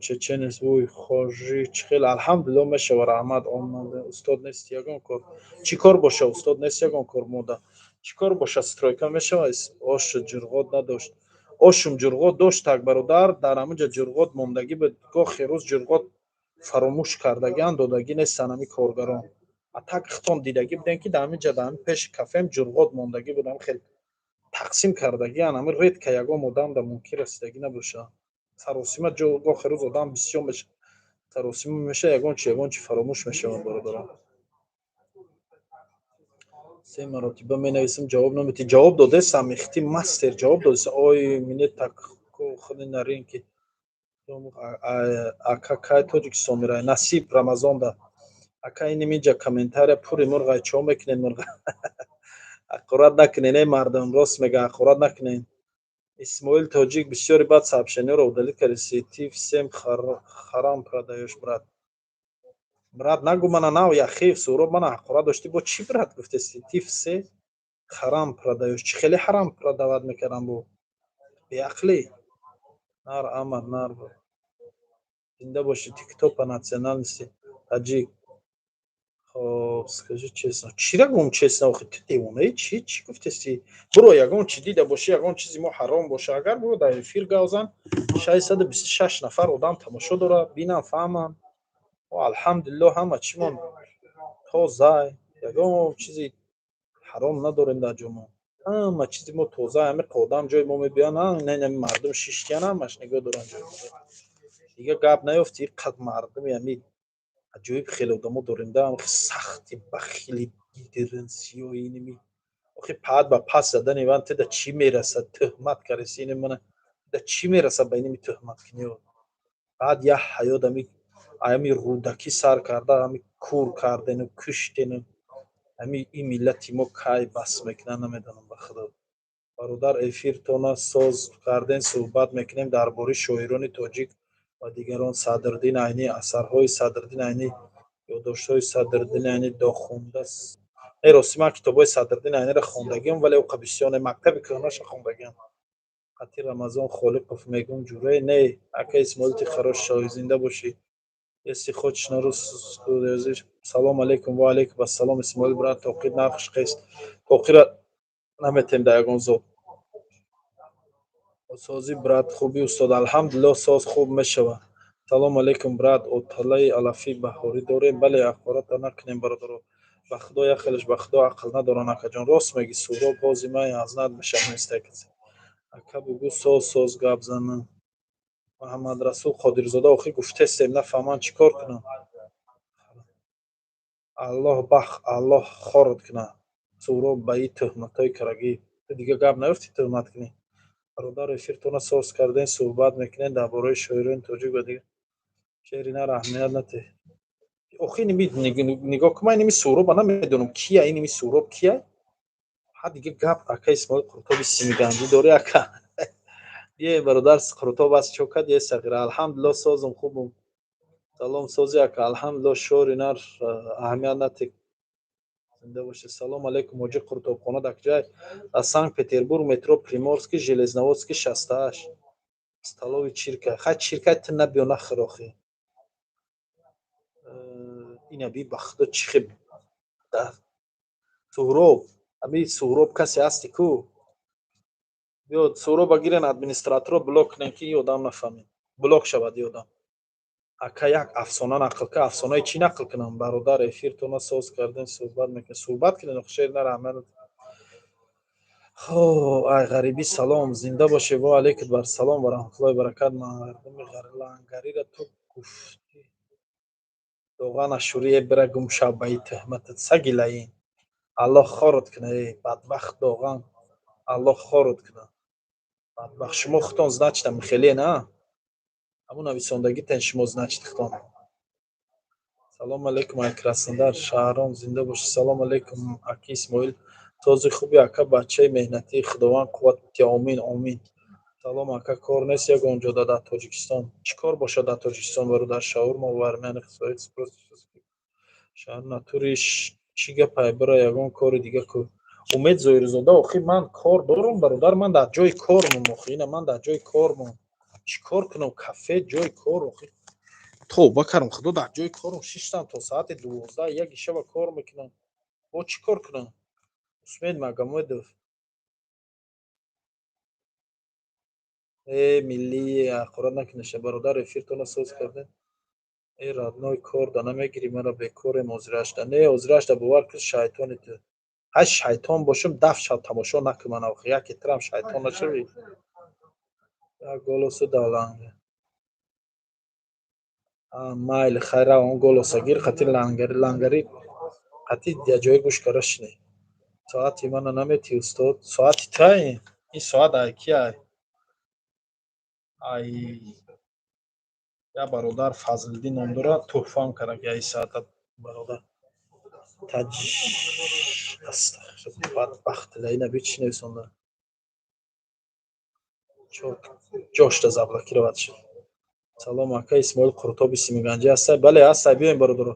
Чеченец вуй хожи чӣ хел? Алҳамдулилло, мешава, раҳмат. Омада устод нест, ягон кор чӣ кор боша? Устод нест, ягон кор мода чӣ кор боша? Стройка мешава. Ош ҷурғот надошт, ошум ҷурғот дошт. Так, бародар, дар ҳаминҷа ҷурғот мондагӣ буд. Гохи рӯз ҷурғот фаромӯш кардагиан, додагӣ нестан ҳами коргарон. А так хитон дидагӣ будем, ки дар ҳаминҷа, дар ҳамин пеши кафем ҷурғот мондагӣ буд, ҳам хел тақсим кардагиан. Ҳамин редко ягон одам да мумкин расидагӣ набоша. Саросима ҷо гохи рӯз одам бисёр меша, саросима меша, ягон чи, ягон чи фаромӯш мешавад, бародарон. Се маротиба менависам, ҷавоб наметӣ. Ҷавоб додесам, ихти мастер, ҷавоб додесам. Ой, мне так худи на рынке. Ака, кай Тоҷикистон меравӣ? Насиб, Рамазонда. Ака, иним инҷа комментария пури мурғай, чо мекунед мурға? Ҳақорат накунед, эй мардум, рост мега, ҳақорат накунед. Исмоил Тоҷик, бисёри бад сообщениёро удалить кардӣ. Ты всем харам продаёшь, брат. Брат нагу мана нав яхи Суҳроб мана ҳақорат доштӣ, бо чӣ брат гуфтести? Ты все харам продаёшь. Чӣ хеле ҳарам продавать мекардам бо? Беақлӣ. Нар амар нар. Зинда бошӣ. Ты кто по национальности? Таҷик. Хоб, скажи честно. Чира гум честно? Охи, ту девонаи чӣ? Чӣ гуфтести? Буро, ягон чӣ дида бошӣ, ягон чизи мо ҳаром боша, агар буро дар эфир гавзан, 626 нафар одам тамошо дорад, бинам, фаҳмам. Алҳамдулилло, ҳама чимон тозай, ягон чизи ҳаром надорем дар ҷомон. Ҳама чизи мо тоза, ҳами одам ҷои мо мебиён, на мардум шиштиян, ҳамаш нигоҳ доранд ҷои моро. Дигар гап наёфти, ин қад мардуми ҳами аҷоиб хеле одамо дорем да, сахти бахили. Гидерин сиёи иними. Охи паат ба пас задани ван ту да чӣ мерасад? Тӯҳмат кареси ини мана да чӣ мерасад ба иними тӯҳмат кунӣ? Баъд як ҳаёт ами ами Рӯдакӣ сар карда, ами кур кардену куштену ами ин миллати мо кай бас мекунад, намедонам, ба худо. Бародар, эфиртона соз карден, суҳбат мекунем дар бораи шоирони тоҷик ва дигарон. Садриддин Айнӣ, асарҳои Садриддин Айнӣ, ёддоштҳои Садриддин Айнӣ дохунда. Э, рости, ман китобҳои Садриддин Айниро хондагиам, вале оқа бисёр не, мактаби кӯҳнаша хондагиам. Қати Рамазон Холиқов мегум ҷурае не, ака Исмоил, ты хорош шоир, зинда бошӣ. Если хочешь на русском язык. Салом алейкум, ва алейкум ассалом, Исмоил брат, тоқир нархш қест. Тоқира наметем да ягон зод. Сози, брат, хуби, устод, алҳамдулиллоҳ, соз хуб мешавад. Салом алейкум, брат, оталаи алафи баҳорӣ дорем? Бале, ахборота накунем, бародаро. Ба худо, як хелеш, ба худо, ақл надоран, акаҷон. Рост мегӣ, Суҳроб, ҳози ман азнат мешавам истакасе. Ака, бугӯ соз соз гап занам. Муҳаммадрасул Қодирзода, охир гуфтестем, нафаҳманд, чӣ кор кунам? Аллоҳ бах, Аллоҳ хорот кунад. Суҳроб, ба ин тӯҳматҳои карагӣ. Ту дига гап наёфтӣ тӯҳмат кунӣ? Бародар, эфиртона соз кардем, суҳбат мекунем дар бораи шоирони тоҷик ва дигар. Шеъри нар аҳамият натеҳ. Охи иними нигоҳ кун, ман иними Суҳроба намедонам кия, иними Суҳроб кия? Ҳа, дига гап, ака Исмоил, Қуртоби симиганҷӣ дорӣ, ака? Е, бародар, Қуртоб аст, чо кад е сағира, алҳамдулиллоҳ, созум, хубум. Салом, сози, ака, алҳамдулиллоҳ, шори нар аҳамият натеҳ. Зинда бошед. Салом алейкум, ҳоҷи, Қуртобхона дар куҷай? Аз Санкт Петербург, метро Приморский, Железноводский, 68. Столовый чирка. Хай, чиркай ту набиё, нахӯр охи. Ина би, ба худо, чӣ хел Суҳроб, ами Суҳроб касе ҳасти ку? Биё, Суҳроба гирен, администраторо блок кунен, ки ин одам нафаҳмед. Блок шавад ин одам. Ака, як афсона нақл ка. Афсонаи чӣ нақл кунам? Бародар, эфиртона соз кардем, суҳбат мекунем. Суҳбат кунем, шер нара аҳамият. Хоб, ай ғарибӣ, салом, зинда бошед, ва алейкум бар салом ва раҳматуллоҳи баракат. Мардуми лангариро ту гуфтӣ. Доған Ашурӣ, бира гум шав ба ин тӯҳматат, саги лаин. Аллоҳ хорот кунад, эй бадбахт Доған. Аллоҳ хорот кунад. Бадбахт, шумо худтон, значит, хеле на? Ҳамун нависондагитен шумо, значит, худтон. Салом алейкум, ай Краснодар, Шаҳром, зинда бошӣ. Салом алейкум, аки Исмоил. Сози, хуби, ака, бачаи меҳнатӣ, Худованд қувват бидиҳад, омин, омин. Салом, ака, кор нест ягон ҷода дар Тоҷикистон? Чӣ кор бошад дар Тоҷикистон, бародар? Шаурма вармяни шаҳр натури чӣ гапай, бира ягон кори дига ку. Умед Зоирзода, охи ман кор дорам, бародар, ман дар ҷои кормам, охи ина ман дар ҷои кормам. Чӣ кор кунам? Кафе, ҷои кор, охи тавба кардам, худо, дар ҷои корам шиштам то соати 12, яки шаба кор мекунам. Бо чӣ кор кунам? Усмед Магомедов. Э, миллӣ, ҳақорат накунаша, бародар, эфиртона соз кардем. Э, родной, кор да намегирӣ мара, бекорем ҳозирашда. Не, ҳозирашда, бовар кун, шайтони ту. Ҳай, шайтон бошум, даф шав, тамошо накун мана, охи яке тирам шайтон нашавӣ. Як голосу даланга. Майли, хайра, он голоса гир, қати лангари, лангари, қати ҷои гӯш кара шине. Соати мана наметӣ, устод? Соати тай? Ин соат ай ки ай? Ай я бародар Фазлиддин ном дорад, тӯҳфаам карда ки ай соата, бародар. Таҷ астағфируллоҳ, бадбахт, ина би чӣ нависонда? Ҷошта заблокировать шуд. Салом, ака Исмоил, Қуртоби Симиганҷӣ ҳастай? Бале, ҳастай, биёем, бародаро.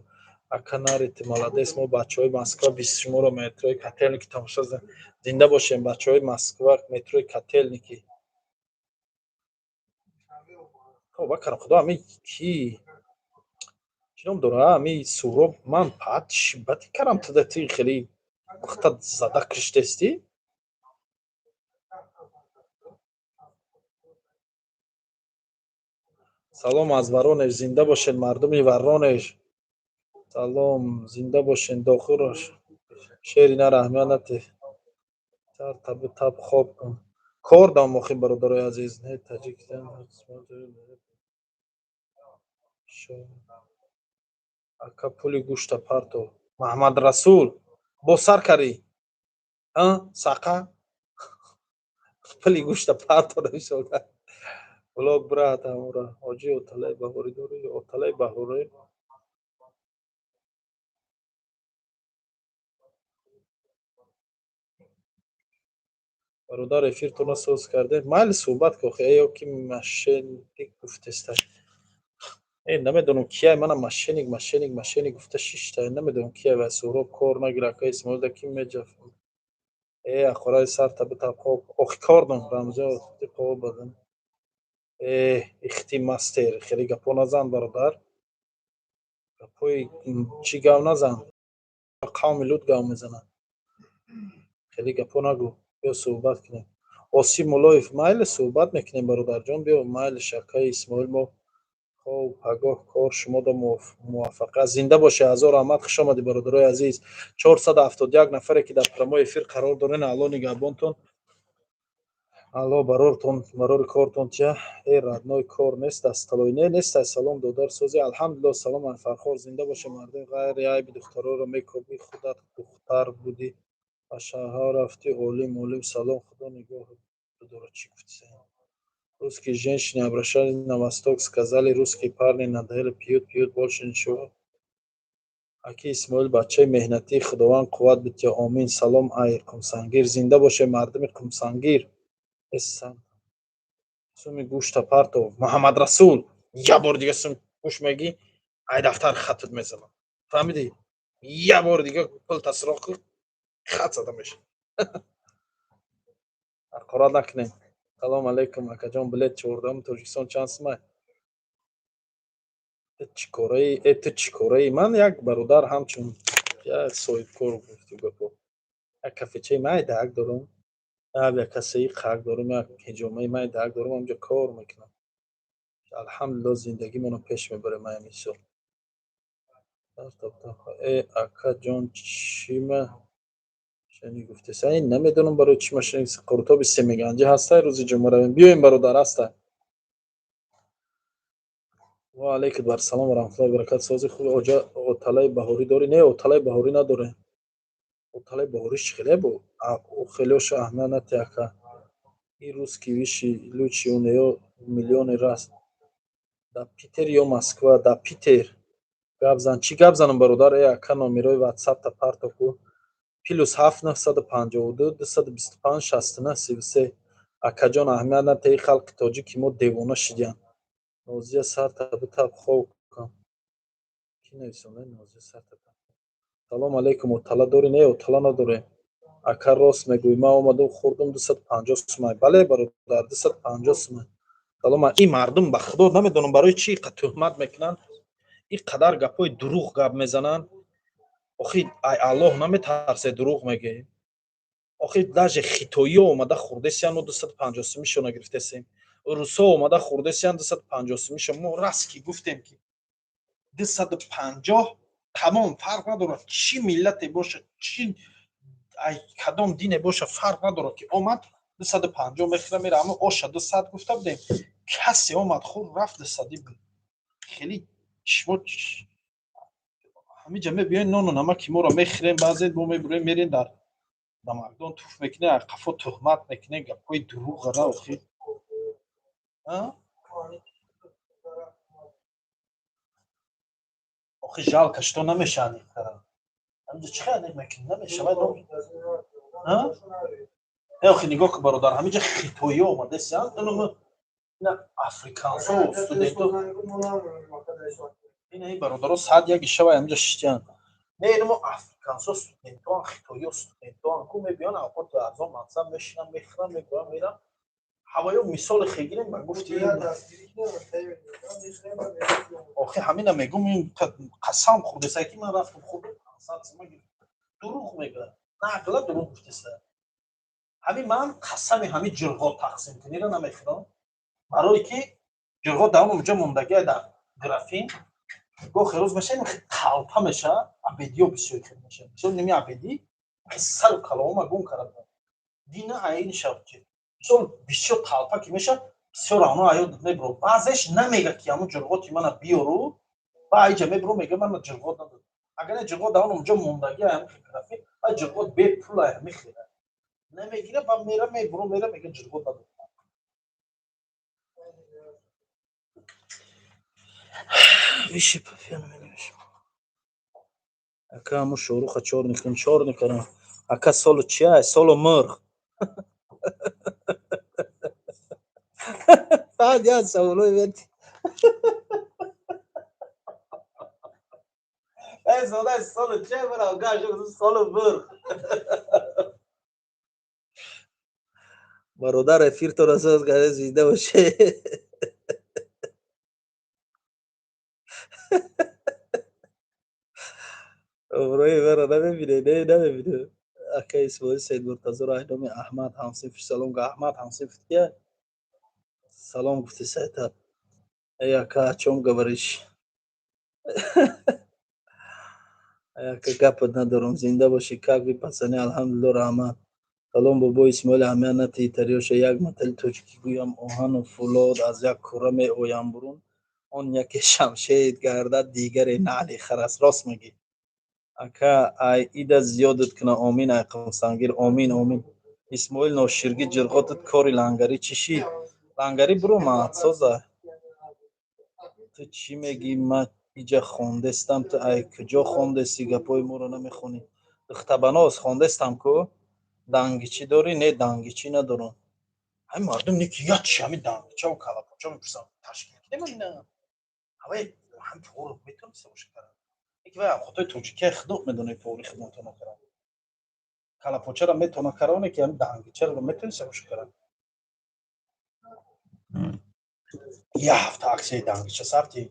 Ака, нари, ты молодец, мо бачаҳои Москва бис шуморо метрои Котельники тамошо. Зинда бошем, бачаҳои Москва, метрои Котельники. Тавба кардам, худо, ами ки чӣ ном дора, ами Суҳроб, ман пат шибати кардам, туда ти хеле пухта зада киштестӣ. Салом аз Воронеж, зинда бошед, мардуми Воронеж. Салом, зинда бошед, дохурош. Шери нар аҳамият натеҳ. Сар табу таб хоб кун. Кор дам, охи, бародарои азиз. Не, таҷикистон. Ака, пули гӯшта парто. Маҳмадрасул. Бо сар карӣ сақа пули гӯшта парто нависода блок брат амура ҳоҷи оталаи баҳорӣ дорӣ оталаи баҳорӣ. Бародар, эфиртона соз карде, майли, суҳбат ки охи. Ё ки мошенник гуфтеста? Э, намедонам кияй мана мошенник, мошенник, мошенник гуфта шишта, намедонам кияй. Ва Суҳроб кор нагира. Ака Исмоилда ки меҷаф? Э, ақораи сарта битаб хоб. Охи, кор дон рамзо қоб бадан. Э, ихти мастер, хеле гапо назан, бародар, гапои чӣ гав назан, қавми лут гав мезанад, хеле гапо нагӯ. Биё, суҳбат кунем. Осим Муллоев, майли, суҳбат мекунем, бародарҷон, биё, майли. Шакаи Исмоил, мо хоб, пагоҳ кор, шумода муваффақият, зинда бошед, ҳазор раҳмат, хуш омадӣ. Бародарои азиз, 471 нафаре ки дар прямой эфир қарор дорен, Алло нигаҳбонтон, алло барортон, барори кортон тия. Э, родной, кор нест, дасталой не нест. Салом, додар, сози? Алҳамдулилло. Салом, Фархор, зинда боше. Мардум ғайри айби духтароро мекобӣ, худат духтар будӣ, ба шаҳрҳо рафтӣ. Олим, олим, салом, худо нигоҳ бидорад. Чӣ гуфти? Русские женщины обращались на восток, сказали: русские парни надоели, пьют, пьют, больше ничего. Аки Исмоил, бачаи меҳнатӣ, Худованд қувват бития, омин. Салом, ай Қумсангир, зинда боше мардуми Қумсангир. Суми гӯшта партов, Муҳаммадрасул, як бори дига сум гӯш мегӣ, ай дафтар хатат мезанам, фаҳмидӣ? Як бори дига пул тасроқ кун, хат зада мешавад. Ҳақорат накунем. Салом алейкум, акаҷон, билет 14-уми Тоҷикистон чанд сумай? Ту чӣ кораи? Э, ту чӣ кораи? Ман як бародар, ҳамчун як соҳибкор гуфту гапо, як кафечаи майдаак дорам, як касаи қак дорам, як ҳиҷомаи майдаак дорам, ҳамҷо кор мекунам. Алҳамдулилло, зиндагимонро пеш мебарем. Ҳамин. Э, акаҷон, чима шани гуфтеса? Ин намедонам барои чӣ машини. Қурутоби Семиганҷӣ ҳастай? Рӯзи ҷумъа равем, биёем, бародар, ҳастай. Ва алайкум барсалом ва раҳматуллоҳи баракат. Сози, хуби? Оҷа, оталаи баҳорӣ дорӣ? Не, оталаи баҳорӣ надорем. Оталаи баҳорӣ чӣ хеле бу? Хелеоша аҳамият натиҳ, ака. И русский виши лучи, у неё миллионы раз. Дар Питер ё Москва? Дар Питер. Гап зан. Чӣ гап занам, бародар? Э, ака, номерои ватсапта парто ку. +7 952 225 69 33. Акаҷон, аҳамият натиҳ, халқи тоҷики мо девона шидиянд. Нозия, сарта битаб, хоб кун. Кӣ нависонда? Нозия, сарта. Салом алейкум, отала дорӣ? Не, отала надорем. Ака, рост мегӯӣ, ман омадам, хӯрдум, 250 сумай. Бале, бародар, 250 сумай. Салом. Ин мардум, ба худо, намедонам барои чӣ иқа тӯҳмат мекунанд, ин қадар гапҳои дурӯғ гап мезананд. Охи, ай Аллоҳ наметарсе, дурӯғ мегӯӣ? Охи, даже хитоиё омада хӯрдесиян, мо 250 сумишона гирифтесем. Русо омада хӯрдесиян, 250 сумишо. Мо раст ки гуфтем, ки 250, тамом, фарқ надорад, чӣ миллате бошад, чӣ кадом дине боша, фарқ надорад, ки омад, 250 мехӯра, мера. Аммо оша 200 гуфта будем, касе омад, хӯрд, рафт, 200-ӣ буд. Хеле шумо ҳамиҷа мебиёен, нону намаки моро мехӯрем, баъзе мо мебурем, мерем, дар намакдон туф мекунем, қафо тӯҳмат мекунем, гапҳои дурӯғ ара. Охи, охи, жалко, что намеша аниқ кардан. Ҳамиҷа чӣ хел аниқ мекунӣ? Намешавад. Не, охи, нигоҳ кун, бародар, ҳамиҷа хитоиё омадесиян, африкансо, студенто, ина бародаро саат 1 шава ҳамиҷа шиштиян. Не, мо африкансо студентоан, хитоиё студентоан ку мебиён, авқоти арзон мансаб мешинам, мехӯрам, мебурам, мерам. Ҳавоё мисоли хегирем ба гуфти. Охи, ҳамина мегум, ин қасам хӯрдеса, ки ман рафтам, хӯрдам, 500 сума. Дурӯғ мегӯяд, нақла дурӯғ гуфтеса. Ҳамин ман қасами ҳамин ҷирғот тақсим кунира намехӯрам, барое ки ҷирғот дар онҷо мондагия, дар графин. Гоҳе рӯз меша, талпа меша, абедиё бисёр хел меша, мисол ними абедӣ сару калома гум карда дина айни шаб, ки мисол бисёр талпа ки меша, бисёр ано аёдат мебро. Баъзеш намега, ки ҳамун ҷирғоти мана биёру, ба айҷа мебро, мега, мана ҷирғот надод. Агар не, ҷирғот дар он онҷо мондагия, ҳамин графин. Ва ҷирғот бепула мехӯра. Намегира ва мера мебуро мера мега ҷирғот надорам. Виши пафиан менавишам. Ака ҳамун Шоҳруха чор никун, чор никунам. Ака солу чия? Солу мурғ. Фақат як саволои мети. Эй зода солу чия бара гаш солу мурғ. Бародар эфиртонро соз карда зинда боше. Обрӯи маро намебине, не намебине. Ака Исмоил Саид Муртазоро айноми Аҳмад ҳамсинф салом га Аҳмад ҳамсинф кия? Салом гуфти сайта. Эй ака, о чём говоришь? Эй ака гапат надорам, зинда бошӣ, как вы пацаны, алҳамдулилло раҳмат. Салом бобо Исмоил аҳамият натиҳи тариёша як матали тоҷикӣ гӯям оҳану фӯлод аз як кӯра меоянд бурун он яке шамшед гардад дигаре наъли хар аст. Рост мегӣ. Ака ай ида зиёдат куна омин ай қумсангир омин омин. Исмоил ноширгӣ ҷирғотат кори лангарӣ чӣ шид? Лангарӣ буромад соза. Ту чӣ мегӣ ма иҷа хондестам ту ай куҷо хондестӣ гапҳои моро намехонӣ. Духтабаноз хондестам ку? Дангичӣ дорӣ? Не дангичӣ надорам. Ҳамин мардум не ки як чи ҳамин дангичаву калапоча мепурсанд. Ташкил кидем ина. Ҳавай ҳам повар метавониста боша кард. Яке вай хотои тоҷикия худо медонад повари худо метавона кард. Калапочаро метавона кард, ки ҳамин дангичаро метавониста боша кард. Як ҳафта аксияи дангича сабти.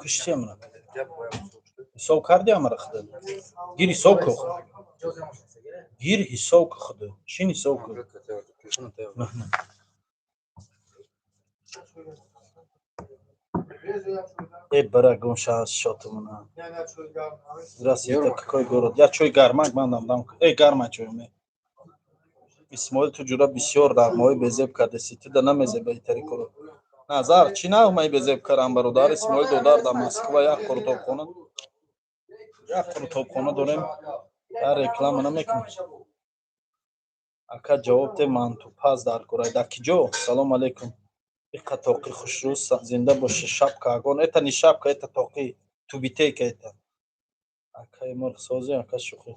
Куштӣ амра. Ҳисоб кардӣ амра худо? Гир ҳисоб ку. Гир ҳисоб ку худо. Шин ҳисоб ку. Э бара гум ша шотумона. Здравствуйте, это какой город? Я чой гармак ман дам. Э гарма чой ме. Исмоил ту ҷура бисёр нағмаҳои безеб кардеси. Ту да намезебаи тари коро. Назар, чӣ нағмаи безеб кардам бародар? Исмоил додар дар Москва як қурутобхона дорем. Дар реклама намекунем. Ака ҷавоб де мантупаз дар кора. Дар киҷо? Салом алейкум. Иқа тоқи хушрӯ зинда боши шапка агон. Это не шапка, это тоқи. Тубитейка это. Акаи мурғсозӣ, ака шӯхӣ.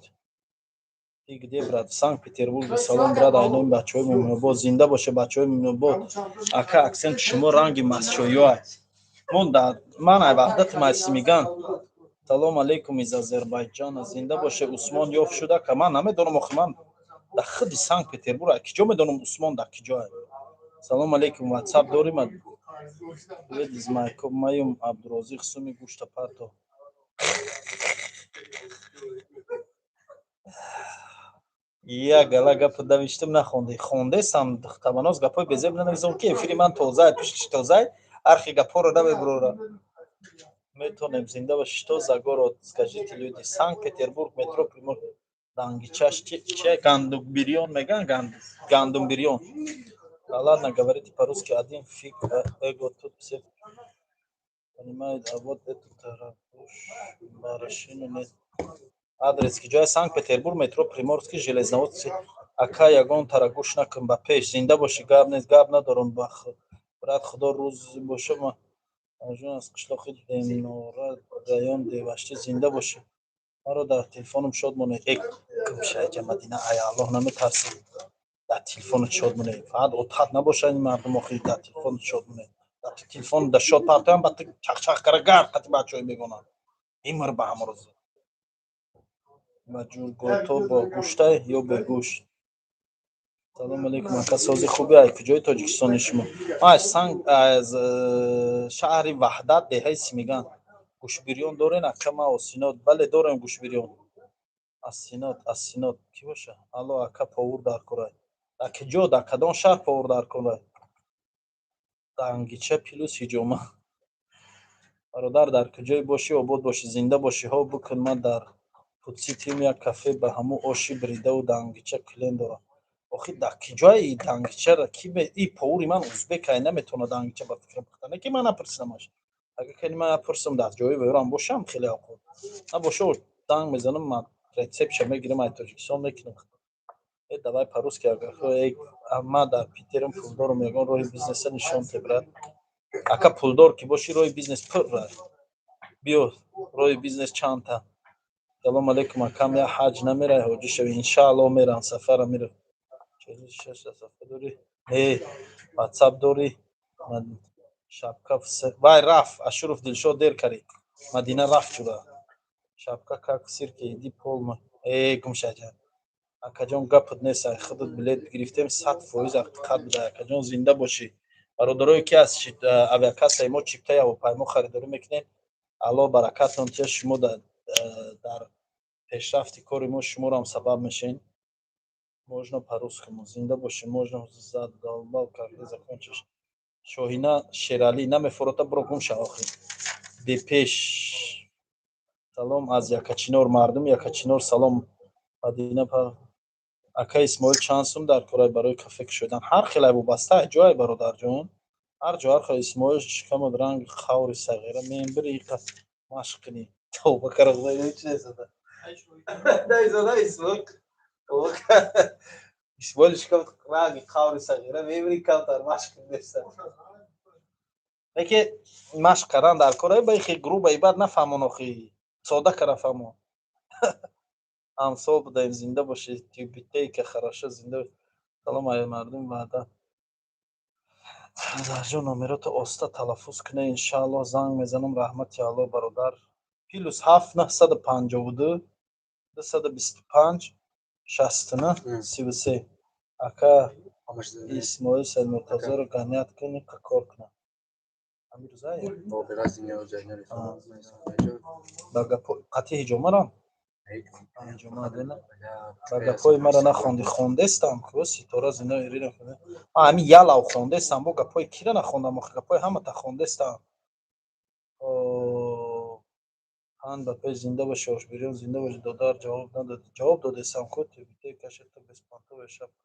Ты где, брат? В Санкт-Петербурге. Салом, брат, айноми бачаҳои Муминобод. Зинда боше бачаҳои Муминобод. Ака аксенти шумо ранги масчоё аст. Ман ай ваҳдати майсимиган. Салом алейкум из Азербайҷана. Зинда боше Усмон ёфт шуда ка ман намедонам охи ман дар худи Санкт-Петербург ай киҷо медонам Усмон дар киҷо ай. Салом алейкум, WhatsApp дорим? Привет из Майкоп, маюм Абдурозиқ суми гӯшта парто. Як гала гап давиштам нахонде. Хондесам духтабаноз гапҳои безеб нанависам ки эфири ман тоза, пиштиш тоза, архи гапҳоро намебурора. Метонем зинда боши. Что за город? Скажите люди. Санкт-Петербург, метро Примор. Дангичаш чи гандумбирён меган гандумбирён. Да ладно, говорите по-русски один фиг эго тут все понимают, а вот эту тарабуш барашину нет. Адрес киҷоя? Санкт-Петербург, метро Приморский, Железноводский. Ака ягон тарагӯш накун ба пеш. Зинда бошӣ, гап нест, гап надорам ба брат худо рӯз боша ма ажун аз қишлоқи Демнора район Деваштӣ зинда бошӣ. Маро дар телефонам шод монед. Э кумшайҷа Мадина ай Аллоҳ наметарсӣ. Дар телефонат шод монед. Фақат отат набошад ин мардум охи дар телефонат шод монед. Дар телефон да шод партоям ба ту чақчақ кара гард қати бачаҳои бегона. Имр ба ҳамрӯз. Ба ҷургото бо гӯшта ё бегӯшт? Салом алейкум, ака сози хубе ай куҷои Тоҷикистони шумо? Ман аз шаҳри Ваҳдат, деҳаи Симиган. Гӯшбирён дорен ака ма Осинот? Бале дорем гӯшбирён. Асинот, Асинот кӣ боша? Алло ака повур дар кора. Дар куҷо, дар кадом шаҳр повур дар кора? Дангича плюс ҳиҷома. Бародар дар куҷое бошӣ обод бошӣ, зинда бошӣ. Ҳо бикун ман дар Фудситим як кафе ба ҳамун оши бридаву дангича клиент дорам. Охи, дар ки ҷои дангичара ки и повари ман узбекай, наметавона дангича ба фикрам пухта. Не ки ман напурсидамаш. Агар кани ман напурсам, дар ҷои вайрам бошам, хеле оқо набоша, данг мезанам, ман рецептша мегирам, ай Тоҷикистон мекунам. Э, давай по-русски. Агар ма дар Питерам, пулдорам, ягон роҳи бизнеса нишон те, брат. Ака, пулдор ки бошӣ, роҳи бизнес пурра. Биё, роҳи бизнес чандта. Салом алейкум, акам, я ҳаҷ намерай, ҳоҷӣ шави? Иншаалло, мерам, сафара мерам. Сафа дорӣ? Не, ватсап дорӣ? Шапка вай рафт. Ашуров Дилшод, дер карӣ. Мадина рафт шуда. Шапка как в цирке, иди пол. Э, гумшаҷа, акаҷон, гапат нест, ай худат билет гирифтем, 100% ҳақиқат буда. Акаҷон, зинда бошӣ. Бародарое ки аз авиакассаи мо чиптаи ҳавопаймо харидорӣ мекунед, Алло баракатон тия. Шумо дар пешрафти кори мо шуморо сабаб мешен. Можно по-русскому? Зинда бошӣ. Можно. Задолбал, когда закончишь? Шоҳина Шералӣ намефурота, биро гум шав. Охи бепеш. Салом аз Якачинор, мардуми Якачинор, салом. Мадина. Ака Исмоил, чанд сум дар корай барои кафе кушодан? Ҳар хелай, вобаста ҷой, бародарҷон, ҳар ҷо ҳар хел. Исмоил, шикамат ранги қаври сағира мембири, иқа машқ кунӣ. Тавба кара, худо, чи незада наизода. Исмоил, Исмоил, шикамат ранги қаври сағира мемири, камтар машқ кунӣ неста. Леки машқ кардан дар кора ба ихи груба ибад нафаҳмон, охи сода кара фаҳмон. Ҳамсол будаем. Зинда бошед. Тюбетейка хорошо. Зинда. Салом ай мардум ваъда. Зарҷон, номерото оста талаффуз куне. Иншаалло, занг мезанам. Раҳмати Алло, бародар. +7 952 225 69 33. Ака Исмоил, Саидмуртазоро ганият куни, кор кунам. Амирӯзае ба қатъи ҳиҷомарам. Ба гапҳои мара нахонди? Хондестам ку. Ситора зина, Ирина, ҳами ялав хондестам. Бо гапҳои кира нахондам? Охи, гапҳои ҳамата хондестам. Ҳан ба пеш, зинда боши. Ошбириён, зинда боши. Додар, ҷавоб надоди. Ҷавоб додестам ку. Кашета беспонтовая шапка.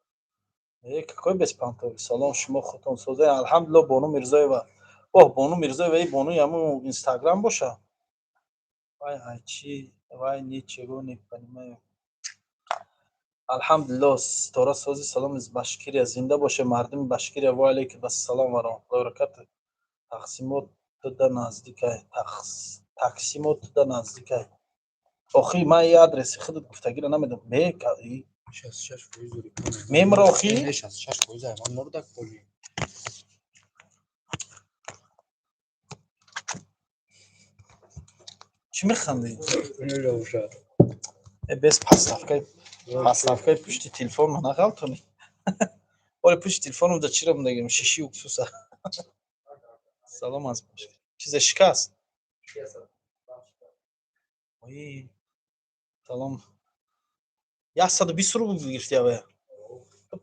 Э, какой беспонтовый? Салом, шумо худтон соза? Алҳамдулилло. Бону Мирзоева, оҳ, Бону Мирзоева, и бонуи ҳамун Инстаграм боша. Вай, ай чи вай, ничего не понимаю. Алҳамдулилло. Ситора сози. Салом из Башкирия. Зинда боше мардуми Башкирия. Ва алейкум ассалом ва раҳматуллоҳи баракату. Тақсимот туда наздикай, таксимот туда наздикай. Охи, ман и адреси худат гуфтагиро намедонам. Ме мемра, охи. 66%. Ман мурдак поли. Чӣ механдӣ? Э, без подставкаи пушти телефон ма нағалтонӣ. Оле, пушти телефоном да чиро мегирам? Шиши уксуса. Салом аз чизе шикаст. Ой, салом. 120 рубл гирифти авая?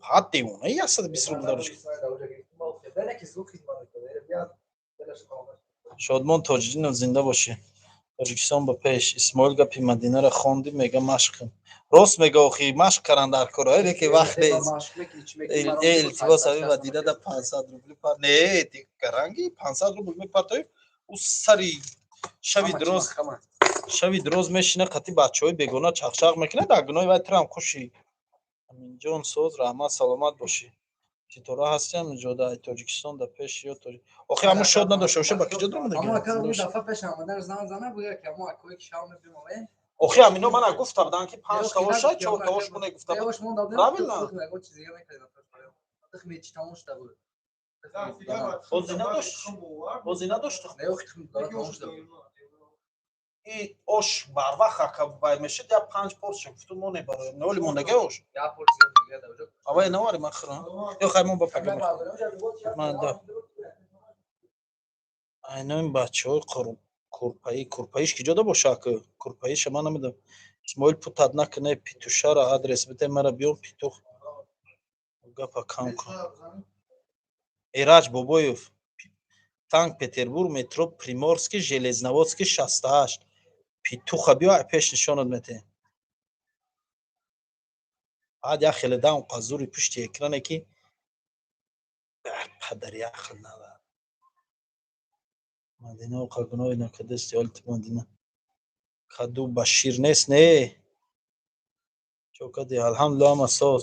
Ҳад девона, 120 рубл дориш. Шодмон Тоҷиддинов, зинда бошӣ. Тоҷикистон ба пеш. Исмоил, гапи Мадинара хонди? Мега машқ кун. Рост мега, охи, машқ каран дар кор, леки вақт нест. Э, илтимос, ами Мадина да 500 рубли пар не гаранги 500 рубл мепартои, ӯ сари шави дроз мешина, қати бачаҳои бегона чақчақ мекунад. Дар гуноҳи вай турам хушӣ. Аминҷон, соз, раҳмат, саломат бошӣ. Ситора ҳастӣ ҳаминҷода? Тоҷикистон да пеш ё тоҷ. Охи, ҳамун шод надошта боша, ба киҷо даромада? Охи, ҳамино мана гуфта буданд, ки панҷ тавоша, чор тавош моне гуфта буд. Правильно, бозӣ надошт, бозӣ надошт. И ош барвақт ака вай мешид, я панҷ порция гуфту моне барои ноли мондаги ош. Авай навари, ман хӯрам ё хай, мон ба пага ман да. Айнои бачаҳои курпаӣ, курпаиш ки ҷода боша, ака, курпаиша ман намедонам. Исмоил, путат накуне, петушара адрес биде мара, биём петух. Гапа кам кун. Эраҷ Бобоев, Санкт Петербург, метро Приморский, Железноводский, 68. Петуха биё, пеш нишонат метаҳем. Баъд як хеле дам қазури пушти экране ки падари ақл надорад. Мадина оқа гуноҳи накардасти, ҳоли ту Мадина. Каду ба шир нест, не? Чо кади? Алҳамдулилла, ҳама соз.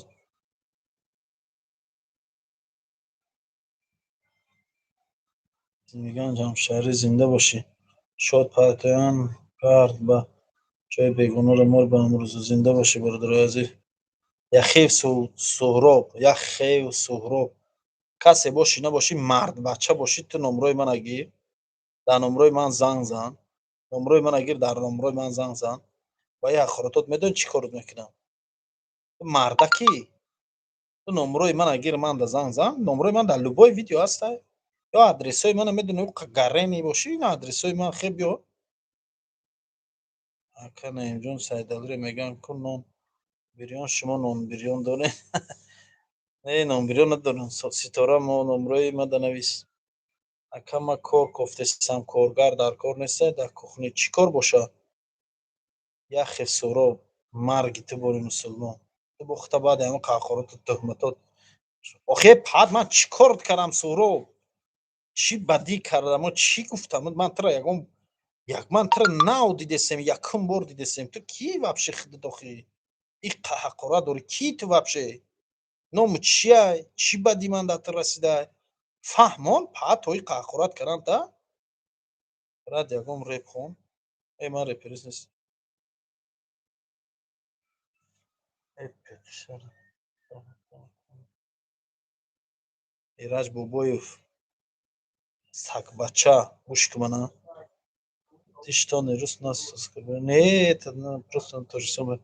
Мегӯянд ҳамшаҳрӣ, зинда бошӣ. Шод партоян кард ба ҷои бегуноҳро мор ба амрӯзу. Зинда бошӣ, бародарои азиз. Яхев Суҳроб, Яхев Суҳроб. Касе бошӣ набошӣ, мардбача бошӣ, ту номрои мана гир, дар номрои ман занг зан, номрои мана гир, дар номрои ман занг зан. Ва ин ҳақоротот медонӣ чӣ корот мекунам? Ту мардакӣ? Ту номрои мана гир, ман да занг зан, номрои ман дар любой видео ҳастай. Ё адресҳои мана медонӣ, гарени бошӣ, ин адресҳои ман хеб биё. Ака Наимҷон, Сайдалиро мегӯянд ку нон бирён, шумо нонбирён доред? Не, нонбирён надорам. Ситора, мо номрои мада навис. Ака, ма кор кофтесам, коргар дар кор нестай, дар кухни чӣ кор бошад? Яхе Суҳроб, марги ту бори мусулмон. Ту бохта баъди ҳамин қаҳқороту туҳматот. Охе пад, ман чӣ кор кардам, Суҳроб? Чӣ бадӣ кардам? Чӣ гуфтам? Ман тура ягон як ман тура нав дидесем, якум бор дидесем. Ту кӣ вообще худат охи? И ҳақорат дорӣ? Кӣ ту вообще? Ному чиай? Чӣ бадӣ ман дар ту расидай? Фаҳмон, пад тои қаҳқорат кардан та? Рад ягон реп хон. Э, ман реперист нестам. Э, писар. Эраҷ Бобоев. Сагбача, гӯш ки мана. Ты что, не рус нас оскорбляешь? Не, это просто то же самое.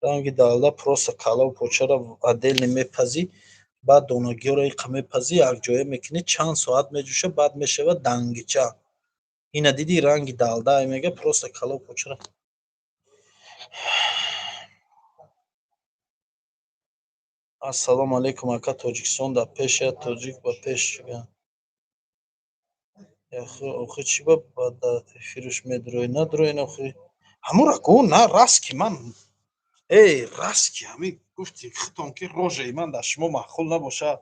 Ранги далда просто калаву почара отдельно мепазӣ, баъд донагиҳоро иқа мепазӣ, якҷоя мекунӣ, чанд соат меҷӯша, баъд мешавад дангича. Ина диди, ранги далда мега, просто калаву почара. Ассалому алайкум, ака, Тоҷикистон дар пеш, я тоҷик ба пеш. Охи чӣ ба дар эфирш медроӣ? Надроен охи. Ҳамура гӯ, на раст ки ман эй, раст ки ҳамин гуфти худтон ки рожаи ман дар шумо маъқул набошад.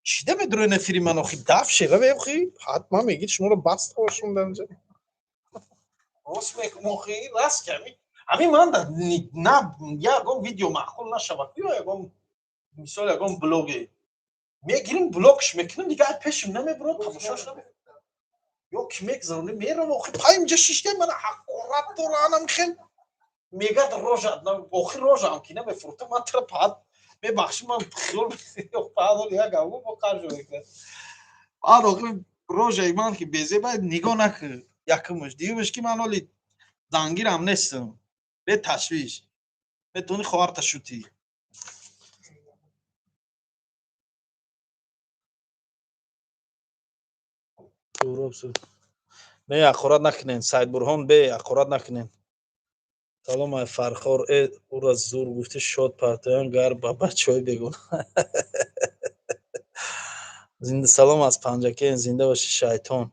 Чида медроен эфири ман охи? Даф шева охи, ҳатман мегид шуморо баста бошум дар инҷа. Рост мекунам охи, раст ки ҳамин ман дар на ягон видео маъқул нашавад, ё ягон мисол ягон блоге мегирим, блокш мекунам, дигар пешим намебурад, тамошош намекунам. Ё ки мегзаронем, мерам охи, пай инҷа шишта мана ҳақорат дора, анам хел мегад рожа, охи рожаам ки намефурӯхта, ман тра пад мебахши, ман хиёл пад оли як гавгу бо қаржо мекунад. Баъд охи рожаи ман ки безеба нигоҳ накун, якумаш, дуюмаш ки ман оли зангирам нестам, бе ташвиш метавонӣ хоҳарта шутӣ. Не, ҳақорат накунен, Саидбурҳон, бе ҳақорат накунен. Салом ай Фархор, э ура зур гуфти, шод партоян гар ба бачаҳои бегуна. Зинда, салом аз Панҷакен, зинда боши, шайтон.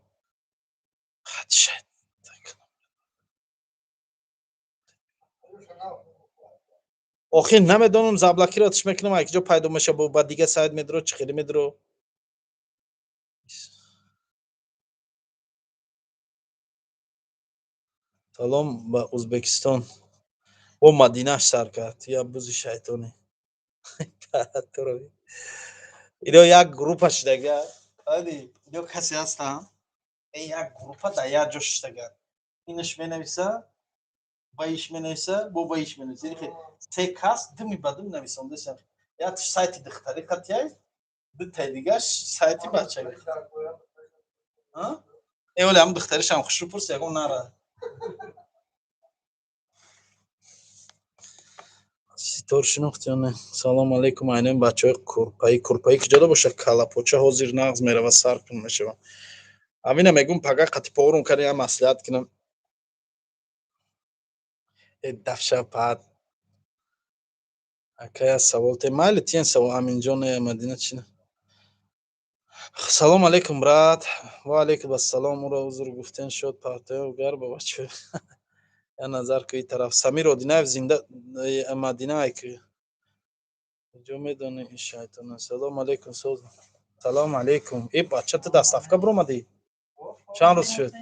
Охир намедонам, заблокировать мекунам, ай киҷо пайдо меша, ба дига сайт медро, чӣ хеле медро. Салом ба Ӯзбекистон. Бо Мадинаш сар кард. Я бузи шайтонӣ. Ино як группа шидага. Али, ино касе ҳастанд? Як группа дар як ҷо шидага. Инаш менависа, ба иш менависа, бо ба иш менависа. Яъне се кас думи ба дум нависондасанд. Як сайти духтари қатияй, дутаи дигаш сайти бачаги. Э, оли ҳам духтаришам хушрӯ пурс, ягон нара. Ситор шинохт ё не? Салом алейкум, айнен бачаҳои курпаӣ. Курпаӣ киҷода бошад? Калапоча ҳозир нағз мерава, сар кун мешава. Ҳамина мегӯм, пага қати порум кардем, як маслиҳат кунам. Э, дафша пад. Ака, як савол те, майли тиен савол, Аминҷон, э Мадина чина. Салом алейкум, брат. Ва алейкум ассалом, уро узр гуфтен, шод партоё гар ба бачаҳо. Я назар ку и тараф. Самир Одинаев зинда, Мадина ай ки. Куҷо медонӣ ин шайтона? Салом алейкум, соз. Салом алейкум. Э, бача, ту доставка биромадӣ? Чанд рӯз шуд?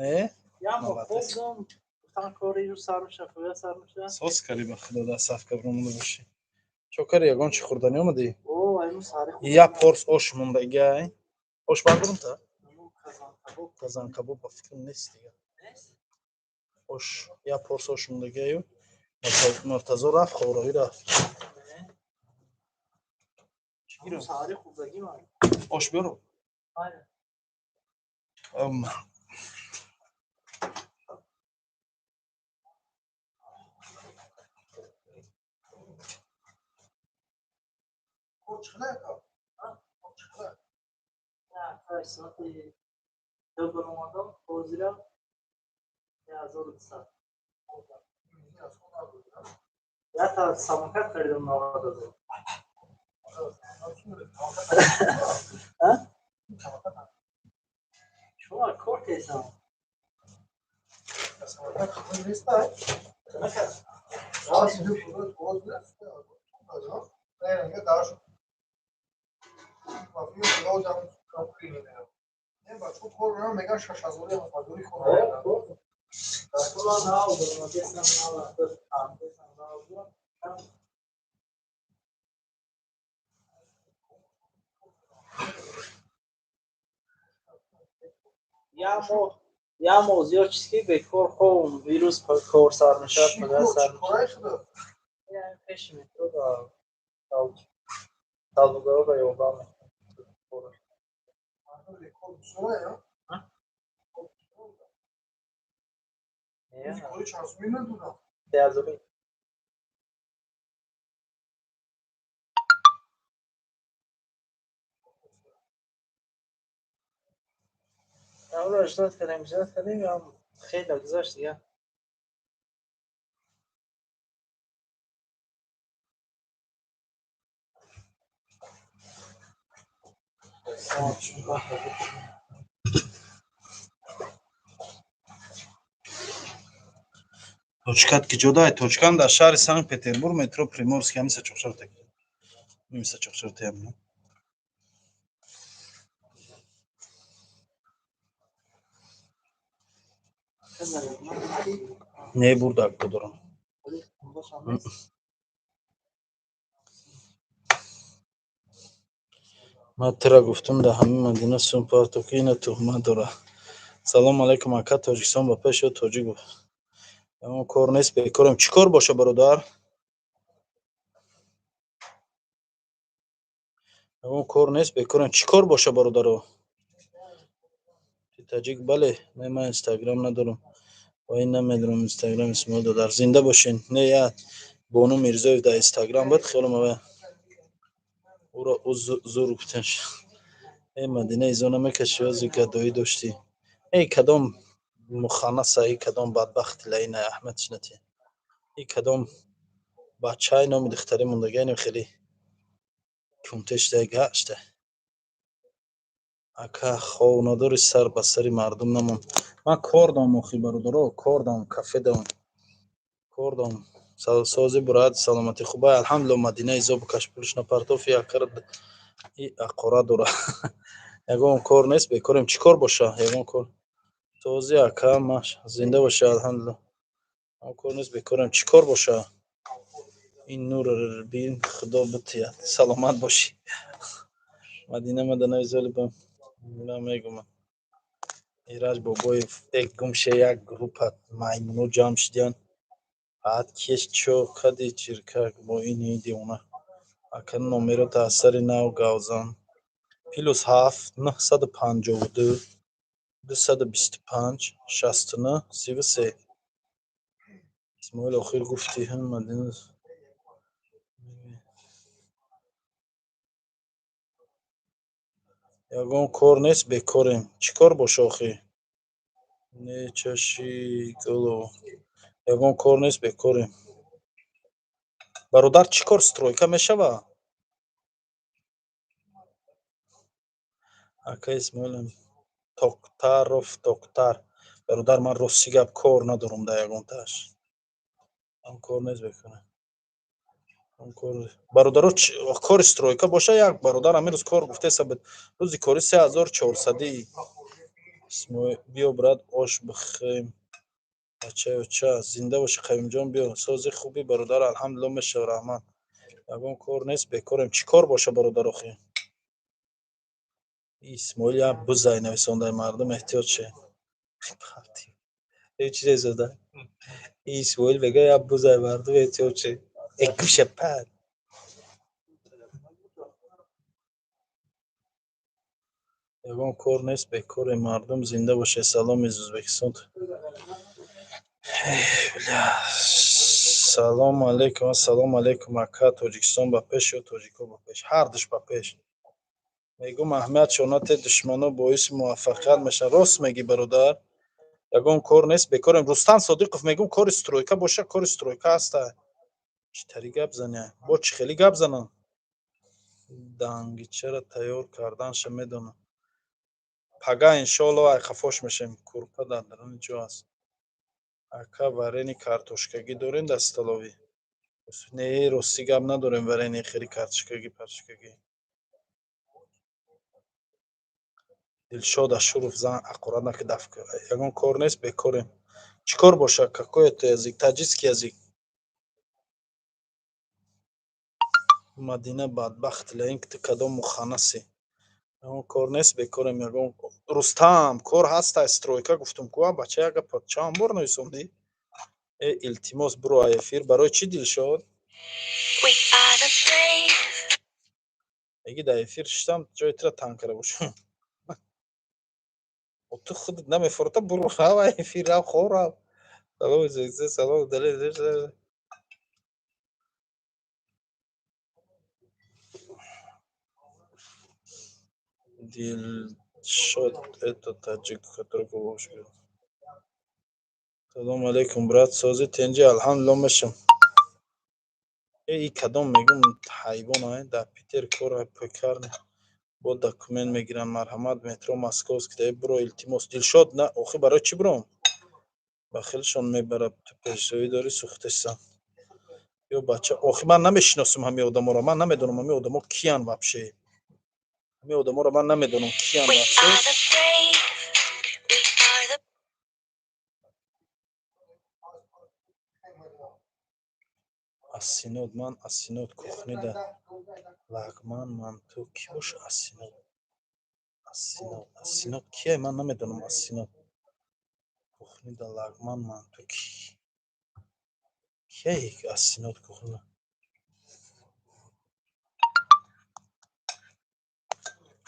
Не? Молодец. Соз карӣ, ба худо, доставка биромада бошӣ. Чо карӣ, ягон чӣ хӯрданӣ омадӣ? Як порс ош мондагиай. Ош бардорам та? Казанкабоб ба фикрам нест дига. Ош, як порс ош мондагиаю. Муртазо рафт, ховроҳӣ рафт. Чӣ гирам? Ош биёрам? Як моҳ зиёд чиз ки бекор хобам, вирус кор сар мешавад, падар сар мешавад. Пеши метро талбугароро ёрдам мекунам. Се ҳазорӣ. Ро ждать кардем, ждать кардем, ям хеле гузашт дига. Точкат ки ҷодай? Точкам дар шаҳри Санкт Петербург, метро Приморский, ҳамиса чоқчорта. Ҳамиса чоқчорта ям. Не, бурдак дорам. Ман тура гуфтум, дар ҳамин Мадина сум парто, ки ина туҳмат дора. Салом алейкум, ака, Тоҷикистон ба пеш ё тоҷик бо. Ягон кор нест, бекорем. Чӣ кор боша, бародар? Ягон кор нест, бекорем. Чӣ кор боша, бародаро? Ти таҷик? Бале. Не, ман инстаграм надорам. Ва ин намедонам инстаграм Исмоил додар. Зинда бошен. Не, я Бону Мирзоев дар инстаграм буд, хеле ма ӯро ӯ зур гуфтан. Э, Мадина, изо намекашӣ, ози гадоӣ доштӣ. Эй, кадом муханнаса, и кадом бадбахти лаина, аҳмад шинати. И кадом бачаи номи духтари мондагианем, хеле кумтешта гашта. Ака, хов надори, сар ба сари мардум намон. Ман кор дорам охи, бародаро, кор дорам, кафе дорам. Кор дорам. Сози бурад, саломатӣ хубай, алҳамдулилло. Мадина, изо букаш, пулш напартоф, якар и ақора дора. Ягон кор нест, бекорем. Чӣ кор боша? Ягон кор. Сози, ака, маш зинда боша, алҳамдулилло. Ягон кор нест, бекорем. Чӣ кор боша? Ин нур бин, худо битият. Саломат бошӣ. Мадина маданави золи ба мегумам. Ираҷ Бобоев, эк гумше, як группа маймуно ҷамъ шидиян. Баъд кеш чо кади чиркак бо ини девона. Ака, номерота аз сари нав гавзан. +7 952 225 69 33. Исмоил, охир гуфтӣ ҳам Мадина. Ягон кор нест, бекорем. Чӣ кор боша охӣ? Не чаши голову. Ягон кор нест, бекорем. Бародар, чӣ кор, стройка мешава? Ака Исмоил Токтаров Токтар. Бародар, ман рости гап кор надорам дар ягон таш. Ягон кор нест, бекорем. Бародаро, кори стройка боша, як бародар ҳамин рӯз кор гуфтеса буд. Рӯзи кори 3400. Биё, брат, ош бихӯрем. Бачаёча, зинда бошӣ, Қаюмҷон, биё. Сози хуби, бародар, алҳамдулилло, мешава, раҳмат. Ягон кор нест, бекорем. Чӣ кор боша, бародар, охи? Исмоил як бузай нависондаи, мардум, эҳтиёт шед. Чизе зода. Исмоил мега, як бузай, мардум, эҳтиёт шед. Э, гӯша пад. Ягон кор нест, бекорем, мардум, зинда бошед. Салом из Узбекистон. Салому алейкум, ассалому алейкум, ака. Тоҷикистон ба пеш ё тоҷико ба пеш? Ҳардуш ба пеш. Мегум, аҳамият шонате, душмано боиси муваффақият мешаванд. Рост мегӣ, бародар. Ягон кор нест, бекорем. Рустам Содиқов, мегум, кори стройка боша, кори стройка ҳаста. Чӣ тари гап заня? Бо чӣ хеле гап занам? Дангичаро тайёр карданша медонам. Пага, иншоалло, айқафош мешавем. Курпа дар даруни ҷо аст. Ака, варени картошкагӣ дорем дар столовӣ? Не, рости гап, надорем варени хели картошкагӣ, партошкагӣ. Дилшод Ашуров, зан ақурат наки, даф. Ягон кор нест, бекорем. Чӣ кор боша? Какой это язык? Таджикский язык. Мадина бадбахт, ин ту кадом муханнасе? Ягон кор нест, бекорем. Ягон Рустам, кор ҳаста, стройка гуфтум ку, бача, як гапа чанд бор нависондӣ? Э, илтимос, буро эфир. Барои чӣ, Дилшод? Меги дар эфир шиштам, ҷои тура танг карда бошам. Ту худат намефурта, буро, рав эфир, рав, хор, рав. Салом, салом. Дилшод — это таджик, который. Салому алейкум, брат, сози, тенҷи, алҳамдулилло, мешам. Э, и кадом, мегум, ҳайвон, дар Питер кор пекарня бо документ мегиранд, марҳамат, метро Московский. Буро, илтимос, Дилшод. На, охи, барои чӣ буром? Ба хелшон мебарад, ту пешравӣ дорӣ, сӯхтесан. Ё бача, охи, ман намешиносам ҳамин одаморо, ман намедонам ҳамин одамо киян вообще. Ҳамин одаморо ман намедонам киян вообще. Асинод, ман асинод кухнида лагман, манту. Кӣ боша асинод? Асинод, асинод кие? Ман намедонам. Асинод кухнида лагман, манту, ки кие асинод кухнида?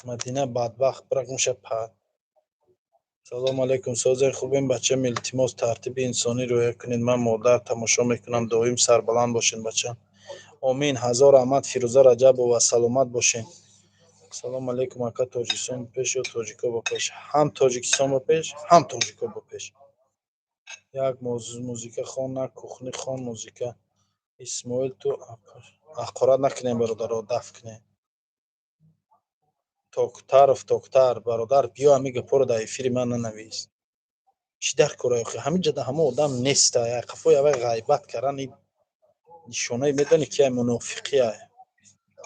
Мадина бадбахт, бира гумша, па. Салому алейкум, созен, хубем, бачам, илтимос, тартиби инсонӣ риоя кунед. Ман модар тамошо мекунам, доим сарбаланд бошед, бачам. Омин, ҳазор раҳмат, Фирӯза Раҷабова, саломат бошед. Салому алейкум, ака, Тоҷикистон пеш ё тоҷико ба пеш? Ҳам Тоҷикистон ба пеш, ҳам тоҷико ба пеш. Як музыка хон, на кухни хон, музыка. Исмоил, ту ҳақорат накунем, бародаро, даф кунем. Токтаров, Токтар, бародар, биё, ҳамин гапҳоро дар эфири ман нанавис. Чӣ дар кора, охи? Ҳамин ҷода ҳама одам неста, қафои аввай ғайбат кардан нишонаи, медонӣ, ки ай мунофиқия.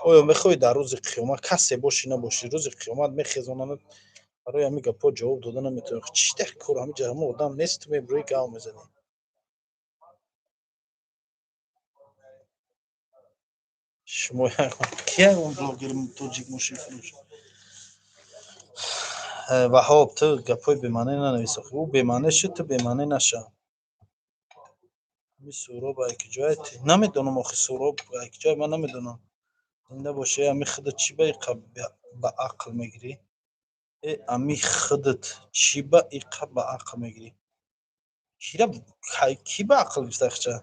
Оё мехоҳӣ дар рӯзи қиёмат касе бошӣ, набошӣ, рӯзи қиёмат мехезонанд, барои ҳамин гапҳо ҷавоб дода наметавонӣ. Чӣ дар кор? Ҳамин ҷа ҳама одам нест, ту мебурӣ, гав мезанӣ. Шумо кия, он блогер тоҷик мошинфурӯш? Ваҳоб, ту гапҳои бемаъне нанавис, охи. Ӯ бемаъне шуд, ту бемаъне нашав. Ҳами Суҳроб айкиҷое? Намедонам, охи, Суҳроб айкиҷое, ман намедонам. Зинда бошӣ. Ами худат чӣ ба иқа ба ақл мегирӣ? Э, ами худат чӣ ба иқа ба ақл мегирӣ? Кира кӣ ба ақл гирифта хча?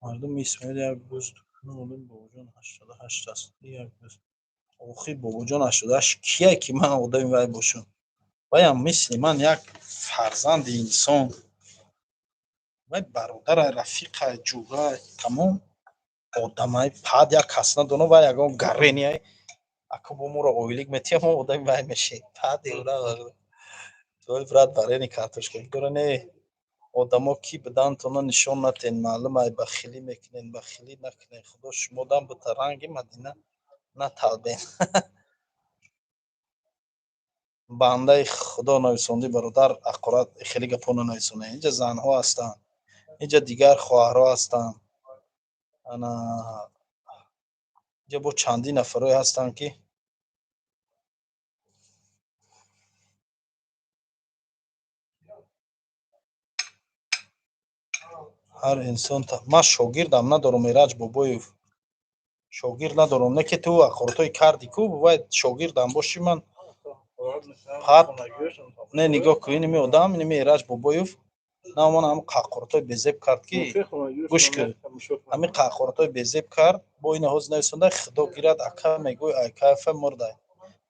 Мардум, Исмоил як буз, Бобоҷон 88 аст. Як буз. Охи, Бобоҷон 88 кие, ки ман одами вай бошам? Ваям мисли ман як фарзанди инсон. Вай бародарай, рафиқай, ҷугай, тамом одамай. Пад як кас надоно, вай ягон гарениай. Ака, бо моро ойлик метиҳам, мо одами вай мешем. Пад, брат, варени картошка дора, не. Одамо кӣ будантона нишон натен, маълум ай, бахилӣ мекунен, бахилӣ накунен, худо шумодам бита, ранги Мадина наталбен. Бандаи худо нависондӣ, бародар, ақорат хеле гапҳо нанависонед. Инҷа занҳо ҳастанд, инҷа дигар хоҳарҳо ҳастанд, ана инҷа бо чандин нафарое ҳастанд, ки ҳар инсон. Ман шогирдам надорам, Эраҷ Бобоев, шогирд надорам. Не ки ту ақоратҳои карди ку, вай шогирдам бошӣ, ман пат не. Нигоҳ кун, иними одам, иними Эраҷ Бобоев на ман ҳам қақоратҳои безеб кард, ки гӯш кун, ҳамин қақоратҳои безеб кард. Бо ина ҳозир нависонда: худо гирад, ака, мегӯй, ай кайфа мурдай,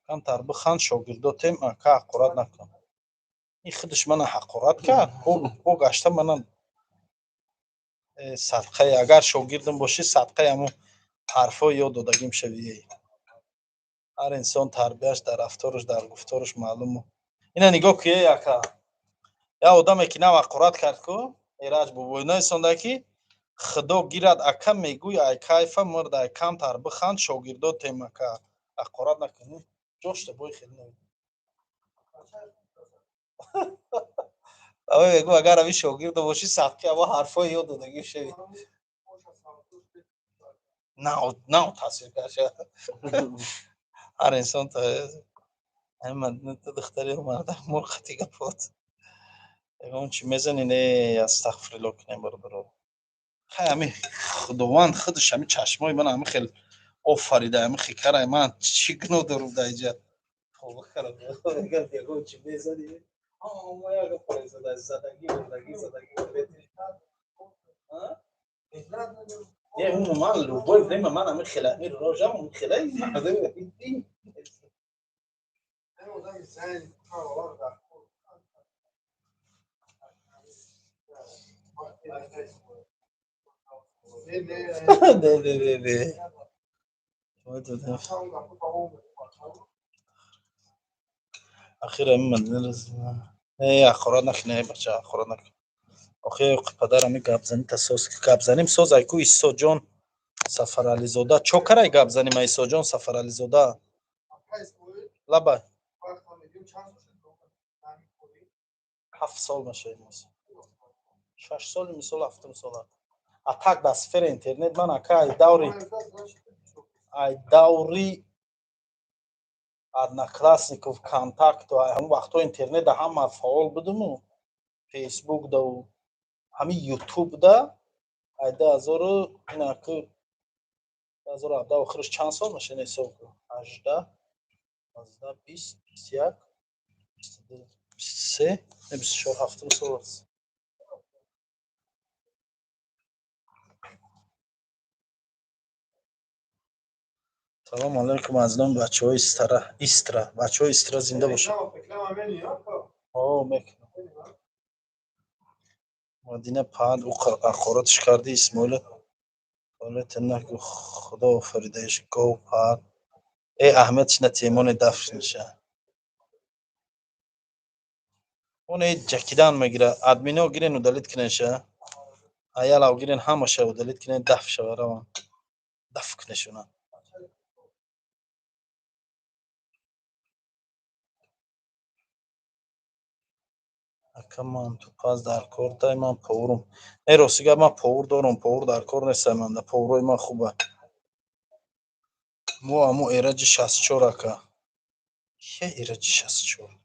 камтар биханд, шогирдотем, ака, ҳақорат накун. Ин худаш мана ҳақорат кард, бо гашта мана садқаи, агар шогирдам бошӣ, садқаи ҳамун ҳарфҳои ёд додагим шавӣ. Ҳар инсон тарбияш дар рафтораш, дар гуфтораш маълуму. Ина нигоҳ ку, эй ака, як одаме ки нав ҳақорат кард ку, Эраҷ Бобои, нависонда, ки худо гирад, ака, мегӯй, ай кайфа мурдай, камтар биханд, шогирдотем, ака, ҳақорат накунӣ. Ҷошта бой хеле навид. Авай мегӯ, агар ҳамин шогирда бошӣ, садқи ҳамо ҳарфҳои ёд додагим шавӣ. Нав таъсир кард. Ҳар инсон духтари марда мурқати гапот ягон чи мезанӣ, не, астағфирулло кунем, бародаро. Хай, ҳами худованд худаш ҳами чашмои ман ҳами хел офарида, ҳами хикарай, ман чӣ гуноҳ дорум дар инҷа? Тавба кардам, ягон чи мезанӣ, задагӣ, бурдагӣ, задагӣ. Не, умуман, любое время ман ҳами хела ҳами рожам хелаи мардум. Не, не, не, не. Ахир ҳами Мадина не, ҳақорат накунӣ, бача, ҳақорат накун. Охир падар, ҳами гапзанӣ та соз, гапзаним соз айку. Исоҷон Сафарализода, чо карай гапзаним, Исоҷон Сафарализода? Лабай, 7 сол мешавад, 6 соли мисол, ҳафтум сола. А так дар сфера интернет ман, ака, ай даври Одноклассников, Контакту, ҳамон вақтҳо интернет да ҳама фаъол будуму, Фейсбук даву ҳамин Ютуб да, ай 2000 инаку 2017 охираш чанд сол мешавад, ҳисоб кун: 18, 19, 20, 21, 22, 23, 24, ҳафтум сол аст. Салому алайкум аз номи бачаҳои Истра, Истра, бачаҳои Истра зинда бошад. О, мекунам. Мадина паҳн ҳақоратш карди, Исмоила туалета нагу, худо офаридаиш гов паҳн. Э, аҳамиятш натиемоне, дафн меша. Оне ҷакидан мегира, админо гирен, удалить кунеша. Аялав гирен, ҳамаша удалить кунен, даф шава, раван. Даф кунешуна. Ака, ман тупаз дар кор дай, ман поварум. Не, рости гап, ман повар дорум, повар дар кор нестам, ман да поварои ман хуба. Мо амо Эраҷи 64, ака. Кия Эраҷи 64?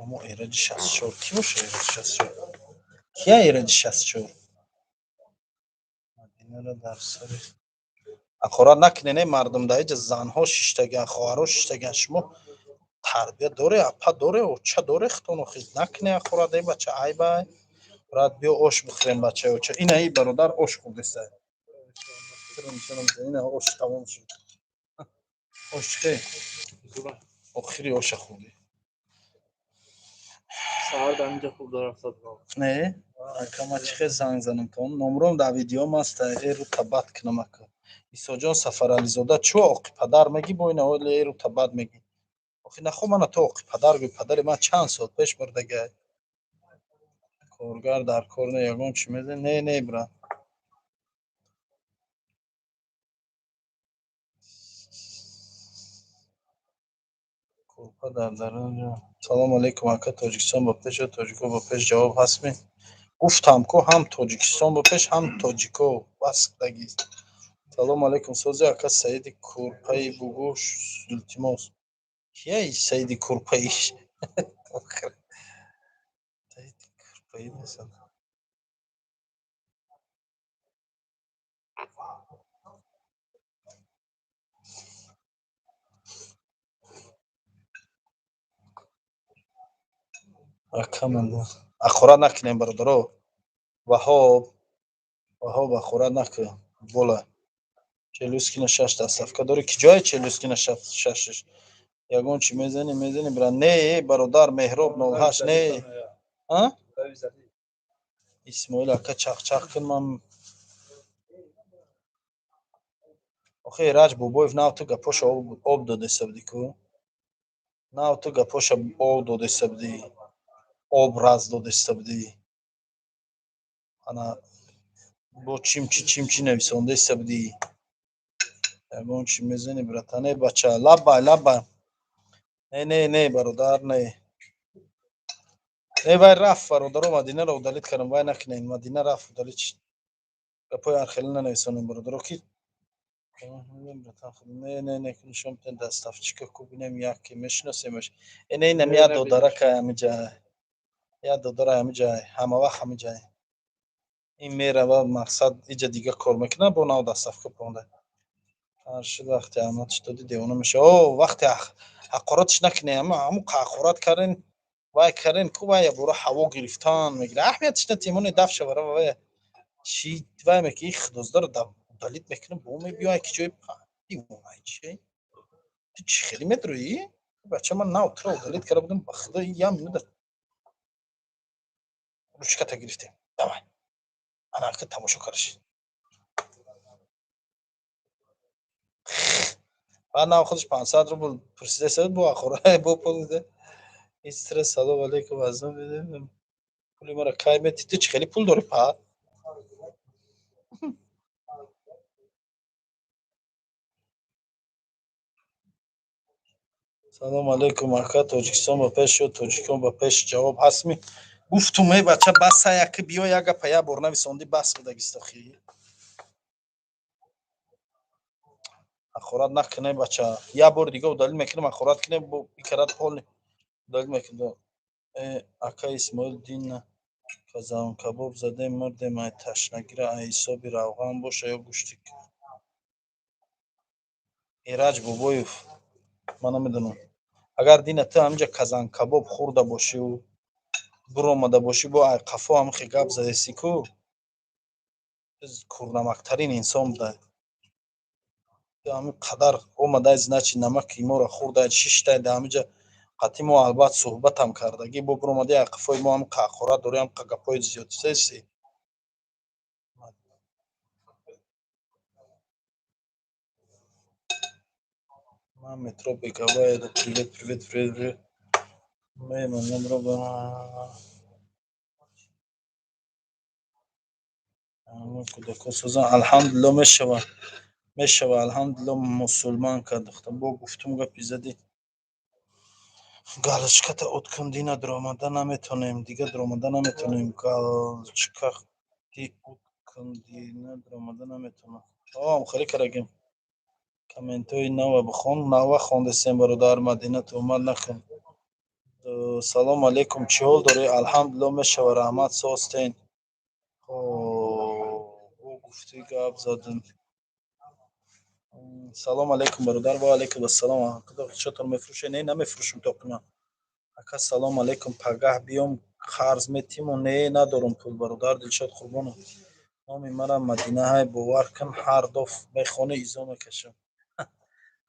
Мо Эраҷи 64. Кӣ боша Эраҷи 64? Кия Эраҷи 64? Мадинаро дар сари ҳақорат накунед, мардум, дар инҷа занҳо шиштагиан, хоҳарҳо шиштагиан. Шумо тарбия доре, апа доре, оча доре, худтон охир накунед ҳақорат, эй бача, айбай. Брат, биё ош бихӯрем, бачаи оча. Ина и бародар ош хӯрдеста. Ина ош тамом шуд. Ош чӣ? Охири оша хӯрдӣ. Саҳар дар инҷа хуб дарафтад. Не? Ака, ман чӣ хел занг занам то номром дар видеом аст, эру табат кунам, ака. Исоҷон Сафарализода, чӯ оқи падар мегӣ, бо ина оли эру табат мегӣ. Охи нахо мана ту оқи падар гӯй, падари ман чанд сол пеш мурдагай. Коргар дар кор не, ягон чӣ мезани? Не, не, брат. Кӯрпа дар дарун. Салому алейкум, ака, Тоҷикистон ба пеш ё тоҷико ба пеш, ҷавоб ҳастми? Гуфтам ку, ҳам Тоҷикистон ба пеш, ҳам тоҷико, бас дагист. Салому алейкум, сози ака, Саиди Кӯрпаи бугӯ, илтимос. Кияи Саиди Кӯрпаи? Саиди Кӯрпаи масалан. Ака, ман ҳақорат накунем, бародаро. Ваҳоб, Ваҳоб, ҳақорат накун. Бола. Челюскина шаш доставка дорӣ? Ки ҷое Челюскина шашш? Ягон чӣ мезанӣ, мезанӣ, бра. Не, бародар, Меҳроб 08, не. А? Исмоил ака, чақчақ кун ман. Охи Эраҷ Бобоев, нав ту гапоша об додеса будӣ ку? Нав ту гапоша об додеса будӣ. Об раз додеса будӣ. Ана бо чимчи чимчи нависондеса будӣ. Ягон чӣ мезанӣ, братан? Не, бача, лаббай, лаббай. Не, не, не, бародар, не. Не, вай рафт, бародаро, Мадинаро удалить кардам, вай накунед. Мадина рафт, удалить шид. Гапои ҳархелӣ нанависонем, бародаро, ки не, не, не, нишон бидем доставщика ку, бинем, яке мешиносемаш. Э, не, инам як додаракай ҳамиҷа. Як додара ҳамиҷа, ҳама вақт ҳамиҷа. Ин мерава, мақсад, иҷа дига кор мекунад, бо нав доставка понда. Ҳар шуд вақте аҳмад доди девона меша. О, вақте ҳақоратш накунӣ, ама ҳамун ҳақорат карден, вай карден ку, вай ябора ҳаво гирифтан мегира. Аҳамиятш натимоне даф шавара, вай чӣ вай меки, ин худоздара удалить мекунам, бо мебиёй ки ҷои девона чи? Ту чӣ хеле медроӣ? Бача, ман нав туро удалить карда будам, ба худо, ин як минута ручката гирифтем. Давай. Ана ака тамошо караш. Баъд нав худаш 500 рубл пурсида бо ахора бо пул дида. Истра, салом алейкум, аз пули мара кай мети? Ту чӣ хеле пул дорӣ, па? Салом алейкум, ака, Тоҷикистон ба пеш ё тоҷикон ба пеш, ҷавоб ҳастми? Гуфтум, эй бача, баса, яки биё, як гапа як бор нависонди, бас будагистохи. Ҳақорат накунем, бача, як бори дига удалить мекунем, ҳақорат кунем, икарат пол удалить мекунем. Э, ака Исмоил, дина казанкабоб задем, мурдем ай ташнагира, ай ҳисоби равған боша ё гӯшти. Эраҷ Бобоев, ман намедонам, агар дина ту ҳаминҷа казанкабоб хӯрда бошиву биромада бошӣ, бо ай қафо ҳамихе гап задаси ку, курнамактарин инсон буда. Ҳамин қадар омадай, значит, намаки моро хӯрдай, шиштай да ҳаминҷа қатъи мо, албат суҳбатам кардагӣ, бо биромади ай қафои мо ҳам ҳақорат дорӣ, ҳам гапҳои зиёд чизеси. Ман метро беговая. Привет, привет, привет, привет. Мемонам ро кӯдако созан, алҳамдулилло, мешава, мешава, алҳамдулилло, мусулман кард. Бо гуфтум, гапи задӣ, галочката от кун, дина дуромада наметонем, дига дуромада наметонем. Галочка ти от кун, дина дуромада наметонам. Ом хеле карагем. Комментҳои нава бихон, нава хондесем, бародар Мадина, туҳмат накун. Салому алейкум, чӣ ҳол дорӣ? Алҳамдулилло, мешава, раҳмат, созтен. Бо гуфтӣ, гап задем. Салому алейкум, бародар. Ва алейкум ассалом. Чотон мефурӯшед? Не, намефурӯшем тоқима. Ака, салому алейкум, пагаҳ биём, қарз метиму? Не, надорум пул, бародар Дилшод Қурбонов. Номи мара Мадинаҳай, бовар кун, ҳар доф мехонӣ, изо мекашам.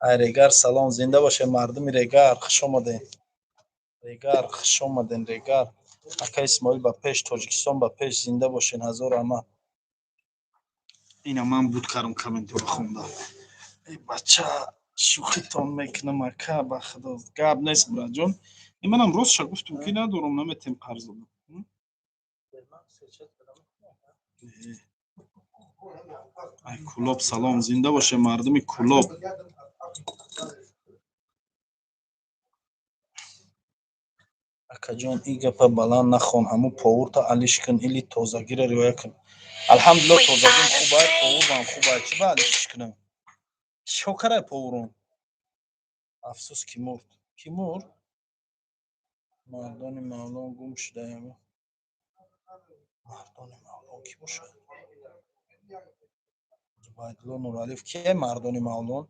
Ай Регар салом, зинда бошед, мардуми Регар, хуш омадед. Регар, хуш омаден, Регар. Ака Исмоил ба пеш, Тоҷикистон ба пеш, зинда бошен, ҳазор раҳмат. Ина ман буд кардам, комментҳоро хондам. Эй бача. Шӯхитон мекунам, ака, ба худо, гап нест, братҷон. Манам ростша гуфтум, ки надорум, наметем қарз додам. Ай Кулоб салом, зинда боше мардуми Кулоб. Акаҷон, и гапа баланд нахон, ҳамун повурта алиш кун или тозагиро риоя кун. Алҳамдулилло, тозагим хуб ай, повурам хуб ай, чӣ ба алишиш кунам? Чико карай повурон? Афсӯс, ки мурд. Ки мурд? Мардони Мавлон гум шудаям. Мардони Мавлон кӣ бошад? Зубайдулло Нуралиев кие мардони Мавлон?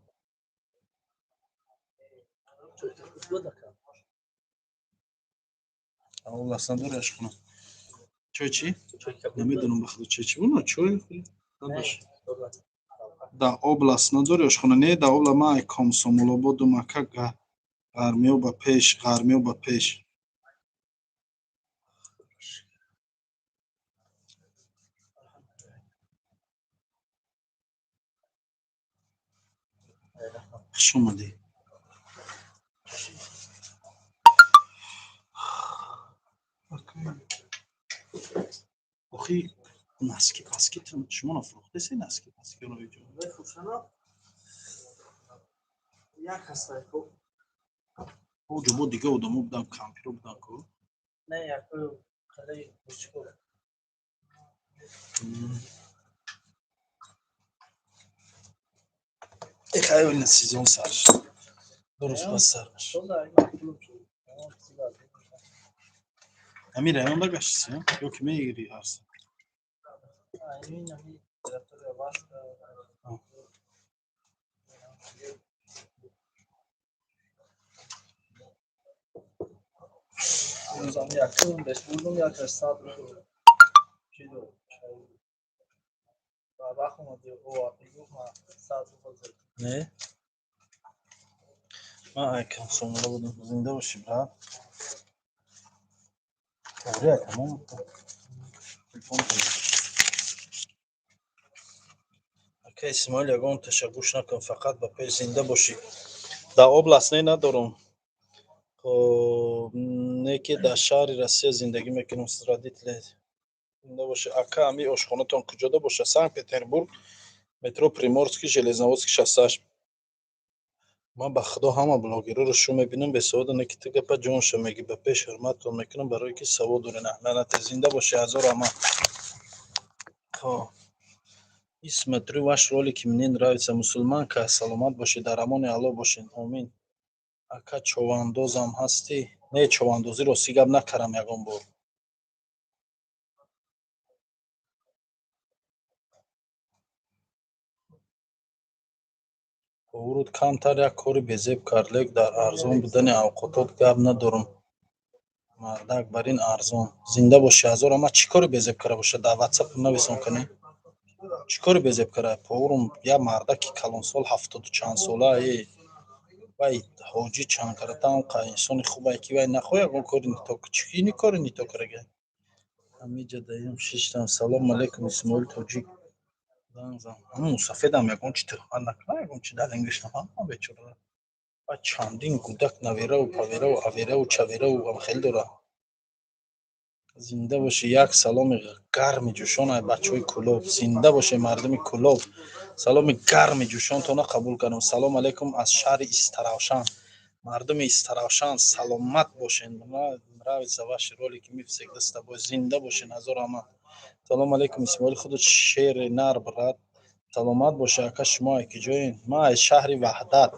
Област надори ашхона. Чой чӣ? Намедонам, ба худо, чой чӣ буна? Чой да област надори ошхона? Не, да обла ман ай Комсомолободум, ака, ғармиё ба пеш, ғармиё ба пеш. Хуш омадӣ. Охи, носки паски шумо нафурӯхтеси носки паскиро иҷо? Як ҳастай ку. Оҷо бо дига одамо будан, кампиро будан ку? Не, яку қалаи бучко. Эхай, сезон сар шуд. 2 рӯз пас сар мешуд. Ҳамин районда гаштиси ё ки мегирӣ ҳар сол? Рӯзам якум беш бурдум, як 100 рубл. Чӣ дод? Ва вақт омади, овард, гуфт, ман 100 рубл зад. Не? Ман ай Комсомола будам. Зинда бошӣ, брат. Тоғри, тамом. Телефон кун. Ака Исмоил, ягон ташаббуш накун, фақат ба пеш, зинда бошӣ. Дар област не, надорум. Хоб, не ки дар шаҳри Россия зиндагӣ мекунам с родители. Зинда бошӣ. Ака, ҳами ошхонатон куҷода бошад? Санкт Петербург, метро Приморский, Железноводский 68. Ман ба худо ҳама блогерҳоро шу мебинам, бесавода не ки ту гапа ҷонша мегӣ, ба пеш, ҳурматтон мекунам, барое ки савод дорӣ. Лаънате, зинда бошӣ, ҳазор раҳмат. Хоб. И смотрю ваш ролики, мне нравится мусульманка. Саломат бошед, дар амони Аллоҳ бошед. Омин. Ака, човандозам ҳастӣ? Не, човандозӣ ростӣ гап накардам ягон бор. Повурут камтар як кори безеб кард, лек дар арзон будани авқотот гап надорам. Мардак бар ин арзон. Зинда бошӣ, ҳазор раҳмат. Чӣ кори безеб карда бошад? Дар ватсап нависон кунӣ. Чӣ кори безеб карда? Повурум як мардаки калонсол, ҳафтоду чанд сола, е вай ҳоҷӣ чанд карата ҳам инсони хубае ки вай нахоҳ ягон кори нито. Чӣ кори нито карага? Ҳамиҷа даём шиштам. Салому алайкум, Исмоил тоҷик. Занг зан. Ҳамун мусафедам ягон чи туҳмат накунад, ягон чи далингиш нафаҳмам бечора. Ва чандин гудак, навераву павераву авераву чавераву хеле дорад. Зинда бошӣ, як саломи гарми ҷӯшон ай бачаҳои Кулоб. Зинда боше мардуми Кулоб. Саломи гарми ҷӯшонтонро қабул кардам. Салому алайкум аз шаҳри Истаравшан. Мардуми Истаравшан, саломат бошед. Нравится ваши ролики, мы всегда с тобой. Зинда бошед, ҳазор раҳмат. Салому алайкум, Исмоил, худат шери нар, брат. Саломат боше, ака, шумо ай куҷоед? Ман аз шаҳри Ваҳдат.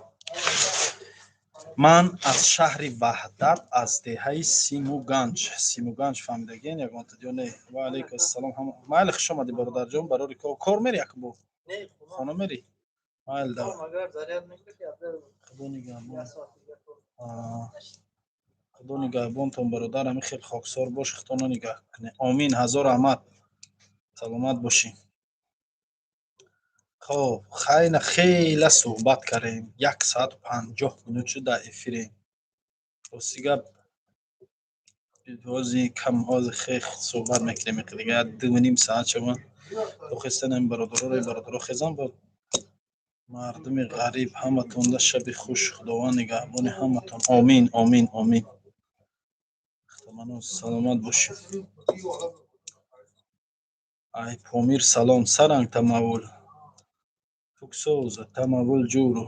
Ман аз шаҳри Ваҳдат, аз деҳаи Симуганҷ. Симуганҷ фаҳмидагиен ягонта ё не? Ва алайкум ассалом. Майли, хуш омадӣ, бародарҷон, барори кор. Кор мери як бор? Хона мери? Майли, да. Худо нигаҳбон. Худо нигаҳбонтон, бародар, ҳамин хел хоксор бош, худтонро нигаҳ кунед. Омин, ҳазор раҳмат. Саломат бошӣ. Хоб, хайна хела суҳбат кардем. 1 саату 50 минут шуд дар эфирем. Рости гап, ҳози кам ҳози хех суҳбат мекунем, дига 2.5 саат шава. То хестан ҳамин бародароро, бародаро хезан, бо Мардуми ғариб, ҳаматонда шаби хуш, Худованд нигаҳбони ҳаматон. Омин, омин, омин. Худоманон саломат бошед. Ай Помир салом, саранг тамаввул. Туксоза тамаввул ҷуру.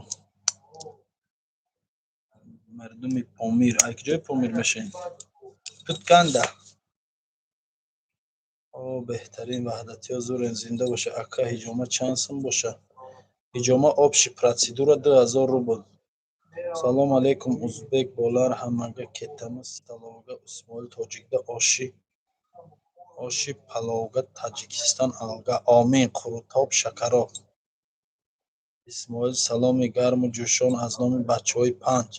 Мардуми Помир, ай куҷои Помир мешавед? Тутканда. О, беҳтарин ваҳдатиё зурен, зинда боша. Ака, ҳиҷома чанд сум боша? Ҳиҷома общий процедура 2000 рубл. Салом алейкум, узбек болар ҳамага кетама столовга Усмоил тоҷикда оши паловга Таҷикистон алга. Омин, қурутоб шакароб. Исмоил саломи гарму ҷӯшон аз номи бачаҳои панҷ.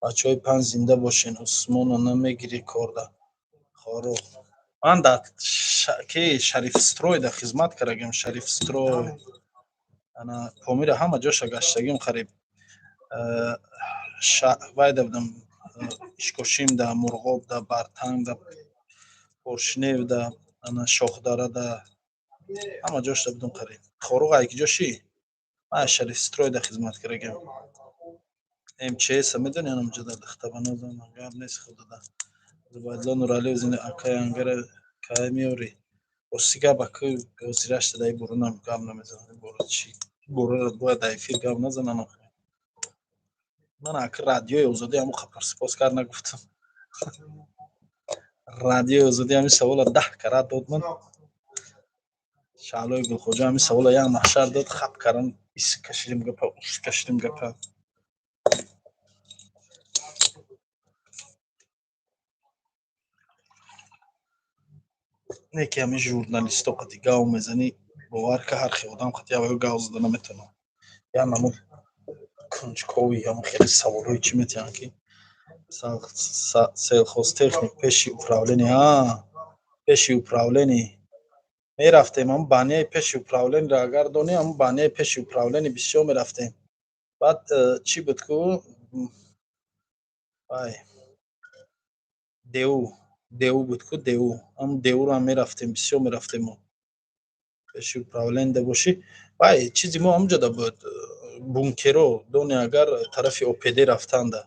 Бачаҳои панҷ зинда бошен. Усмона намегирӣ корда. Хоруғ. Ман дар ки Шарифстройда хизмат кардагим, Шарифстрой. Ана Помира ҳама ҷоша гаштагим қариб. Вайда будам, Ишкошимда, Мурғобда, Бартангда, Поршневда, ана Шоҳдарада, ҳама ҷошда будам қариб. Хоруғ ай ки ҷоши? Ман Шарифстройда хизмат кардагим. МЧС медони, анам ҷода духтабанозам, гап нест худода. Зубайдулло Нуралиев зинда. Акай ангара кай меёрӣ? Рости гап, ака, ҳозирашта дар бурунам гап намезанам. Бора чӣ? Бораро бояд дар эфир гап назанам охе. Ман ака радиои озодӣ ҳамон хабарсипос кард нагуфтам. Радиои озодӣ ҳамин савола 10 карат дод ман. Шаҳлои Гулхоҷа ҳамин савола як маҳшар дод, хап кардан, ис кашидим гапа, ус кашидим гапа. Не ки ҳамин журналисто қати гав мезанӣ, бовар ка, ҳар хел одам қати аваю гав зада наметавонам. Як намуд кунҷковӣ, ҳамон хеле саволҳои чӣ метиҳанд ки сельхозтехник пеши управление, пеши управление мерафтем, ҳамн баняи пеши управлениеро агар донӣ, ҳамн баняи пеши управление бисёр мерафтем. Баъд чӣ буд ку, вай ДУ буд ку, ДУ, ҳамн ДУ-ро ҳам мерафтем, бисёр мерафтем мо. Пеши управление бошӣ, вай чизи мо ҳамонҷода буд, бункеро дони, агар тарафи ОПД рафтанда.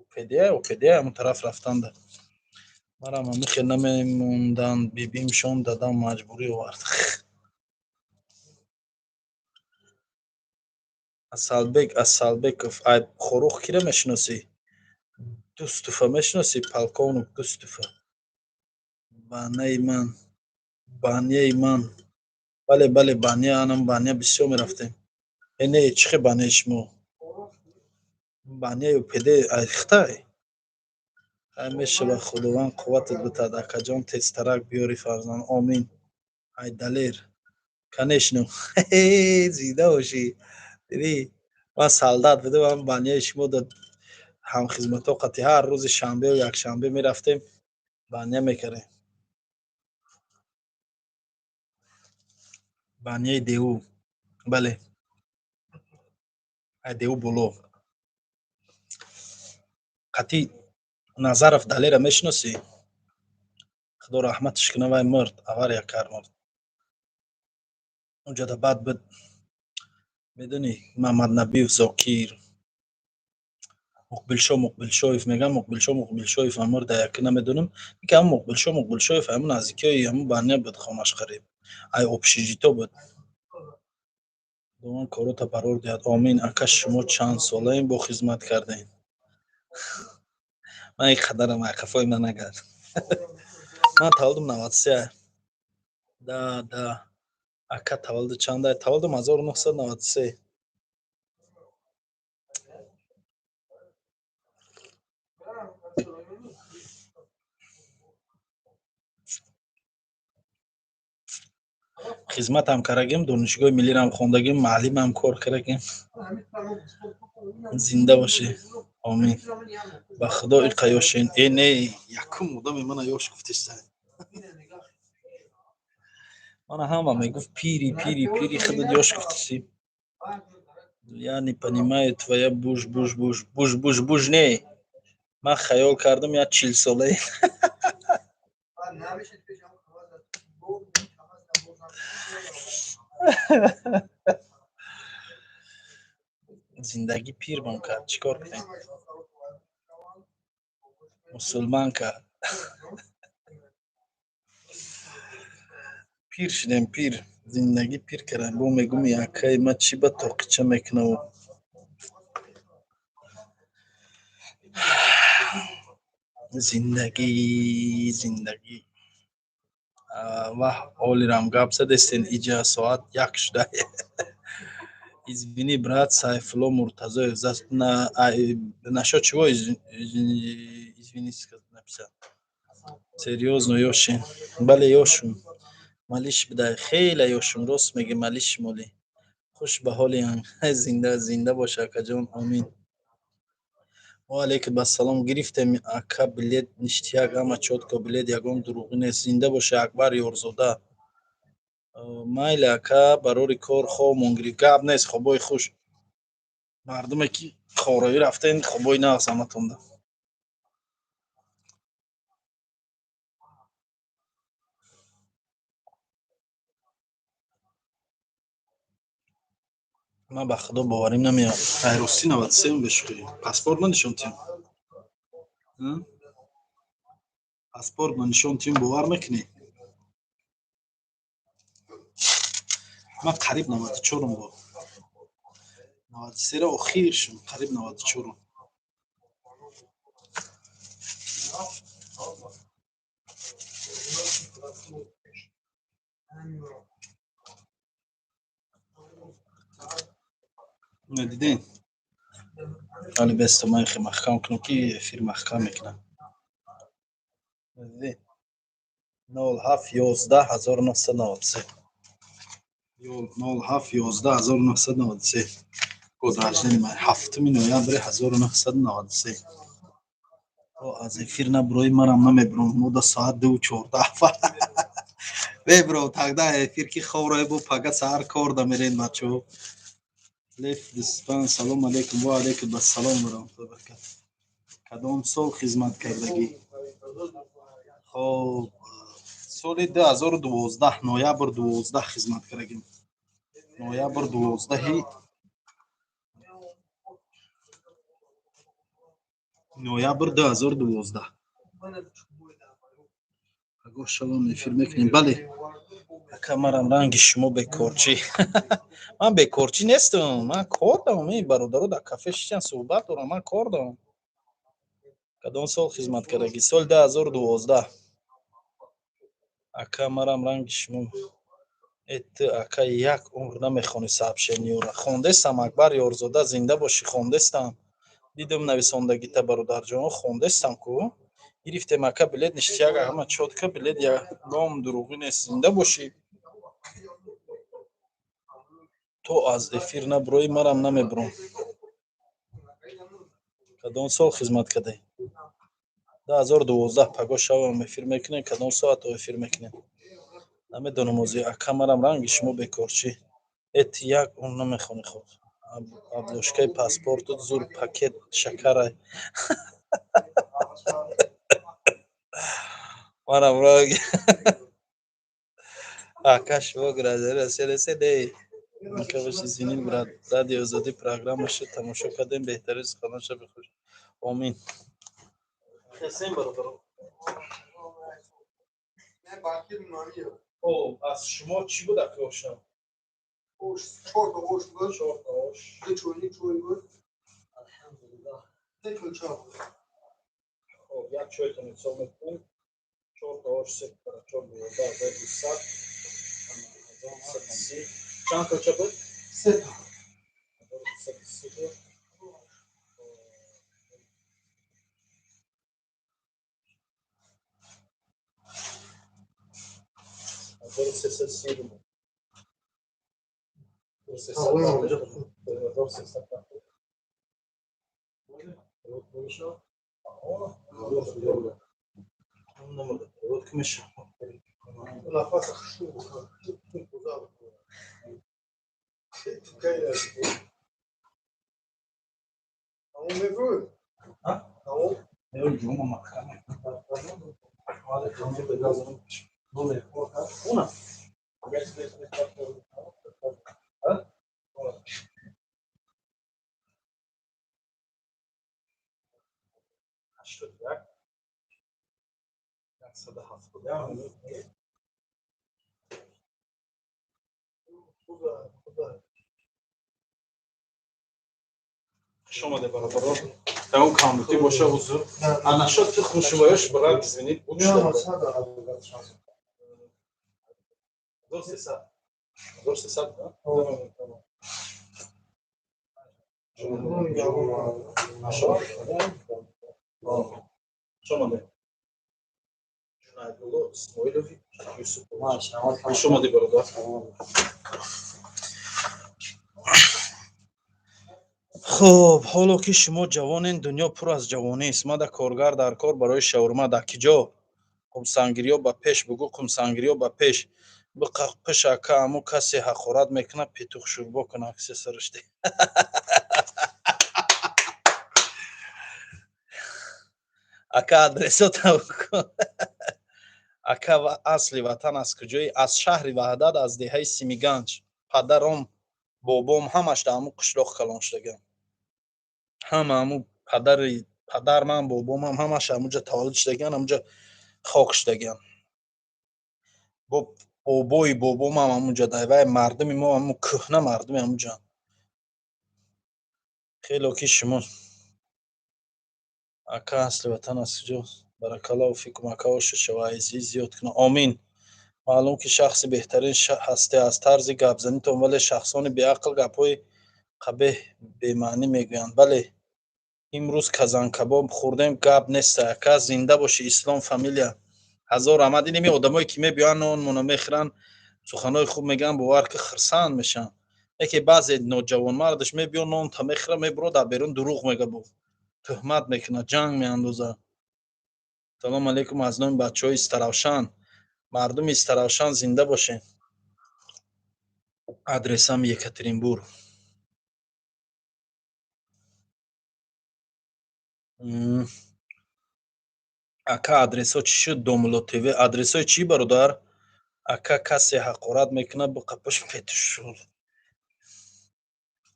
ОПД, ОПД ҳамон тараф рафтанда. Марам ҳамин хел намемонданд, бибимшон дадам маҷбурӣ овард. Асалбек Асалбеков, ай Хоруғ киро мешиносӣ? Дустуфа мешиносӣ? Полковник Дустуфа. Банаи ман, баняи ман. Бале, бале, баня, анам баня бисёр мерафтем. Э, не, чӣ хел баняи шумо? Баняи ОПД ай Хитай? Ай мешава, Худованд қувватат битад, акаҷон, тезтарак биёри фарзанд. Омин. Ай Далер. Конечно. Зинда бошӣ. Дидӣ? Ман солдат будам, ҳам баняи шумо да ҳамхизматҳо қати ҳар рӯзи шанбеу якшанбе мерафтем, баня мекардем. Баняи ДУ. Бале. Ай ДУ боло. Қати Назаров Далера мешиносӣ? Худо раҳматаш кунад, вай мурд, авария кард, мурд. Онҷода баъд буд, медонӣ, Мамаднабиев Зокир, Муқбилшо Муқбилшоев мегӯям, Муқбилшо Муқбилшоев ҳам мурд, яке намедонам. Ки ҳам Муқбилшо Муқбилшоев ҳамон наздикиҳои ҳамон баня буд, хонаш қариб. Ай общежито буд. Худованд корота барор диҳад. Омин. Ака, шумо чанд солаем бо хизмат кардем? Ман ин қадарам қафои ман нагард. Ман таваллудам 93. Да, да. Ака, таваллуди чанда? Таваллудам 1993. Хизматам кардагим, донишгоҳи миллиам хондагим, маълимам кор кардагим. Зинда бошӣ. Омин. Ба Худо иқа ёшен. Э, не, якум одаме мана ёш гуфтеста. Мана ҳама мегуфт пири, пири, пири, худат ёш гуфтеси. Я не понимаю твоя буш, буш, буш, буш, буш, буш, не. Ман хаёл кардам я 40-солаи. Зиндагӣ пирмон кард, чӣ кор кунем? Мусулман кард. Пир шудем, пир. Зиндагӣ пир кардем. Бо мегӯм, якай ма чӣ ба тоқича мекунаву? Зиндагӣ, зиндагӣ. Ваҳ, олирам гап задестен, иҷа соат як шуда. Извини, брат, Сайфулло Муртазоев. Насчет чего извини написал? Серьезно, ёшин. Бале, ёшум. Малиш бидай, хеле ёшум, рост меги, малиш моли. Хуш ба ҳоли зинда, зинда бош, акаҷон, омин. Ва алейкум ассалом. Гирифтем, ака, билет ништяк, ҳама чётко, билет ягон дурӯғӣ нест. Зинда боши, Акбар Ёрзода. Майли, ака, барори кор хобмон гирифт. Гап нест, хобои хуш. Мардуме ки хоравӣ рафтен, хобои нағз ҳаматонда. Ман ба худо боварим намеяд. Ай, ростӣ 93-м, бешӯхӣ. Паспорт ма нишон тиҳам? Паспорт ма нишон тиҳам, бовар мекунӣ? Ман қариб 94-ум, бо 93-ра охир шум, қариб 94-ум. Дидем, али бесто ман хе маҳкам кунам, ки эфир маҳкам мекунам. Дидем, 07.11.1993, 07.11.1993, год рождения ман 7 ноябри 1993. То аз эфир набурои, марам намебурам. Мо да соат 2:14 бебро тогда эфир ки хоброе, бо пага саҳар кор да мерен, бачаҳо. Лев дистан, салом алейкум. Ва алейкум ассалом ва раҳматуллоҳи баракату. Кадом сол хизмат кардагӣ? Хоб, соли 2012, ноябр 12 хизмат кардагим, ноябр 12-и, ноябр 2012. Пагоҳ шавам эфир мекунем? Бале, ака, марам ранги шумо бекорчӣ. Ман бекорчӣ нестам, ман кор дорам. Ин бародаро дар кафе шиштан, суҳбат дорам, ман кор дорам. Кадом сол хизмат кардагӣ? Соли 2012, ака, марам ранги шумо. Э, ту, ака, як умр намехонӣ сообщениёра. Хондестам, Акбар Ёрзода, зинда бошӣ, хондестам. Дидам нависондагита, бародарҷон, хондестам ку. Гирифтем, ака, билет ништяк, ҳама чётко, билет ягон дурӯғӣ нест. Зинда бошӣ. То аз эфир набуроӣ, марам намебурам. Кадом сол хизмат кардӣ? 2012. Пагоҳ шавам эфир мекунем? Кадом соато эфир мекунем, намедонам озӣ. Ака, марам ранги шумо бекорчӣ. Э, ту як умр намехонӣ. Худ обложкаи паспортут зур пакет шакарай. Манам ранги ака шумо гражданин Россия нестед? Эй, ака, боши. Извини, брат. Радио Озодӣ программаша тамошо кардем, беҳтарин суханон. Шаби хуш, омин. Хесем, бародаро. Хоб, аз шумо чӣ буд, ака, ошам? Чорта ош буд. Чорта ош. Ду чойник чой буд. Се кулча буд. Хоб, як чойтон ҳисоб мекунем. Чорта ош, се кара чор, 12 200, 1230. Чанд кулча буд? Сета. 1230 буд. 1330 рубл. 1300. 1300. Нафас хушу. Тамом мебурӣ? Тамом? Ҷума маҳкам. Уна. 171. Хуш омаде, бародаро. Тамом камбутӣ боша, узр. А насчет ты хушвоёш, брат, извини, буд шуда. 1300. 1300, да? Хуш омаде. Ҷунайдулло Исмоилови Юсупович. Хуш омадӣ, бародар. Хуб, ҳоло ки шумо ҷавонен, дунё пур аз ҷавонист. Мада коргар дар кор барои шаурма. Дар ки ҷо? Қумсангириё ба пеш, бугӯ, қумсангириё ба пеш. Биқапиш, ака, аму касе ҳақорат мекунад, петух шӯрбо кун, аксе сараште. Ака, адресота кун. Ака, асли ватан аз куҷои? Аз шаҳри Ваҳдат, аз деҳаи Симиганҷ. Падаром, бобом ҳамаш дар ҳамун қишлоқ калон шудаган. Ҳама ҳамун падари падармам, бобомам ҳамаш ҳамунҷа таваллуд шудаган, ҳамунҷа хок шудаган. Бо бобои бобомам ҳамунҷа дай вай мардуми мо ҳамун кӯҳна мардуми ҳамунҷаанд. Хело ки шумо, ака, асли ватан аз куҷо? Баракаллоҳу фикум, ака, оша шава, азиз зиёд кунад. Омин. Маълум ки шахси беҳтарин ҳастӣ аз тарзи гапзанитон, вале шахсони беақл гапҳои қабеҳ бемаънӣ мегӯянд. Бале, имрӯз казанкабоб хӯрдем, гап неста, ака, зинда бошӣ, Ислом фамилия. Ҳазор раҳмат. Инами одамое ки мебиёянд, нонмона мехӯранд, суханҳои хуб мегӯянд, бовар ки хирсанд мешаванд. Яке баъзе ноҷавонмардаш мебиё, нонта мехӯра, мебуро, дар берун дурӯғ мега, бо тӯҳмат мекунад, ҷанг меандозад. Салому алейкум аз номи бачаҳои Истаравшан. Мардуми Истаравшан, зинда бошед. Адресам Екатеринбург. Ака, адресҳо чӣ шуд? Домулло ТВ. Адресҳои чӣ, бародар? Ака, касе ҳақорат мекунад, биқапаш петушур.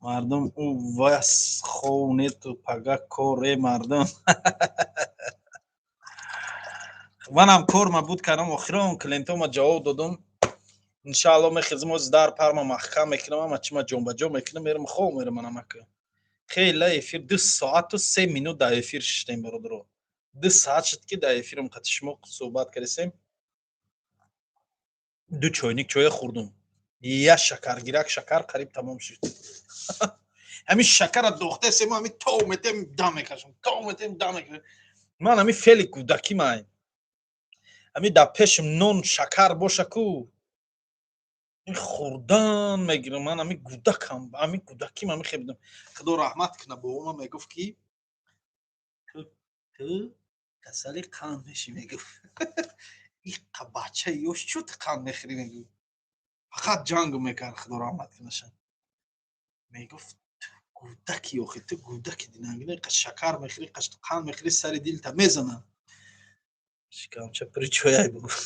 Мардум, у вас хов нету, пага кор, э мардум. Манам корма буд кардам, охирон клиентома ҷавоб додум. Иншаалло, мехезим, оз дар парма маҳкам мекунам, ама чима ҷонбаҷо мекунам, мерам хов мерам манам, ака. Хела эфир 2 соату 3 минут дар эфир шиштем, бародаро. 2 саат шуд, ки дар эфирам қати шумо суҳбат кардесем. Ду чойник чоя хӯрдум. Я шакаргирак шакар қариб тамом шуд. Ҳамин шакара дохтесем, ҳамин тов метем, дам мекашам, тов метем, дам мекашам. Ман ҳамин феъли кӯдакӣ май. Ҳамин дар пешим нон шакар боша ку, хӯрдан мегирам. Ман ҳамин кӯдакам, ҳамин кӯдаким ҳамин хел будам. Худо раҳмат кунад, бобома мегуфт, ки ту касали қанд мешӣ, мегуфт. Иқа бачаи ёш чӯ ту қанд мехӯрӣ, мегуфт. Фақат ҷангу мекард, худо раҳмат кунаша. Мегуфт, ту кӯдаки, охи ту кӯдаки динангина, иқа шакар мехӯрӣ, иқа қанд мехӯрӣ, сари дилта мезанад. Шикамча пури чояй, бугуфт.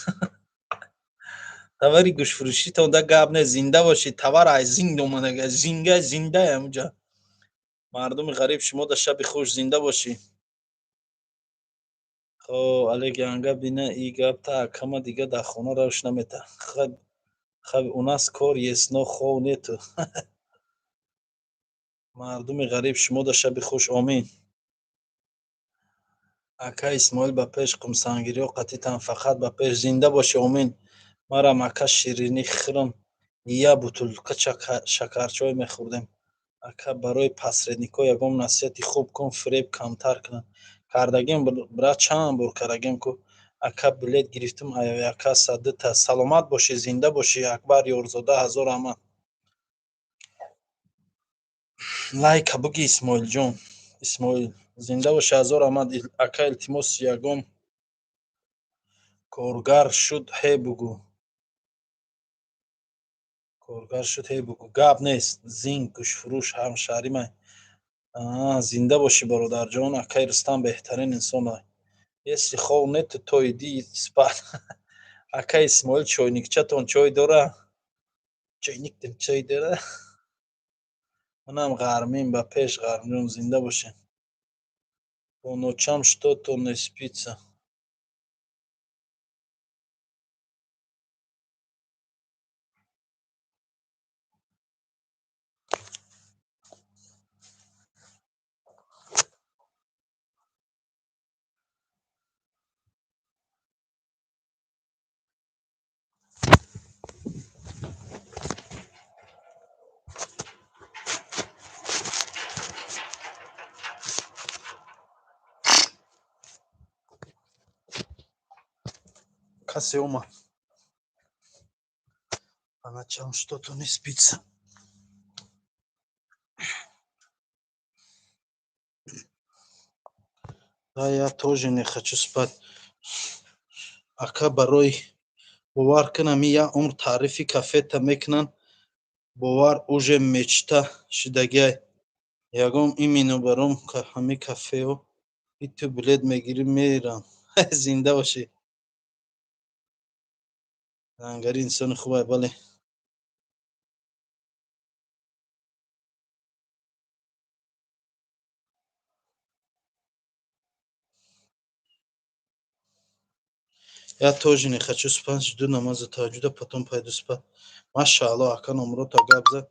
Товари гӯштфурӯшитон да гап не, зинда бошӣ, товар ай зинд омадага, зинга зинда ҳамуҷа. Мардуми ғариб, шумо да шаби хуш, зинда бошӣ. Хоб, Олег янга бина и гапта акама дига дар хона равш намета. Хаб, хаб, у нас кор есть, но хов нету. Мардуми ғариб, шумо да шаби хуш, омин. Ака Исмоил, ба пеш, қумсангириҳо қатитан, фақат ба пеш, зинда бошӣ, омин. Марам, ака, ширинӣ хӯрам, я бутулка шакарчой мехӯрдем. Ака, барои посредникҳо ягон насиҳати хуб кун, фиреб камтар кунанд. Кардагим, брат, чанд бор кардагим ку. Ака, билет гирифтум авиакасса дута. Саломат бошӣ, зинда бошӣ, Акбар Ёрзода, ҳазор раҳмат. Лайка буги, Исмоилҷон. Исмоил, зинда бошӣ, ҳазор раҳмат. Ака, илтимос, ягон коргар шуд, ҳе бугӯ. Коргар шуд, ҳе бугӯ. Гап нест. Зинг гӯштфурӯш ҳамшаҳримай. Зинда бошӣ, бародарҷон. Акаи Рустам беҳтарин инсон ай. Если хов нету, то иди спать. Ака Исмоил, чойникчатон чой дора? Чойниктон чой дора? Манам ғармин, ба пеш, Ғармҷон, зинда бошед. По ночам что-то не спится. Касе омад. По ночам что-то не спится. Да, я тоже не хочу спать. Ака, барои бовар кунам, я умр таърифи кафета мекунанд, бовар, уже мечта шидагиай. Ягон именно баром ҳами кафео иту билет мегирӣ, мерам. Зинда бошӣ. Лангари инсони хубай, бале. Я тоже не хочу спать, жду намаза таҳаҷҷуда, потом пойду спать. Машаалло, ака, номрота гап зад.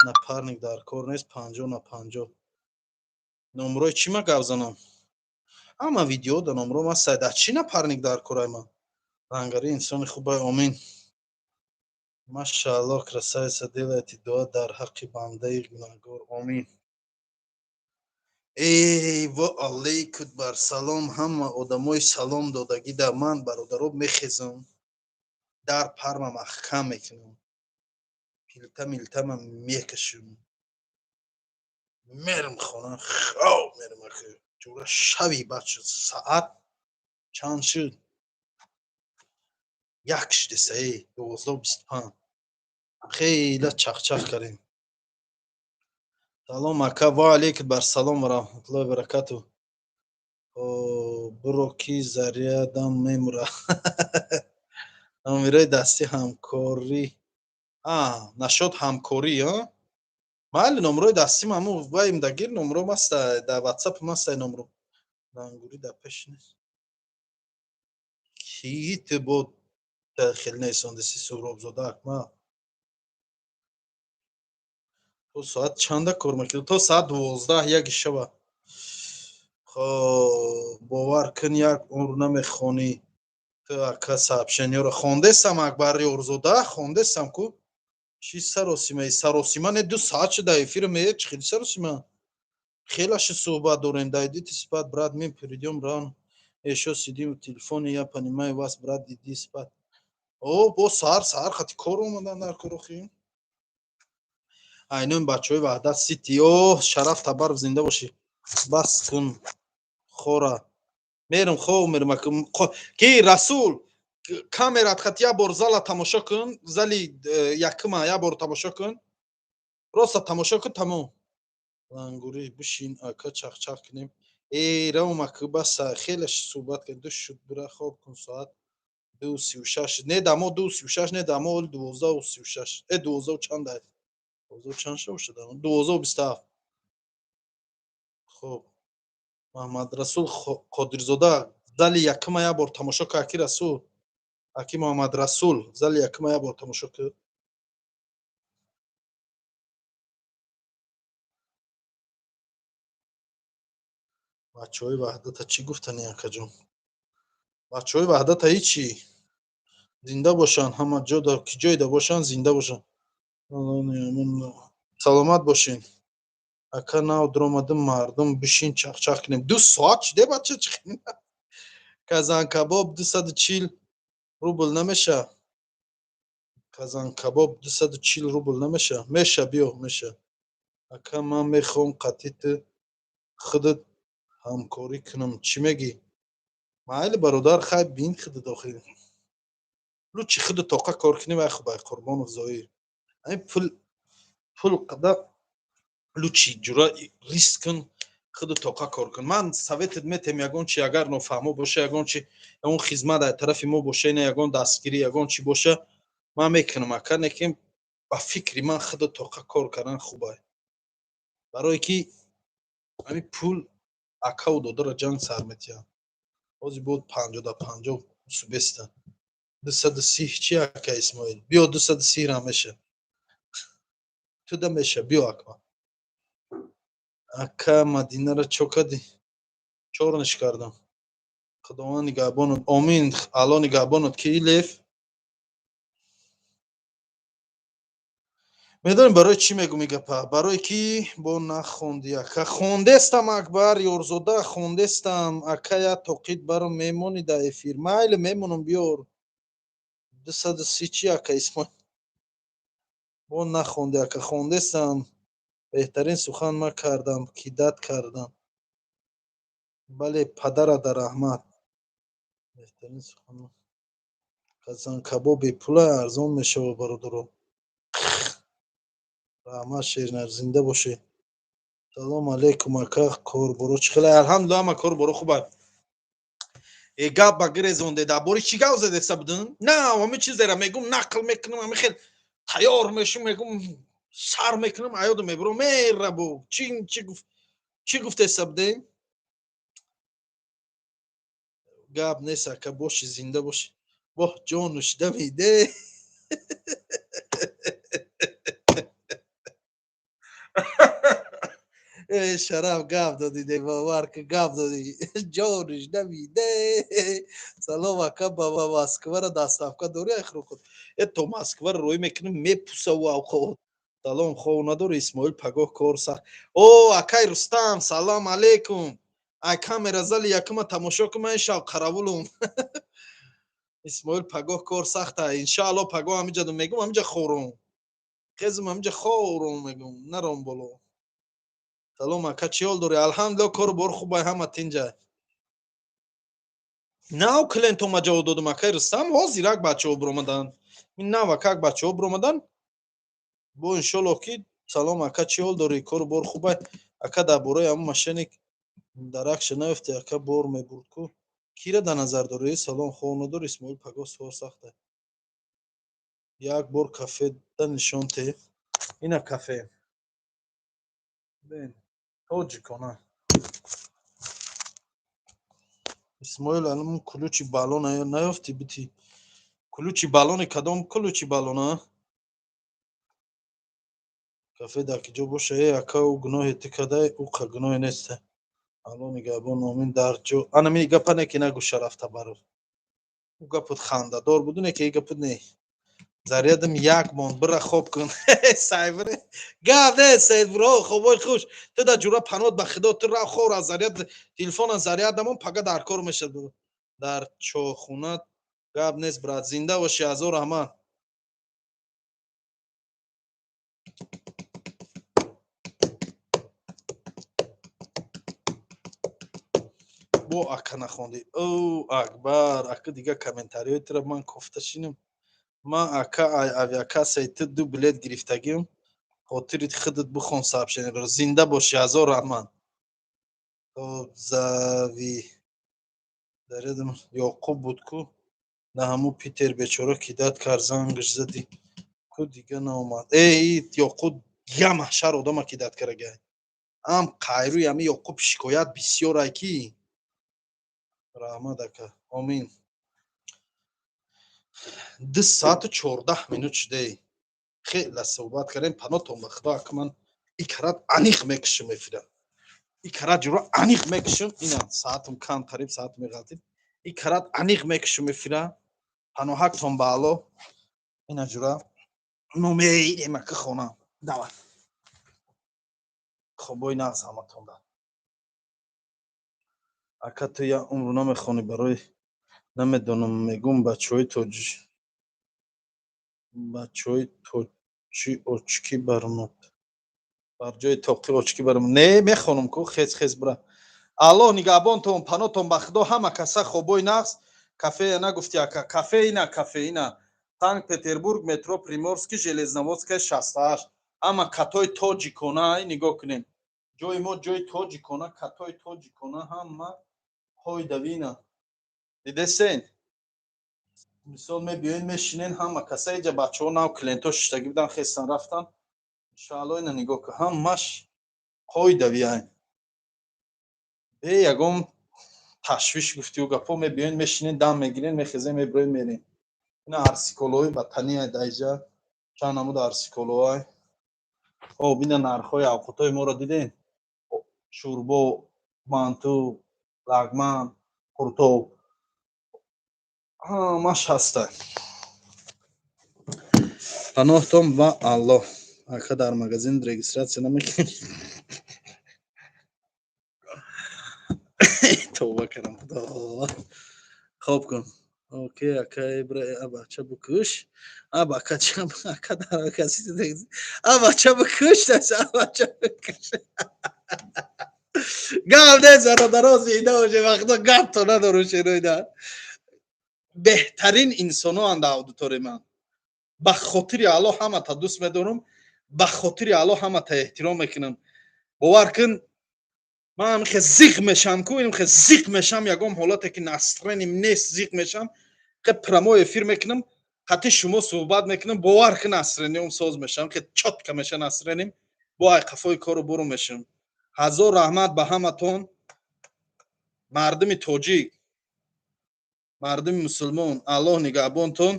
Напарник дар кор нест, 50 на 50. Номрои чӣ ма гап занам? Ҳама видео да номро ма сайда. Чӣ напарник дар корай ма? Лангари инсони хубай, омин. Машаалло, красавица, делайте дуа дар ҳаққи бандаи гунаҳгор, омин. Эй, во алейкум бар салом ҳама одамои салом додагӣ. Да ман, бародаро, мехезам, дар парма маҳкам мекунам, пилта милтама мекашам, мерам хона, хоб мерам. Ака, ҷура шави баъд шуд. Саат чанд шуд? 1 шудеса, э, 12:25. Хела чахчах кардем. Салом, ака. Ва алейкум бар салом ва раҳматуллоҳи баракату. Буро, ки зарядам мемура. Номерои дастӣ ҳамкорӣ нашод, ҳамкорӣ майли. Номрои дастим ҳаму ваим дагир, номро маста, дар ватсап мастай номро. Лангурӣ дар пеш нест. Ки ту бо хел несондеси, Суҳробзода Акмал? То соат чанда кор мекунӣ? То соат 12, 1 шаба. Хоб, бовар кун, як умр намехонӣ ту, ака. Сообщениёро хондесам, Акбар Ёрзода, хондесам ку. Чӣ саросимаи? Саросима не, 2 саат шуда эфир ме, чӣ хели саросима? Хелаши суҳбат дорем. Да идите спать, брат, мы придем рано, ещё сидим в телефоне. Я понимаю вас, брат, иди спать. О, бо саҳар саҳар хати кор омадан дар корохи. Айнон бачаҳои Ваҳдат Сити, о, шараф табаров, зинда бошӣ. Бас кун, хора, мерам, хоб мерам. Ки Расул, камерат хат, як бор зала тамошо кун, зали якума як бор тамошо кун, роста тамошо кун, тамом. Лангурӣ, бишин, ака, чахчах кунем. Эй, равм, ака, баса, хеле суҳбат кардем, ду шуд, бура хоб кун. Соат 2:36. Не, дамо 2:36, не, дамо оли 12:36. Э, дувоздаҳу чанд ай? Дувоздаҳу чанд шуда бошад? 12:27. Хоб, Маҳамадрасул Қодирзода, зали якума як бор тамошо кун. Аки Расул, аки Муҳаммадрасул, зали якума як бор тамошо кун. Бачаҳои Ваҳдата чӣ гуфтани, акаҷон? Бачаҳои Ваҳдата ҳичи, зинда бошанд, ҳама ҷо ки ҷойда бошанд, зинда бошанд, саломат бошед. Ака, нав дуромадим, мардум, бишин, чахчах кунем. 2 соат шуде, бача. Чӣ казанкабоб 240 рубл намеша? Казанкабоб 240 рубл намеша? Меша, биё, меша. Ака, ман мехоҳам қатъи ту худат ҳамкорӣ кунам, чӣ мегӣ? Майли, бародар, хай, бин худат охир. Лучше худат тоқа кор кунӣ, вай хубай. Қурбонов Зоир, ҳамин пул қада лучше ҷура риск кун, худат тоқа кор кун. Ман советат метем, ягон чи агар нофаҳмо боша, ягон чи, ягон хизмат аз тарафи мо боша, ина ягон дастгирӣ, ягон чи боша, ман мекунам, ака. Лекин ба фикри ман худат тоқа кор кардан хубай, барое ки ҳамин пул акаву додара ҷанг сар метиҳад. Ҳозир буд 50 да 50 субеста. 230 чи, ака Исмоил? Биё, 230 рам меша, туда меша, биё, акма. Ака, Мадинара чо кардӣ? Чорниш кардам. Худованд нигаҳбонат, омин, Алло нигаҳбонат. Ки лев медонем барои чӣ мегум и гапа? Барое ки бо нахонди, ака. Хондестам, Акбар Ёрзода, хондестам. Ака, я тоқит баром, мемонӣ дар эфир? Майли, мемонам, биёр. 230 чи, ака Исмоил? Бо нахонде, ака, хондестам. Беҳтарин сухан ма кардам, кидат кардам. Бале, падарада раҳмат. Беҳтарин сухан. Казанкабоб бепула арзон мешава, бародаро. Раҳмат, Шернар, зинда бошед. Салом алейкум, ака, корборо чӣ хеле? Алҳамдулилла, ҳама корборо хуб. Э, гап ба гирезонде, дар бори чӣ гап задеса будем? На, ҳами чизера мегум, нақл мекунам, ҳами хел тайёр мешум, мегум, сар мекунам, аёдам мебурам, мерабо. Чӣ чӣ гуфт, чӣ гуфтеса будем? Гап нест, ака, боши, зинда боши. Воҳ, ҷонуш дамиде. Э, шараф, гап додӣ, бовар ки гап додӣ. Ҷонуш дамиде. Салом, ака, ба Москвара доставка дорӣ, айхрокот? Э, то Москвара рӯй мекунем, мепусаву авқот. Салом, хов надорӣ, Исмоил, пагоҳ кор сахт. О, акай Рустам, салом алейкум. Ай камера зали якума тамошо кун, ман шав қаравулум. Исмоил, пагоҳ кор сахта. Иншаалло, пагоҳ ҳамиҷа мегум, ҳамиҷа хорум. Хезм, ҳамиҷа хорум мегум, наром боло. Салом, ака, чӣ ҳол дорӣ? Алҳамдулилла, кору бор хубай, ҳама тинҷа. Нав клиентома ҷавоб додум, акай Рустам, ҳозир як бачаҳо биромаданд. Ин нав акак бачаҳо биромаданд. Бо иншоллоҳ ки. Салом, ака, чӣ ҳол дорӣ? Кору бор хубай. Ака, дар бораи ҳамун мошенник даракша наёфтӣ, ака, бор мебурд ку. Кира дар назар дорӣ? Салом, хов надорӣ, Исмоил, пагоҳ кор сахта. Як бор кафеда нишон те. Ина кафе. Бин, тоҷикона. Исмоил, алам ключи баллона наёфтӣ бити. Ключи баллони кадом ключи баллона? Кафе дар киҷо боша? Э, ака, ӯ гуноҳе ту кадай, ӯ қа гуноҳе неста. Алло нигаҳбон, омин дар ҷо. Ана ми гапа не ки нагӯ, шараф табарруф. Ӯ гапут хандадор буду, не ки и гапут не. Зарядам як монд, бира хоб кун. Сайбре. Гап не, Сайбро, хобои хуш. Ту дар ҷура панот ба худо, ту рав хор, аз заряд телефона заряд намон, пага дар кор мешад. Дар чохуна гап нест, брат, зинда бошӣ, ҳазор раҳмат. Бо ака нахондӣ. О, акбар, ака, дига комментариҳои тура ман кофта шинам. Ман, ака, ай авиакассаи ту ду билет гирифтагим. Хотири худат бихон сообщениеро. Зинда бошӣ, ҳазор раҳмат. То зави даредам Ёқуб буд ку, на ҳамун Питер бечора кидат кард, зангаш задӣ ку, дига наомад. Э, и Ёқуб я маҳшар одама кидат карагай. Ам қайрӯи ҳами Ёқуб шикоят бисёрай ки. Раҳмат, ака. Омин. 2 соату 14 минут шудей. Хеле суҳбат кардем, панотон ба худо, ака, ман и карат аниқ мекушам эфира. И карат ҷуро аниқ мекушам, ина саатам кам, қариб саат меғалтид. И карат аниқ мекушам эфира. Паноҳактон ба Алло. Ина ҷура мо мерем, ака, хона. Давай. Хобои нағз ҳаматон да. Ака, ту як умру намехонӣ, барои намедонам, мегум, бачаҳои тоҷ бачаҳои точи очки бармод бар ҷои тоқи очки барм. Не, мехонам ку, хез хез бура. Аллоҳ нигаҳбонтон, панотон ба худо, ҳама каса хобои нағз. Кафея нагуфти, ака, кафе ина, кафе ина. Санкт Петербург, метро Приморский, Железноводская 68. Ҳама катои тоҷикона нигоҳ кунем. Ҷои мо ҷои тоҷикона, катои тоҷикона, ҳама ҳойдавина. Дидесен? Мисол мебиёен, мешинен, ҳама каса иҷа бачаҳо нав клиентҳо шиштагӣ будан, хестан рафтан. Иншаалло, ина нигоҳ кун, ҳамаш қоидавиай. Бе ягон ташвиш гуфтиу гапҳо мебиёен, мешинен, дам мегирен, мехезен, мебироен, мерем. Ина арсиколои ватанияй даиҷа, чанд намуд арсиколоай. Хоб, ина нархҳои авқотҳои моро дидем? Шӯрбо, манту, лагман, қуртоб ҳамаш ҳаста. Паноҳтон ба Аллоҳ. Ака, дар магазин регистрация намекунӣ? Тавба кардам, худо. Хоб кун. Окей, ака, ибра, бача букуш. А бака чам, ака дар каси, а бача букуш, а бача букуш. Гап нест, бародаро, зинда боше. Вақто гапто надору, шероида беҳтарин инсоноанд аудиторияи ман. Ба хотири Аллоҳ ҳамата дӯст медорам, ба хотири Аллоҳ ҳамата эҳтиром мекунам. Бовар кун, ман ҳамихе зиқ мешам ку, имхе зиқ мешам, ягон ҳолате ки настроением нест, зиқ мешам, хе прямой эфир мекунам, қати шумо суҳбат мекунам, бовар кун, настроением соз мешам, хе чётко меша настроением, бо ай қафои кору буру мешам. Ҳазор раҳмат ба ҳаматон, мардуми тоҷик, мардуми мусулмон, Аллоҳ нигаҳбонтон.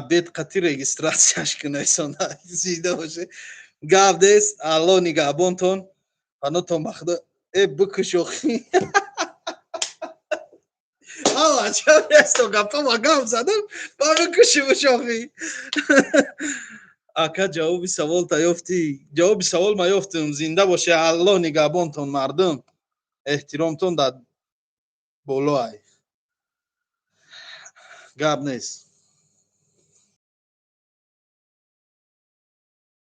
Обед қати регистрацияш кунайсон, зинда боше. Гап нест, Аллоҳ нигаҳбонтон, панотон ба Худо. Э, бикуш охи. Ала ча гапа ма гап задам, ба бикуши бушохи. Ака, ҷавоби савол та ёфтӣ? Ҷавоби савол ма ёфтам. Зинда боше, Аллоҳ нигаҳбонтон, мардум, эҳтиромтон дар болоай. Гап нест.